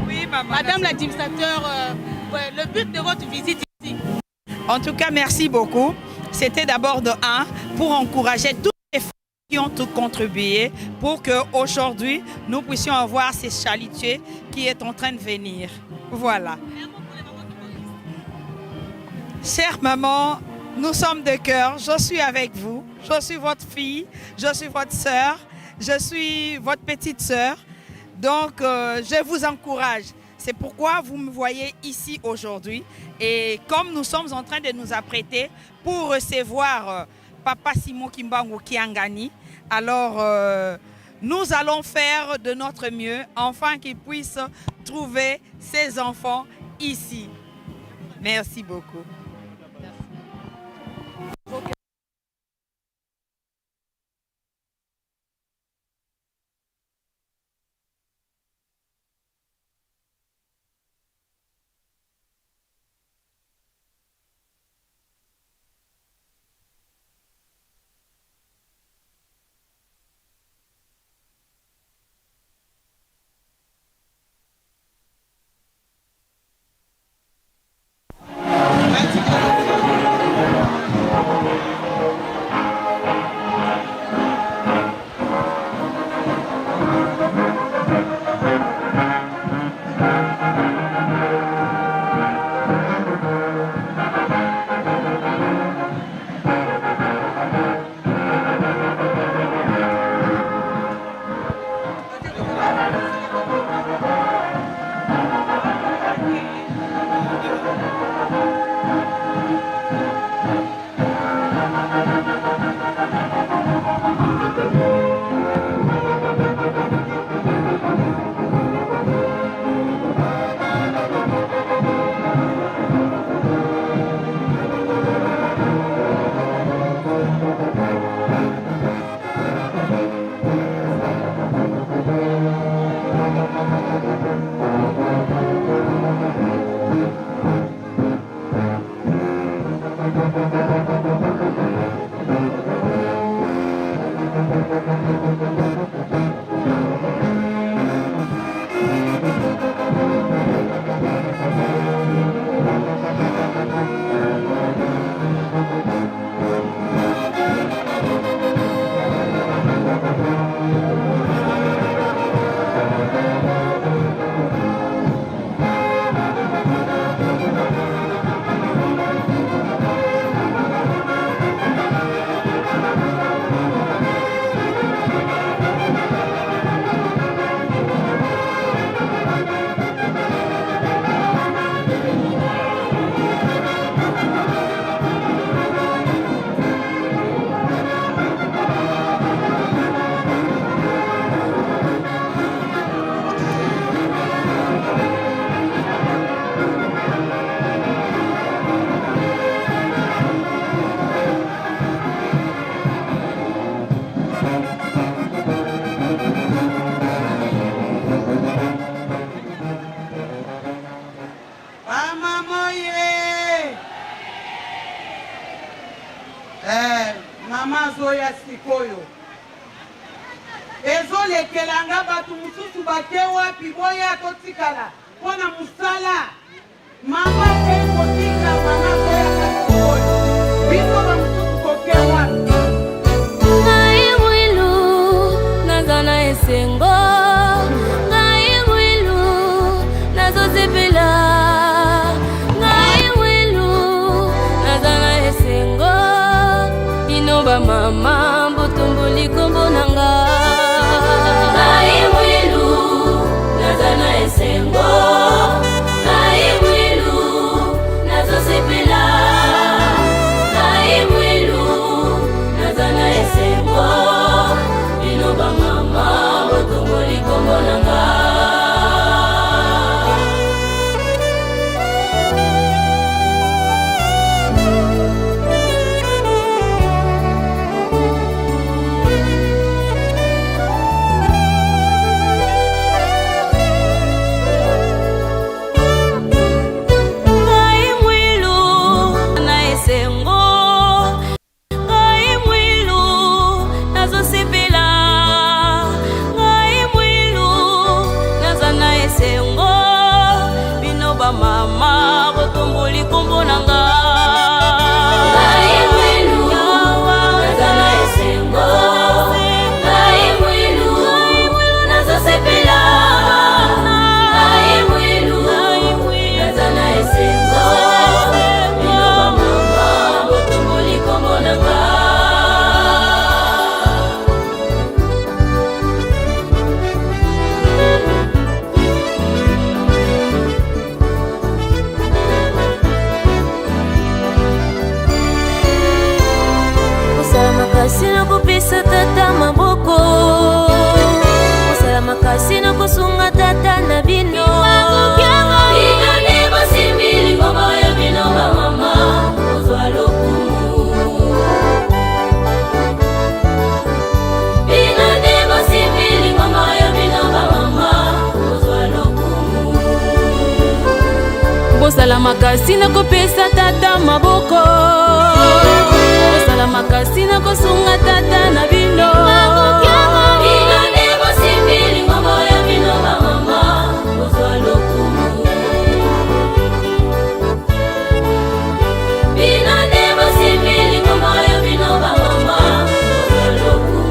Oui, maman. Madame l'administrateur, le but de votre visite ici. En tout cas, merci beaucoup. C'était d'abord de un, pour encourager toutes les femmes qui ont tout contribué pour qu'aujourd'hui, nous puissions avoir ces chalutiers qui est en train de venir. Voilà. Chère maman, nous sommes de cœur. Je suis avec vous. Je suis votre fille. Je suis votre sœur. Je suis votre petite sœur. Donc, je vous encourage. C'est pourquoi vous me voyez ici aujourd'hui. Et comme nous sommes en train de nous apprêter pour recevoir Papa Simon Kimbangu Kiangani, alors nous allons faire de notre mieux afin qu'il puisse trouver ses enfants ici. Merci beaucoup. Bolekela nga bato mosusu bake wapi boya totikala mpo na mosala. Mama akei kotika mama akoyaka sikoyo biso ba mosusu toke wapi? Ngai Mwilu naza na esengo, ngai Mwilu nazosepela, ngai Mwilu naza na esengo, bino bamama botomboli kombo na nga. Ngai Mwilu naza na esengo, ngai Mwilu nazosepela, ngai Mwilu naza na esengo, bino bamama botomboli kombo na nga. Ngai Mwilu na esengo, ngai Mwilu nazosepela, ngai Mwilu naza na esengo, bino bamama botomboli kombo na nga. Ngai Mwilu naza na esengo, ngai Mwilu nazosepela, ngai Mwilu naza na esengo, bino bamama botomboli kombo na nga. Kosala makasi na kopesa tata maboko, kosala makasi na kosunga tata na bino. Bino nde bosimbi lingomba oyo, bino bamama kozwa lokumu. Bino nde bosimbi lingomba oyo, bino bamama kozwa lokumu. Bosala makasi na kopesa tata maboko, bosala makasi na kosunga tata na bino. Bino nde bosimbi lingomba oyo, bino bamama kozwa lokumu. Bino nde bosimbi lingomba oyo, bino bamama kozwa lokumu.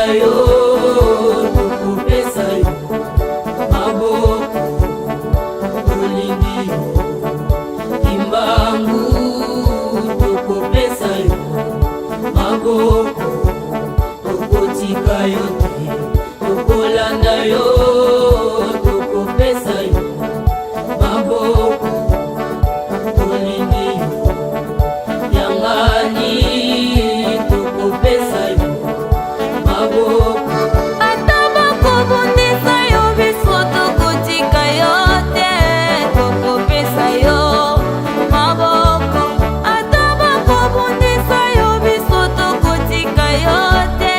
Tokolanda yo, tokopesa yo maboko, tolingi yo Kimbangu, tokopesa yo maboko, tokotika yo te, tokolanda yo, tokopesa yo maboko, tolingi yo yangani, tokopesa yo maboko. Ata bakobundisa yo, biso tokotika yo te, tokopesa yo maboko. Ata bakobundisa yo, biso tokotika yo te,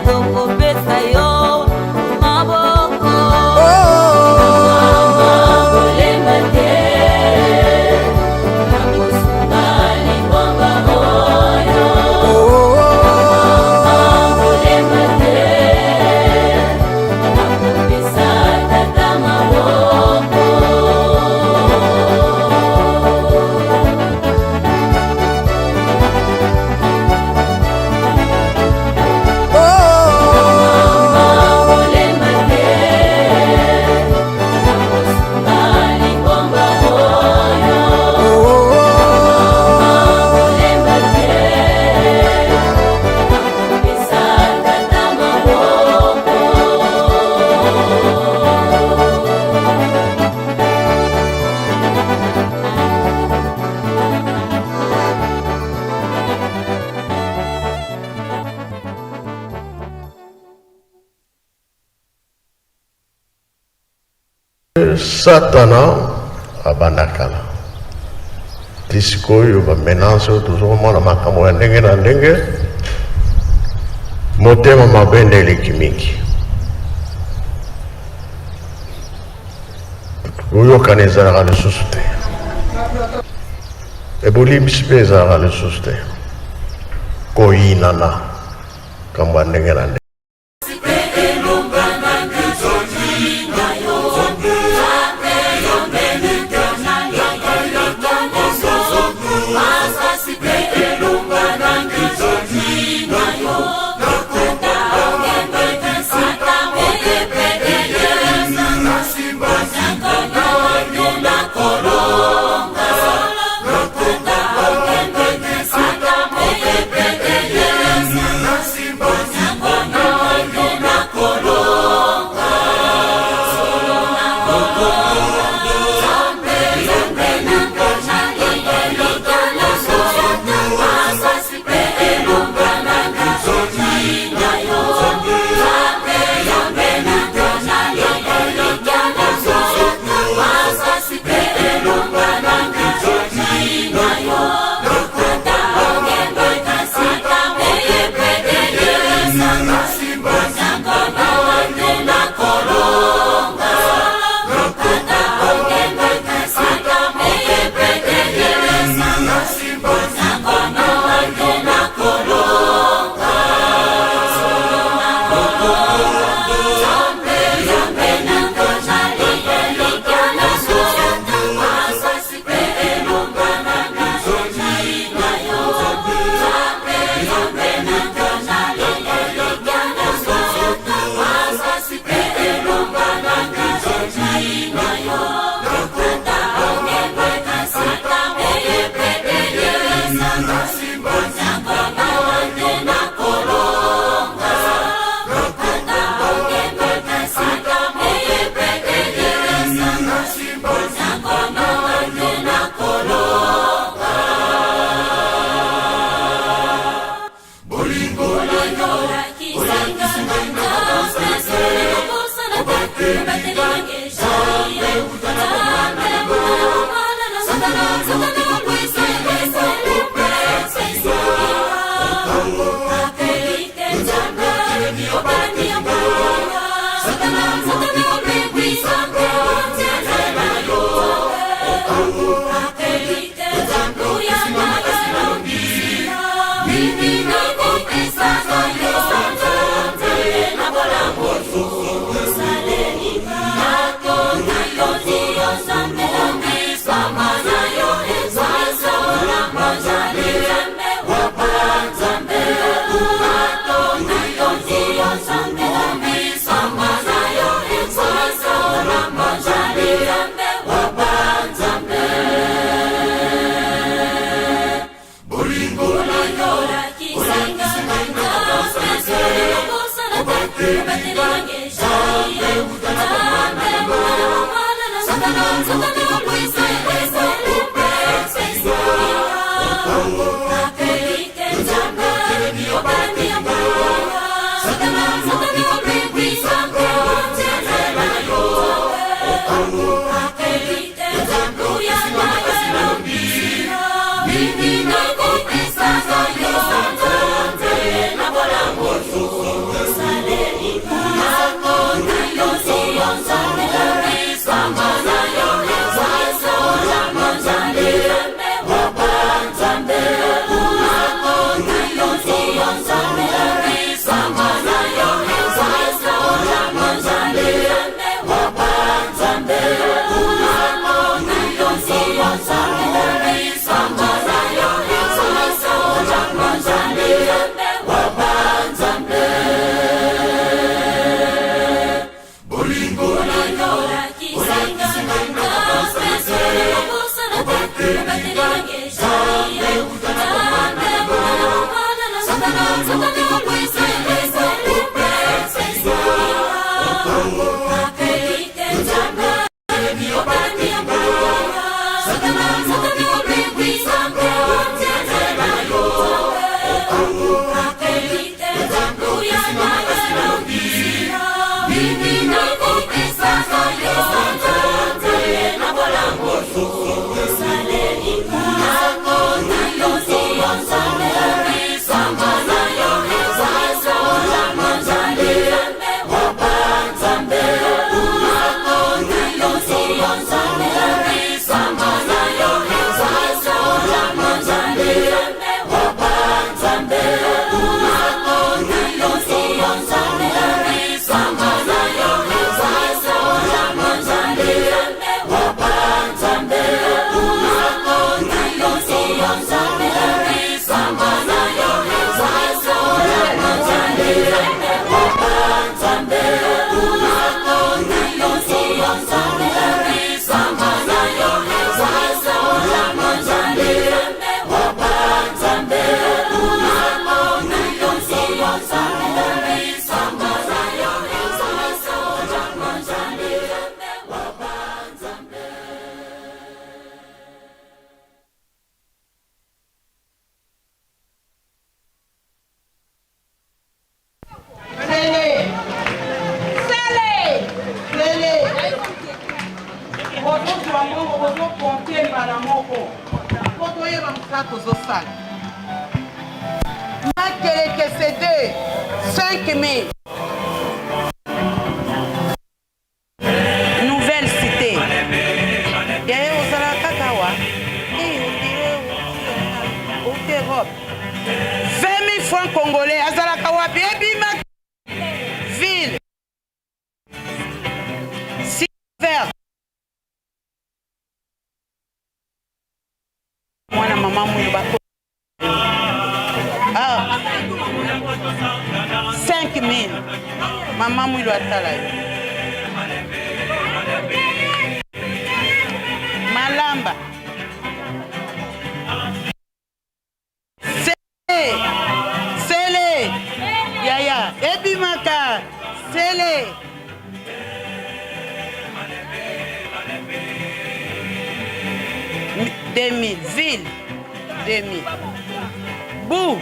tokopesa yo maboko. Mama, kolemba te, nakosunga lingomba oyo. Mama, kolemba te, nakopesa tata maboko. Mama, kolemba te, nakosunga lingomba oyo. Mama, kolemba te, nakopesa tata maboko. Satana abanda kala ti sikoyo, bamenaces oyo tozokomona, makambo ya ndenge na ndenge, motema mabe nde eleki mingi, koyokana ezalaka lisusu te, ebolimbisi mpe ezalaka lisusu te, koyinana, kambo ya ndenge na ndenge. Bozozwa mbongo bozokonte mbala moko mpo toyeba mosala tozosala. Makelekese 2 5000. Nouvelle cité. Yaya ozalaka kaka awa? Eh, on dirait outi Europe. 20 000 francs congolais azalaka wapi? Ebima ville. Silver. Mwana mama mwilu ba ah 5000 mama mwilu atala yo malamba sele sele yaya ebimaka sele 2000 ville 2000 bu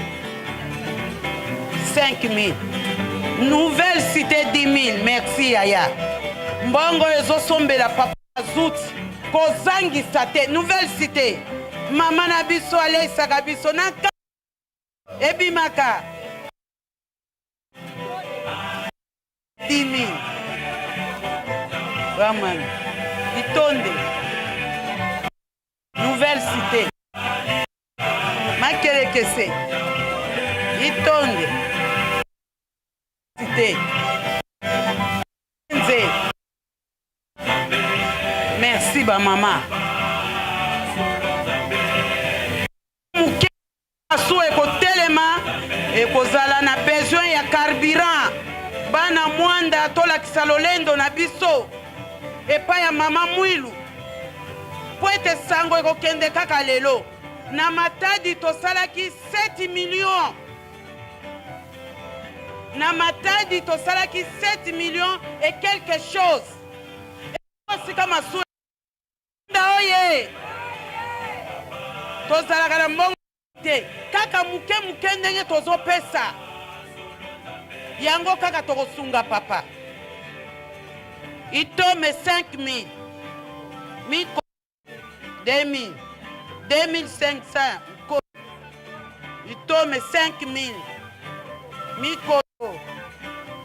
5000 nouvelle cité 10000 merci yaya mbongo ezosombela papa Azout kozangisa te nouvelle cité mama na biso aleisaka biso na ebimaka 10000 Raman Itonde nouvelle cité Makelekese Itonde cité Nze Merci ba mama. Moke masuwa ekotelema ekozala na besoin ya carburant. Bana Mwanda tolakisa lolendo na biso epai ya mama Mwilu mpo ete sango ekokende kaka lelo. Na Matadi tosalaki 7 millions. Na Matadi tosalaki 7 millions et quelque chose. Esika masuwa oye tozalaka na mbongo te, kaka moke moke ndenge tozopesa yango kaka tokosunga papa. Itome 5000 miko 2000 2500 itome 5000 mikolo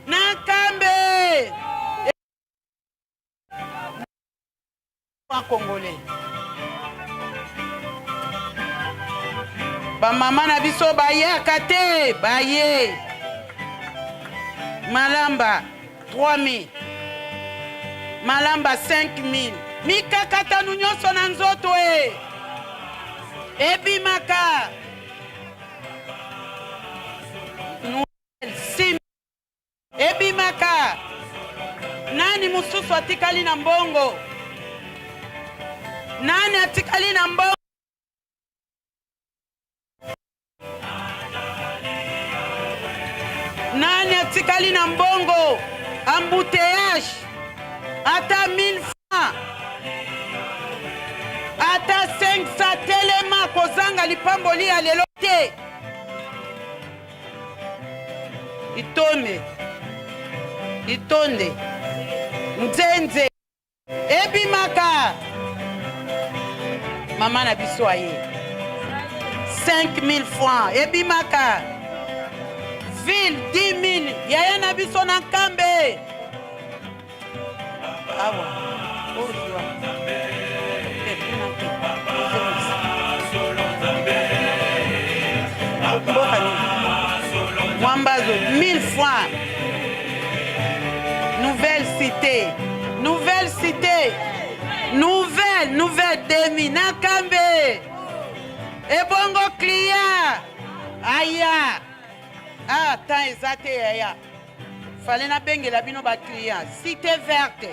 na nkambe congolais. Bamama na biso bayaka te, baye malamba 3000 malamba 5000 mikakatano nyonso na nzoto e ebimaka Ebimaka. Nani mosusu atikali na mbongo? Nani atikali na mbongo? Nani atikali na mbongo? Embouteillage ata 1000 francs ata 500 telema, kozanga lipamboli ya lelo te. Itome, itonde, nzenze ebimaka. Mama na biso aye 5000 francs ebimaka. Ville 10000 yaya na biso na Nkambe awa ozwa mboka nini Mwambazo 1000 francs. Nouvelle cité, nouvelle cité, nouvelle, nouvelle demi Nakambe. Ebongo client aya. Ah, temps eza te yaya. Fallait nabengela bino ba client. Cité verte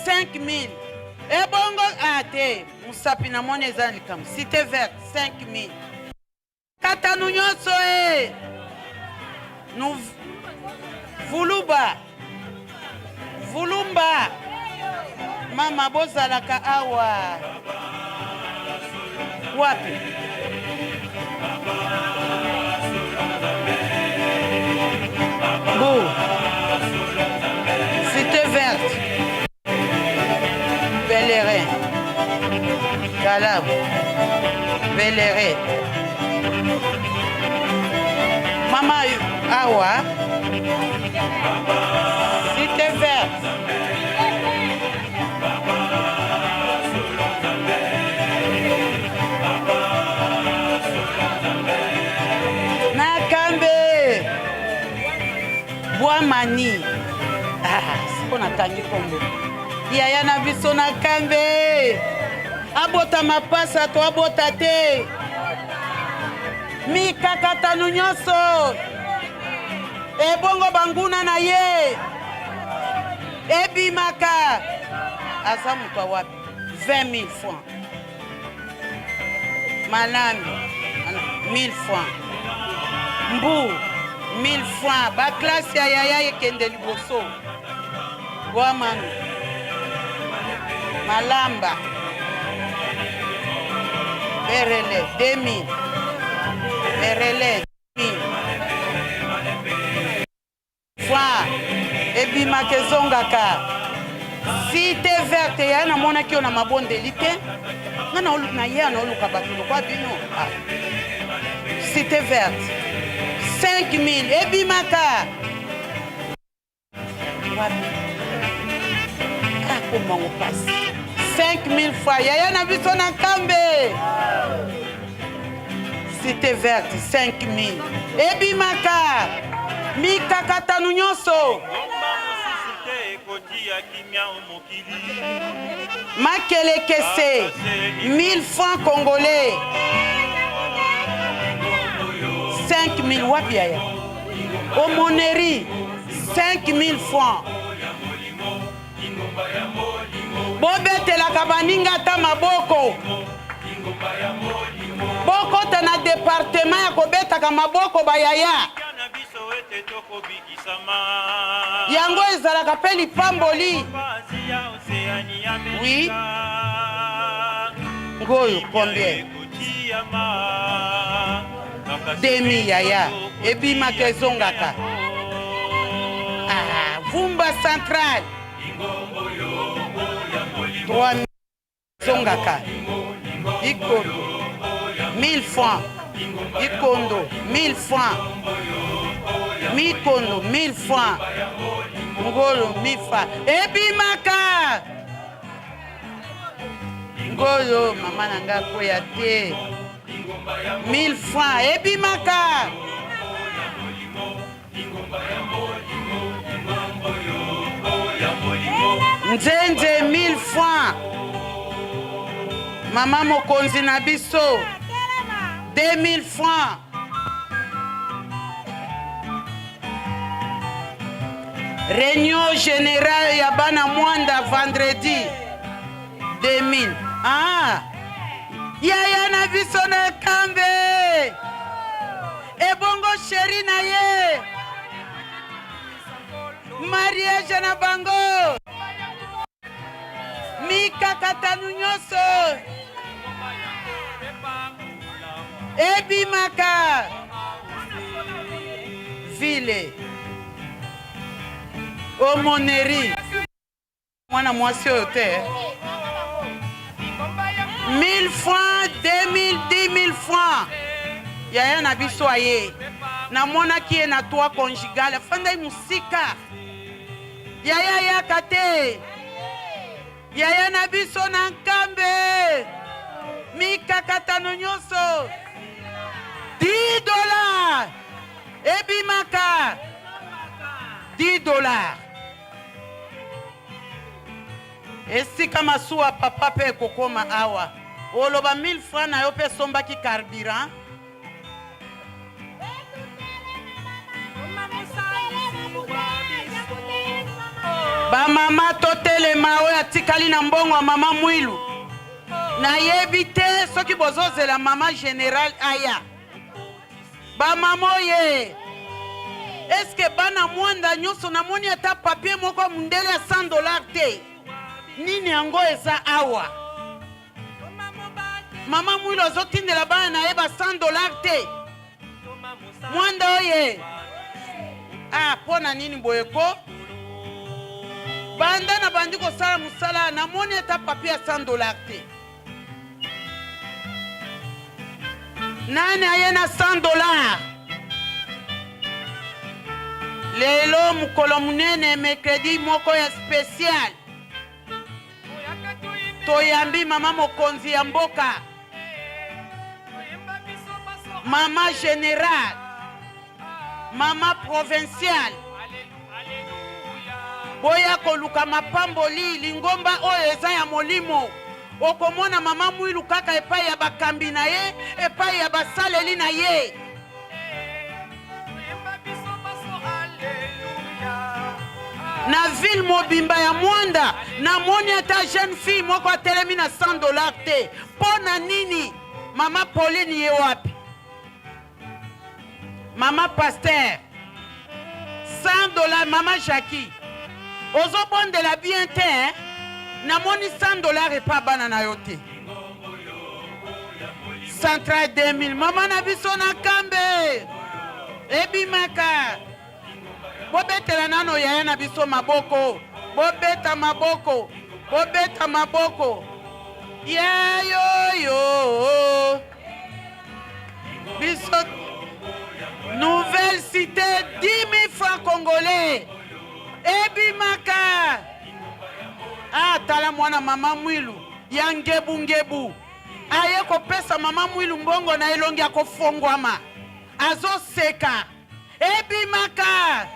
5000. Ebongo ah te, musapi namoni eza likambo. Cité verte 5000. Katanu nyonso e nous vuluba vulumba mama bozalaka awa wapi? Bu cité verte pèlerin kalabu pèlerin mama awa cité verte Nakambe Bwamani ah, siko natangi kombo yaya na biso Nakambe abota mapasa to abota te mikakatano nyonso ebongo banguna na ye ebimaka aza moto awapi 20 000 francs Malambi 1000 francs Mbu 1000 francs baklase ya yaya ekende liboso Bwamanu Malamba Berele 2000 Berele 2000 Fois ebimaka ezongaka. Cité verte ya namonaki yo na mabondeli te nga na ye naoluka bato lokwa bino ah. Cité verte 5000 ebimaka wapi akomango pasi 5000 fois yaya na biso na nkambe Cité verte 5000 ebimaka mikakatano nyonso makelekese 1000 francs congolais 5000 wapi yaya omoneri 5000 francs. Bobetelaka baninga ata maboko. Bokota na departement ya kobetaka maboko bayaya. Yango ezalaka mpe lipamboli. Oui. Ngoyo combien? Demi yaya ebimaka ezongaka. Ah, Vumba Central. 3000 ezongaka. Ikondo 1000 francs. Ikondo 1000 francs. Mikondo 1000 francs. Ngolo mifa ebimaka. Ngolo mama na nga akwea te. 1000 francs ebimaka. Nzenze 1000 francs. Mama mokonzi na biso 2000 francs. Réunion générale ya bana Mwanda vendredi 2000. Ah! Yaya na biso na kambe. Ebongo sheri na ye. Mariage na bango. Mikakatano nyonso ebimaka vile omoneri mwana mwasi oyo te 1000 francs 2000 10000 francs yaya na biso aye namonaki ye na toit conjugal afandaki mosika yaya yaka te yaya na biso na nkambe mikakatano nyonso 10 dollars ebimaka 10 dollars esika masuwa papa mpe ekokoma awa oloba 1000 francs na yo mpe esombaki carburant bamama totelema oyo atikali na mbongo ya mama mwilu nayebi te soki bozozela mama general aya bamama oye eske bana mwanda nyonso namoni ata papier moko ya mundele ya 100 dollar te nini yango eza awa Mama Mwilu azotindela bana na ye ba 100 dollars te. Mwanda oye. Ah, mpo na nini boye ko? Banda na bandi kosala mosala namoni ata papier ya 100 dollars te. Nani aye na 100 dollars? Lelo mokolo monene mercredi moko ya special. Toyambi mama mokonzi ya mboka, mama general, mama provincial. Boya koluka mapamboli, lingomba oyo eza ya molimo. Okomona mama Mwilu kaka epai ya bakambi na ye, epai ya basaleli na ye. Na ville mobimba ya Mwanda namoni ata jeune fille moko atelemi na 100 dollars te. Mpo na nini? Mama Pauline ye wapi? Mama pasteur 100 dollars. Mama Jackie ozobondela bien te hein? Namoni 100 dollars epa bana na yo te. Central 2000 mama na biso na kambe ebimaka. Bobetela nano yaya na biso maboko, bobeta maboko, bobeta maboko yeyoyo biso nouvelle cité 10 000 francs congolais ebimaka. Ah, tala mwana mama Mwilu ya ngebu ngebu aye kopesa mama Mwilu mbongo na elongi ya kofongwama, azoseka ebimaka.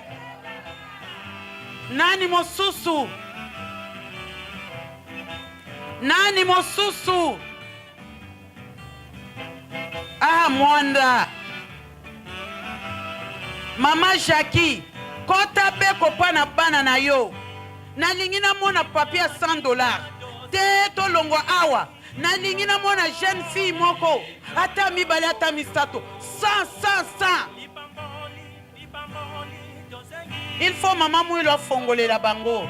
Nani mosusu? Nani mosusu? Ah, Mwanda. Mama Jackie. Kota beko mpa na bana na yo. Nalingi namona papier ya 100 dollars te tolongwa awa. Nalingi namona jeune fille moko ata mibale ata misato 100 100 100. Il faut mama Mwilu afongolela bango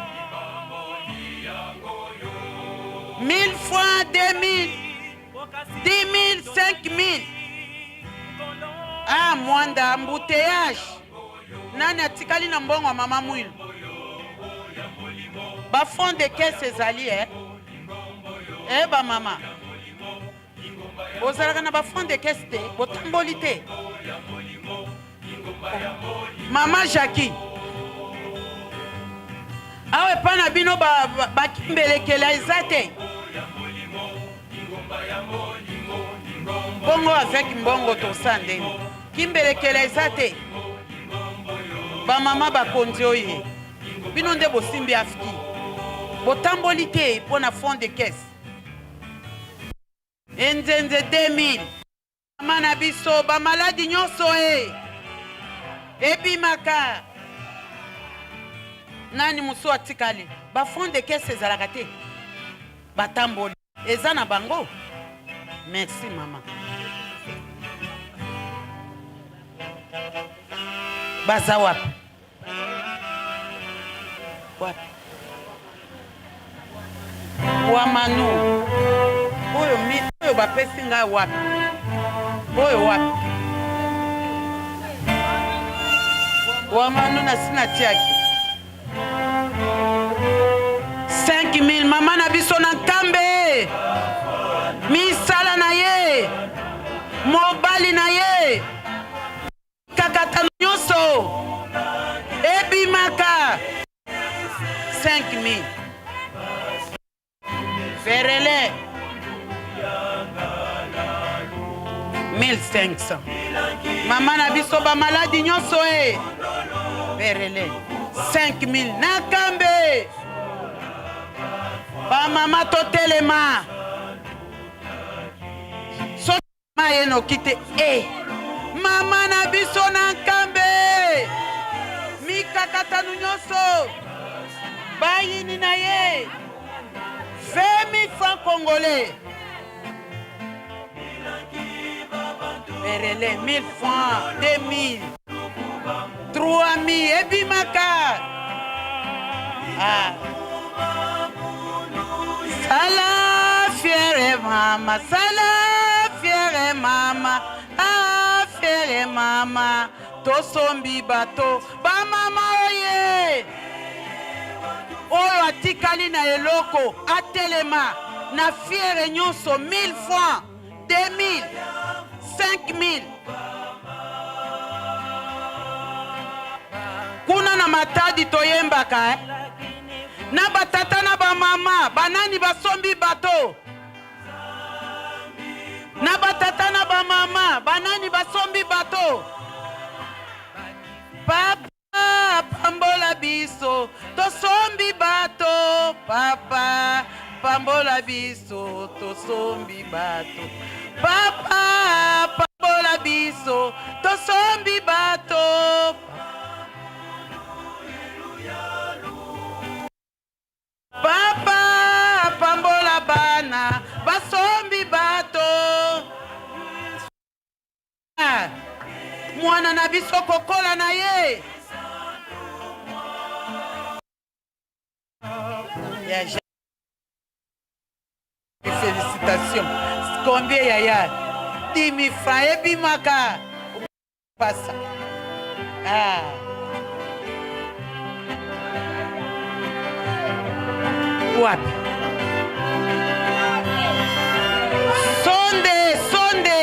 1000 francs, 2000, 10000, 5000. Ah Mwanda embouteillage. Nani atikali na mbongo ya mama Mwilu? Ba fonds de caisse ezali eh? Eh ba mama. Bozalaka na ba fonds de caisse te, botamboli te. Mama Jackie. Awa epai na bino bakimbelekela ba, ba eza te. Bongo avec mbongo tosa ndeni. Kimbelekela eza te. Ba mama bakonzi oye. Bino nde bosimbi afki. Botamboli te mpo na fond de caisse. Enzenze 2000. Mama na biso ba maladi nyonso e ebimaka. Nani mosusu atikali? Ba fond de caisse ezalaka te. Batamboli eza na bango. Merci mama. Baza wapi? Wapi? Wamanu oyo mi oyo bapesi ngai wapi? Oyo wapi? Wamanu nasi natiaki 5000 mama na biso na nkambe misala na ye mobali na ye Kakatano nyonso ebimaka 5000 ferele 1500 mama na biso bamaladi nyonso e ferele 5000 na kambe bamama totelema. Mama ye noki te e mama na biso na nkambe mikakatano nyonso bayini na ye 20 francs congolais perele 1000 francs 2000 3000 ebimaka ah. Sala fiere mama, sala fiere mama, ah fiere mama, tosombi bato ba mama oye. Oyo atikali na eloko atelema na fiere nyonso 1000 francs, 2000, 5000. Kuna na Matadi toyembaka eh? Na batata na bamama banani basombi bato na batata na bamama banani basombi bato papa pambola biso tosombi bato papa pambola biso tosombi bato papa pambola biso tosombi bato Papa pambola bana basombi bato. Ah, mwana na biso kokola na ye. Ya Félicitations. Combien yaya? 10 000 francs ebimaka. Pasa. Ah. Wapi? Sonde, sonde.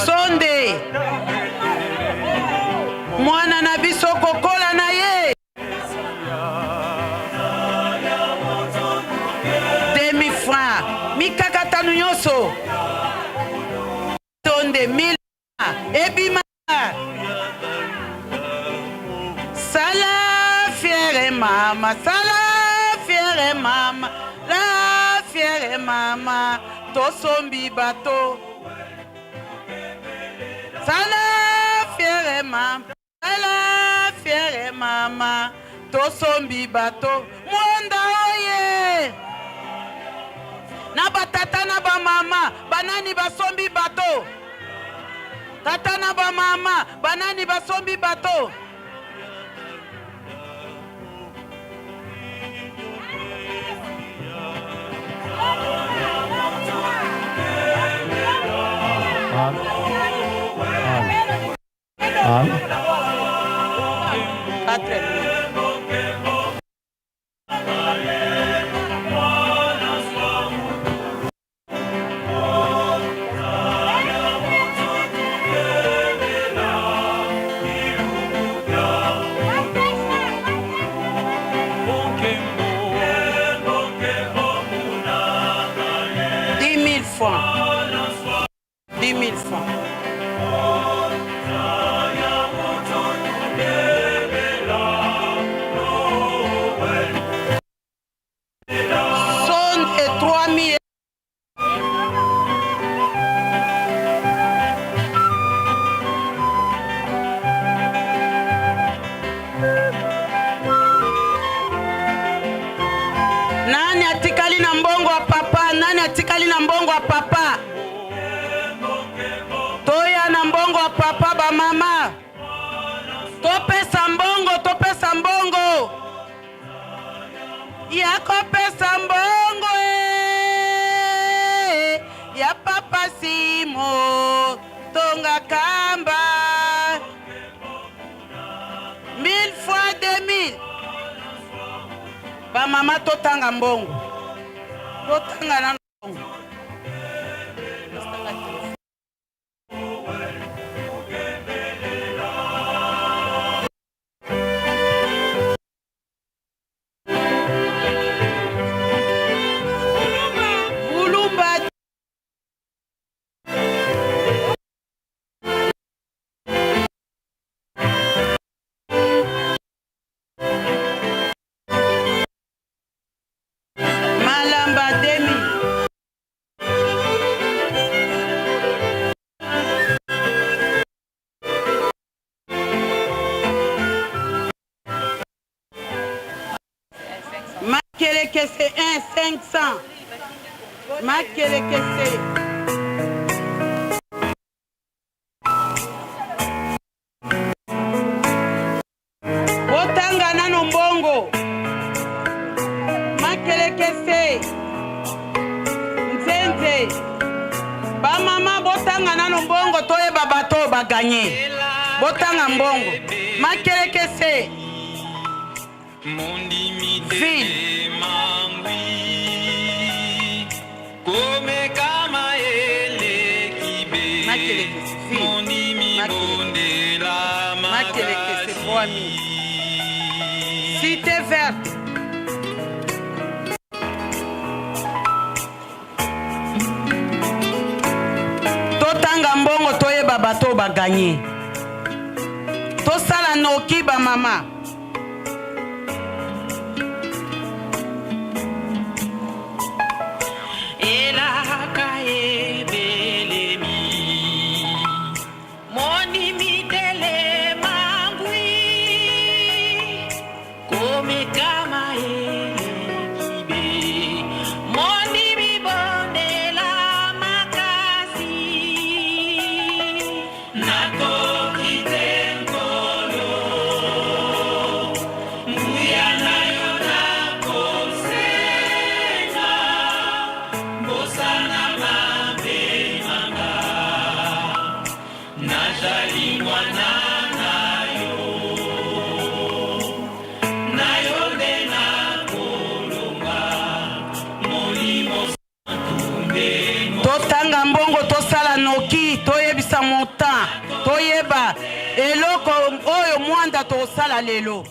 Sonde. Mwana na biso kokola na ye. Demi franc mikakatano nyonso tonde mil ebima sala fiere mama sala fiere mama la fiere mama tosombi bato. Sala fiere mama, sala fiere mama, tosombi bato mwanda oye. Na batata na bamama, banani basombi bato? Tata na bamama, banani basombi bato? Francs. 10 000 francs. Son et 3 000. Nani atikali na mbongo ya papa? Nani atikali na mbongo ya papa? Toya na mbongo ya papa, ba mama. Topesa mbongo, topesa mbongo. Ya kopesa mbongo eh, ya papa Simo tonga kamba. 1000 fois 2000. Ba mama totanga mbongo. Totanga na mbongo. Bulumba. Malamba 2000. Makelekese 1 500. Makelekese. Botanga nano mbongo. Makelekese. Nzenze. Bamama botanga nano mbongo toyeba bato oyo baganye. Botanga mbongo. Makelekese. Ville. Makelekese. Ville. Makelekese 3000. Cité verte. Totanga mbongo toyeba bato oyo baganye. Tosala noki bamama. Elaka ebelemi mondimi telema ngwi komekama eleki be mondimi bondela makasi nakoki te nkolo nguya na yo nakosenga bosana mabe manga nazali mwana na yo na yo nde nakolonga molimo Totanga mbongo tosala noki toyebisa montant toyeba eloko oyo mwanda tokosala lelo.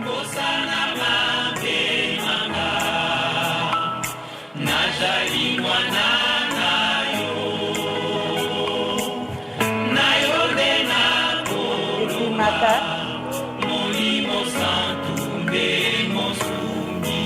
Bosana mabe manga nazali mwana na yo na yo nde nakolonga molimo santu nde mosungi.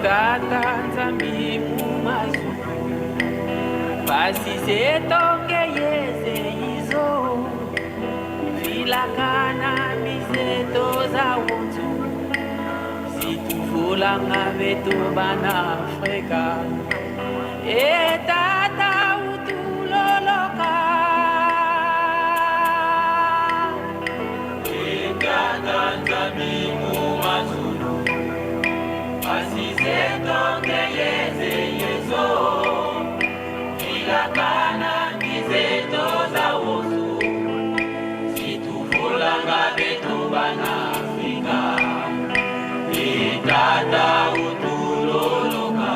Tata Nzambi mumazulu pasisetonge yeze izo vilakana miseto zawonzu situvulanga beto bana Afrika e tata utuloloka e tata Nzambi mumazulu pasisetonge yeze yezo vilakana miseto zawonzu situvulanga beto bana Afrika e tata utuloloka.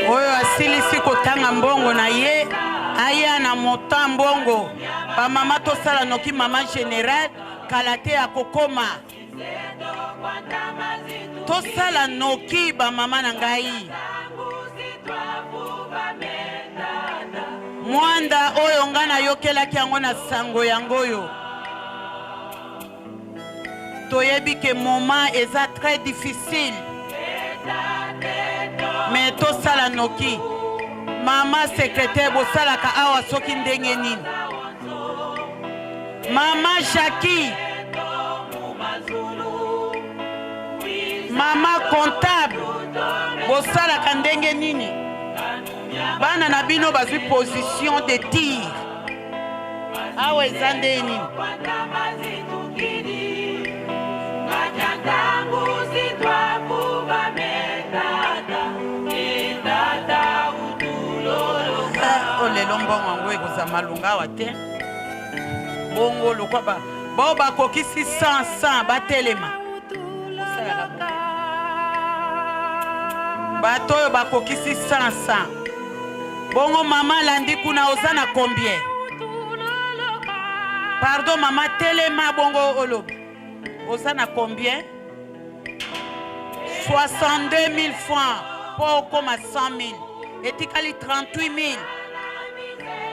Oyo asilisi kotanga mbongo na ye aya na montant mbongo. Bamama tosala noki, mama général kala te akokoma. Tosala noki bamama na ngai. Mwanda oyo ngai nayokelaki yango na sango yango oyo toyebi ke moment eza très difficile, mais tosala noki. Mama secrétaire, bosalaka awa soki ndenge nini? Mama Jackie, mama comptable, bosalaka ndenge nini? Bana na bino bazwi position de tir awa, eza ndenge nini? Oyo lelo mbongo yango ekozala malonga awa te. Bongo lokwa bao bakokisi 100 100 batelema. Bato oyo bakokisi 100 100. Bongo mama alandi kuna, oza na combien? Pardon mama, telema. Bongo oloba oza na combien? 62 000 francs mpo okóma 100 000, etikali 38 000.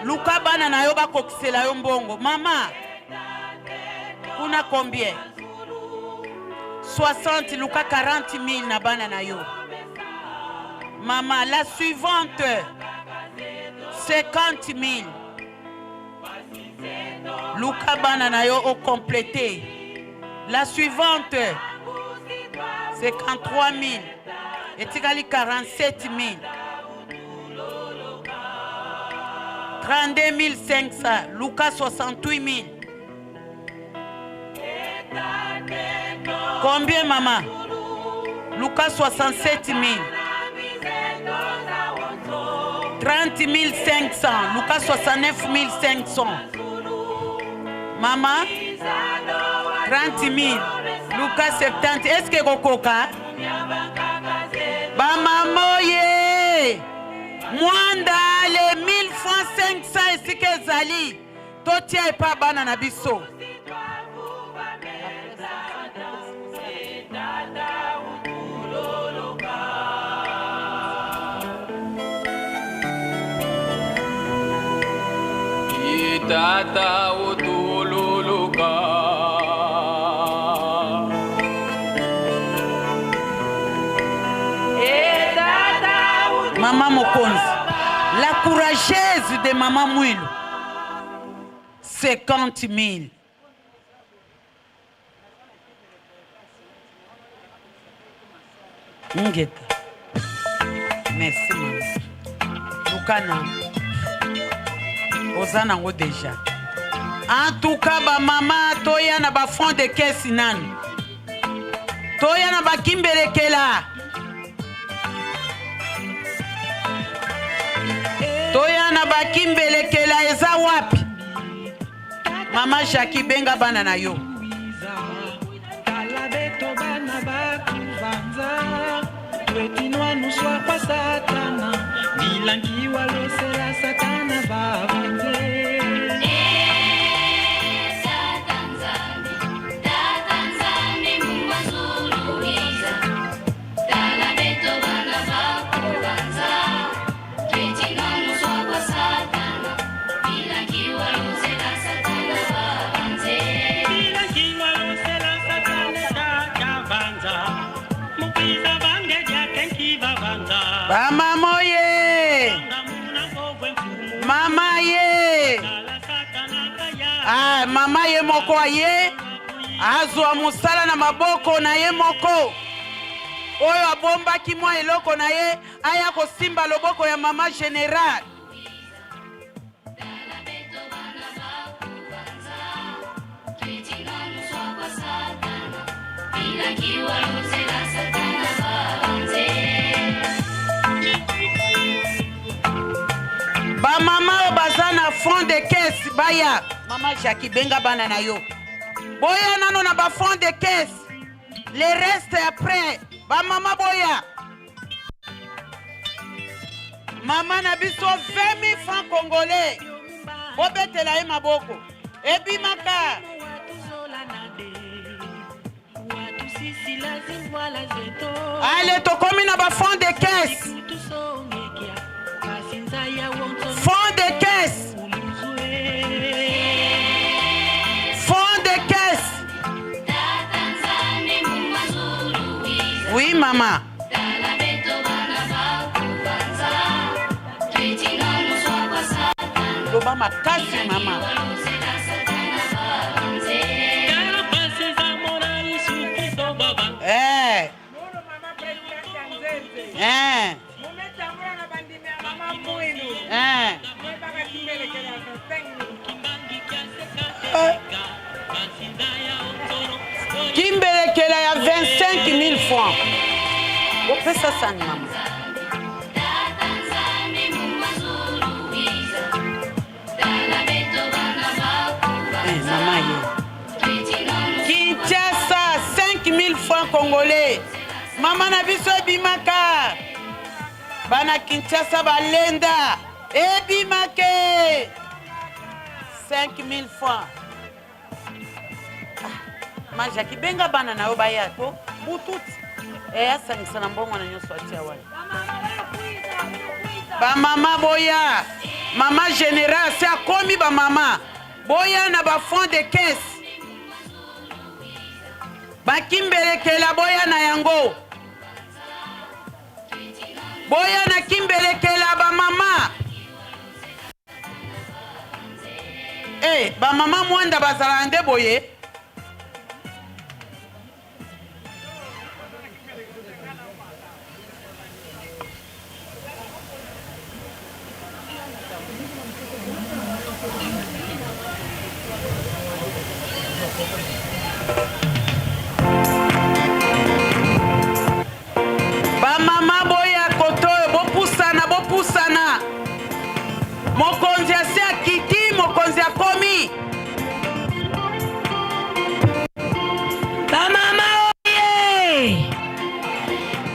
Luka bana na yo bakokisela yo mbongo. Mama kuna combien? 60. Luka 40 000 na bana na yo. Mama la suivante, 50 000. Luka bana na yo okomplete. La suivante, 53 000, etikali 47 000. 32 500. Luka 68 000. Combien mama? Luka 67 000. 30 500. Luka 69 500. Mama, 30 000. Luka 70. Est-ce que kokoka? Bamama oye! Mwanda le 1000 francs 500 esika ezali, totia epa bana na biso. Tata utululuka. Mama mokonzi, la courageuse de mama Mwilu, 50 000. Ngeta, merci mama. Lukana. Oza nango deja. En tout cas ba mama toya na ba fond de caisse nanu. Toya na ba kimbelekela. Toya na ba kimbelekela eza wapi? Mama Jackie benga bana na yo. Bamama oye! Mama ye! Ah, mama ye moko aye azwa mosala na maboko na ye moko oyo abombaki mwa eloko na ye aya kosimba loboko ya mama general. Bamama oyo baza na fond de caisse baya. Mama Jackie benga bana na yo, boya nano na ba fond de caisse, le reste après. Bamama boya. Mama na biso 20 000 francs congolais, bobetela ye maboko ebimaka. Ale tokomi na ba fond de caisse, fond de caisse, fond de caisse. Oui mama. Loba makasi mama. Eh. Eh. Eh. Kimbelekela ya 25 000 francs. Opesa sani mama. Eh, mama ye. Kinshasa 5 000 francs congolais. Mama na biso ebimaka. Bana Kinshasa balenda ebimake 5000 francs. Ah, ma Jackie benga bana na yo baya to bututi eh, asangisa na mbongo na nyonso atia wana. Ba mama boya, mama general se akomi ba mama boya na ba fonds de caisse bakimbelekela boya na yango. Boya na kimbelekela ba mama. Eh, ba mama mwanda bazalaka nde boye. Ba mama boya kotoyo bopusana bopusana mokonzi asi akiti mokonzi akomi. Ba mama oye!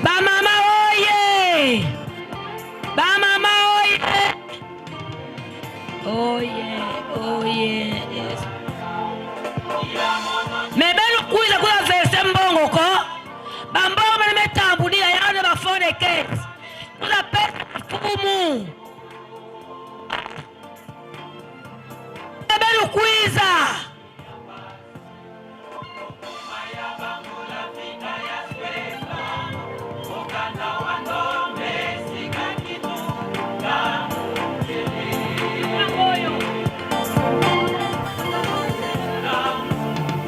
Ba mama oye! Ba mama oye! Oye, oye. Me benu kuiza kuya verse mbongo ko. Ba mbongo bene metambulia yane ba fond de caisse. Kuza pesa fumu. Me benu kuiza.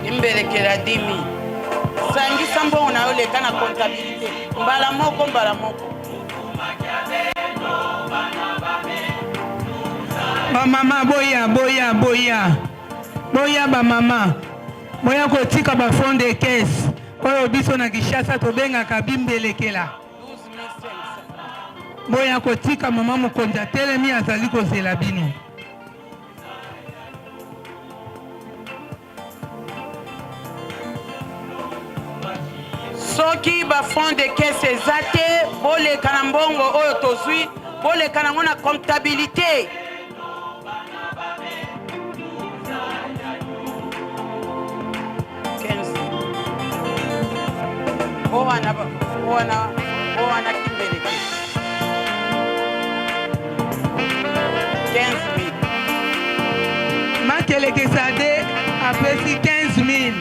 Imbelekela dimi sangisa mbongo na yo leka na comptabilité mbala moko mbala moko. Bamama boya boya boya boya bamama boya kotika ba fond de caisse oyo biso na Kinshasa tobengaka bimbelekela. Boya kotika mama mokonzi atelemi azali kozela bino. Soki ba fonds de caisse eza te, boleka na mbongo oyo tozwi, boleka nango na comptabilité. Owana owana owana kimbeleke 15 000. Makeleke Sade apesi 15 000.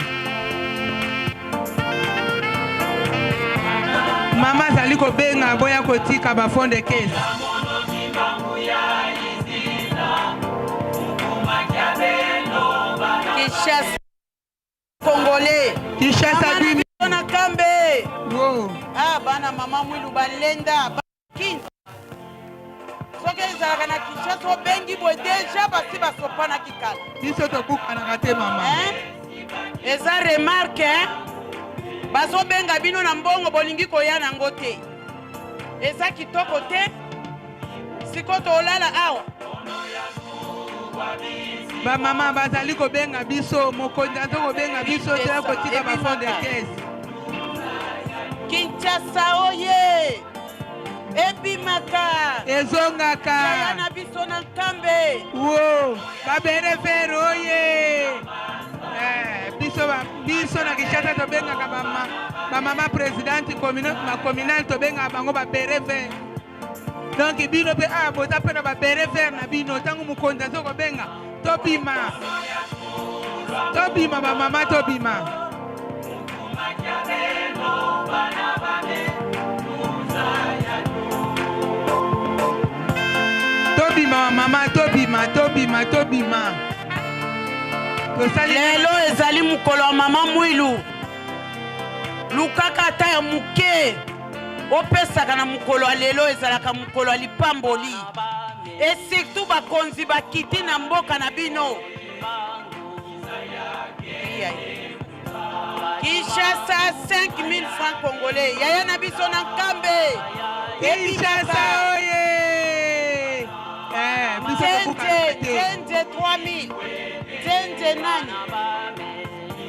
Mama azali kobenga boya kotika ba fonds de caisse. Kinshasa Congolais. Kinshasa bimi. Na kambe. Wow. Ah bana mama Mwilu balenda. Kin. Soki ezalaka na Kinshasa obengi boye deja basi basopanaki kala. Biso tobukanaka te mama. Hein? Eza remarque hein? Bazobenga bino na mbongo bolingi koya nango te. Eza kitoko te. Siko tolala awa. Bamama bazali kobenga biso, mokonzi aza kobenga biso toya kotika ba fond de caisse. Kinshasa oye ebimaka ezongaka yaya na biso na nkambe wo babere fere oye eh, biso biso na Kinshasa tobengaka bamama presidente communale tobengaka bango babere vert donc bino mpe awa ah, boza mpe na babere vert na bino ntango mokonzi azo kobenga tobima tobima bamama tobima tobima bamama tobima tobima tobima lelo ezali mokolo ya mama mwilu lukaka ata ya moke opesaka na mokolo ya lelo ezalaka mokolo ya lipamboli et surtout bakonzi bakiti na mboka na bino Kinshasa 5000 francs congolais yaya na biso na nkambe Kinshasa oye eh, nzenze nzenze 3000 nzenze nani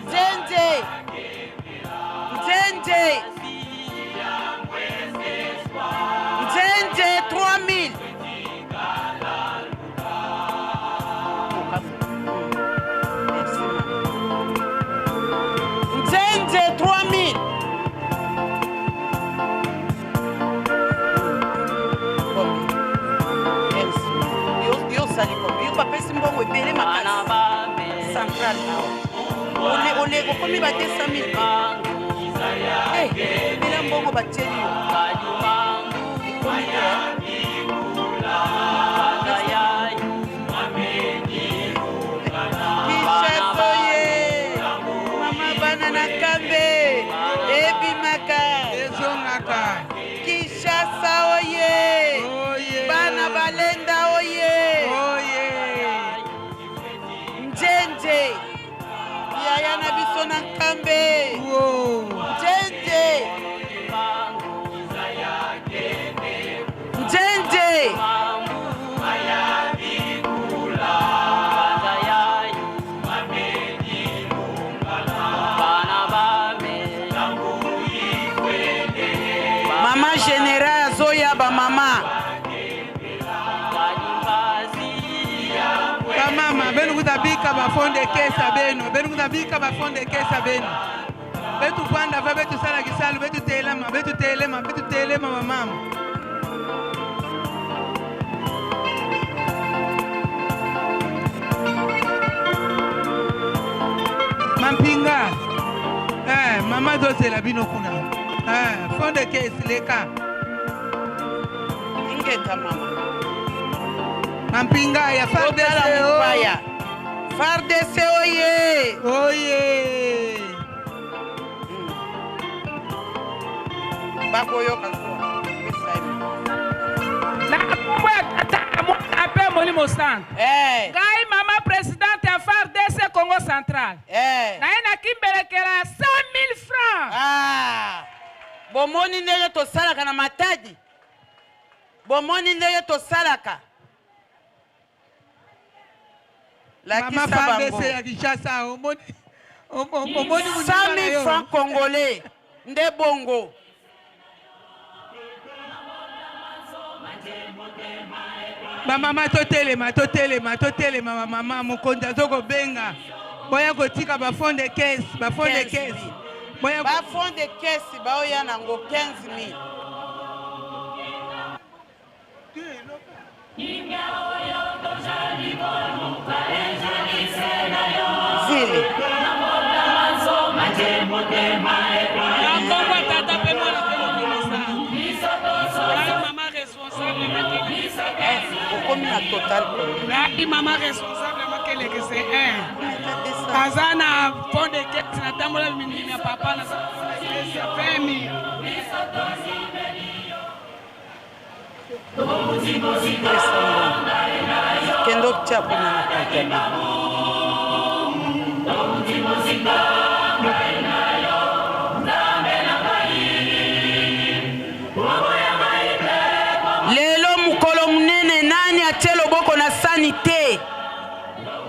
nzenze Nzenze. Nzenze 3000. Nzenze 3000. Yo osali kombi yo bapesi mbongo ebele makasi central awa Ole okomi ba 200 000 te. Eh, bila mbongo batieli yo. Ekomi te. Kinshasa ye. Mama bana na kambe ebimaka ezongaka. Kinshasa oye. Bana balenda oye. Oye. Njenje yaya na biso na nkambe njenje njenje mama general azoya bamama bamama benu kutabika bafonde kesa benu benu kutabika bafonde kesa benu betufanda va betusala kisalu betutelema betutelema betutelema bamama mampinga eh, mama azozela bino kuna eh, fond de caisse leka Ingeta mama. Mampinga ya FARDC mopaya. FARDC oye. Oye. Bakoyoka zuwa. Na kombo ya Tata, Mwana mpe Molimo. Molimo Santo. Eh. Ngai mama presidente ya FARDC Congo Central. Eh. Naye na kimbelekela ya 100 000 francs. Ah. Bomoni ndenge tosalaka na Matadi, bomoni ndenge tosalaka. Mama Lakisa FARDC bango. ya Kinshasa, omoni omoni moninga na 100 000 yo. francs congolais nde bongo. Bamama totelema, totelema, totelema. Bamama, mokonzi azokobenga, boya kotika bafond de caisse, bafond de caisse. Boya Ba fond de caisse baoya nango 15 000. Zile. Nakombo tata mpe mwana mpe Molimo Santo. Ngai mama responsable Eh, okomi na total combien? Ngai mama responsable makeleke se 1 aza na fond de caisse, natambola mindimi ya papa na caisse ya 20 000. Kende otia kuna na comptabilité. Lelo mokolo monene, nani atie loboko na sani te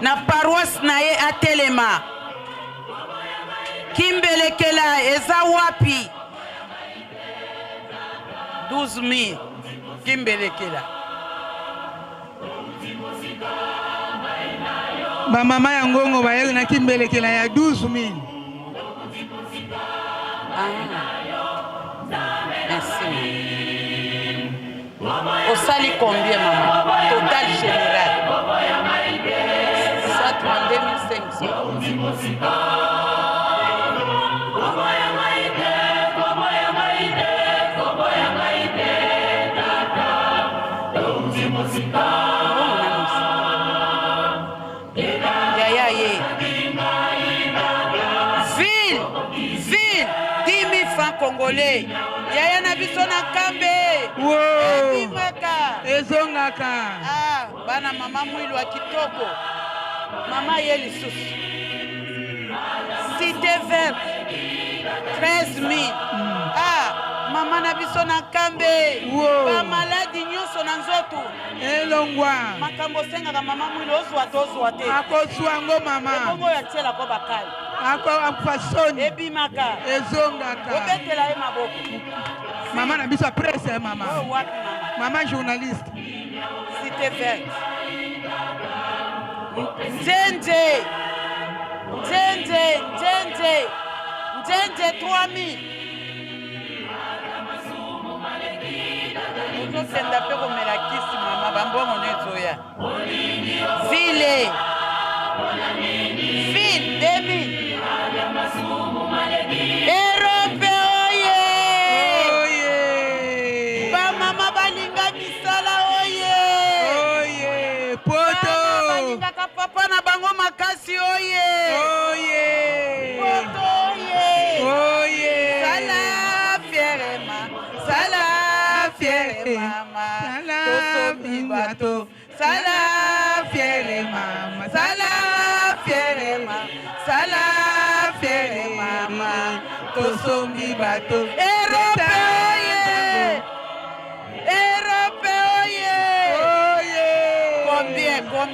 na paroisse na ye atelema. Kimbelekela eza wapi? 12 000 kimbelekela. Bamama ya ngongo bayeki na kimbelekela ya 12 000. Ah. Merci. Osali combien, mama? Total général 132 500. Yaya ye ville ville 10 000 francs congolais, yaya na biso na kambe. Ebimaka. Ezongaka. Ah, bana mama mwilu ya kitoko, mama ye lisusu Cité Verte 13 000. Ah, mama na biso na kambe, bamaladi nyonso na nzoto elongwa. Makambo osengaka mama mwilu, ozwa te, ozwa te. Akozwa yango mama. Ebongo oyo atielako bakali. Ako akufa soni. Ebimaka. Ezongaka. Obetela ye maboko. Mama na biso ya presse, mama. Oyo wapi mama? Mama journaliste. Cité Verte, nzenze nzenze nzenze nzenze 3000. Ozokenda mpe komela kisi mama, bambongo no ezoya. Ville ville 2000. Europe oye! Bamama balinga misala oye! Oye poto! Bana balingaka papa na bango makasi oye! Oye! Poto oye! Oye! Sala fière ma, sala fière mama, tosombi bato. Sala fière mama, sala fière ma, sala fière mama, tosombi bato. Europe oye! Europe oye! Oye! Combien, combien?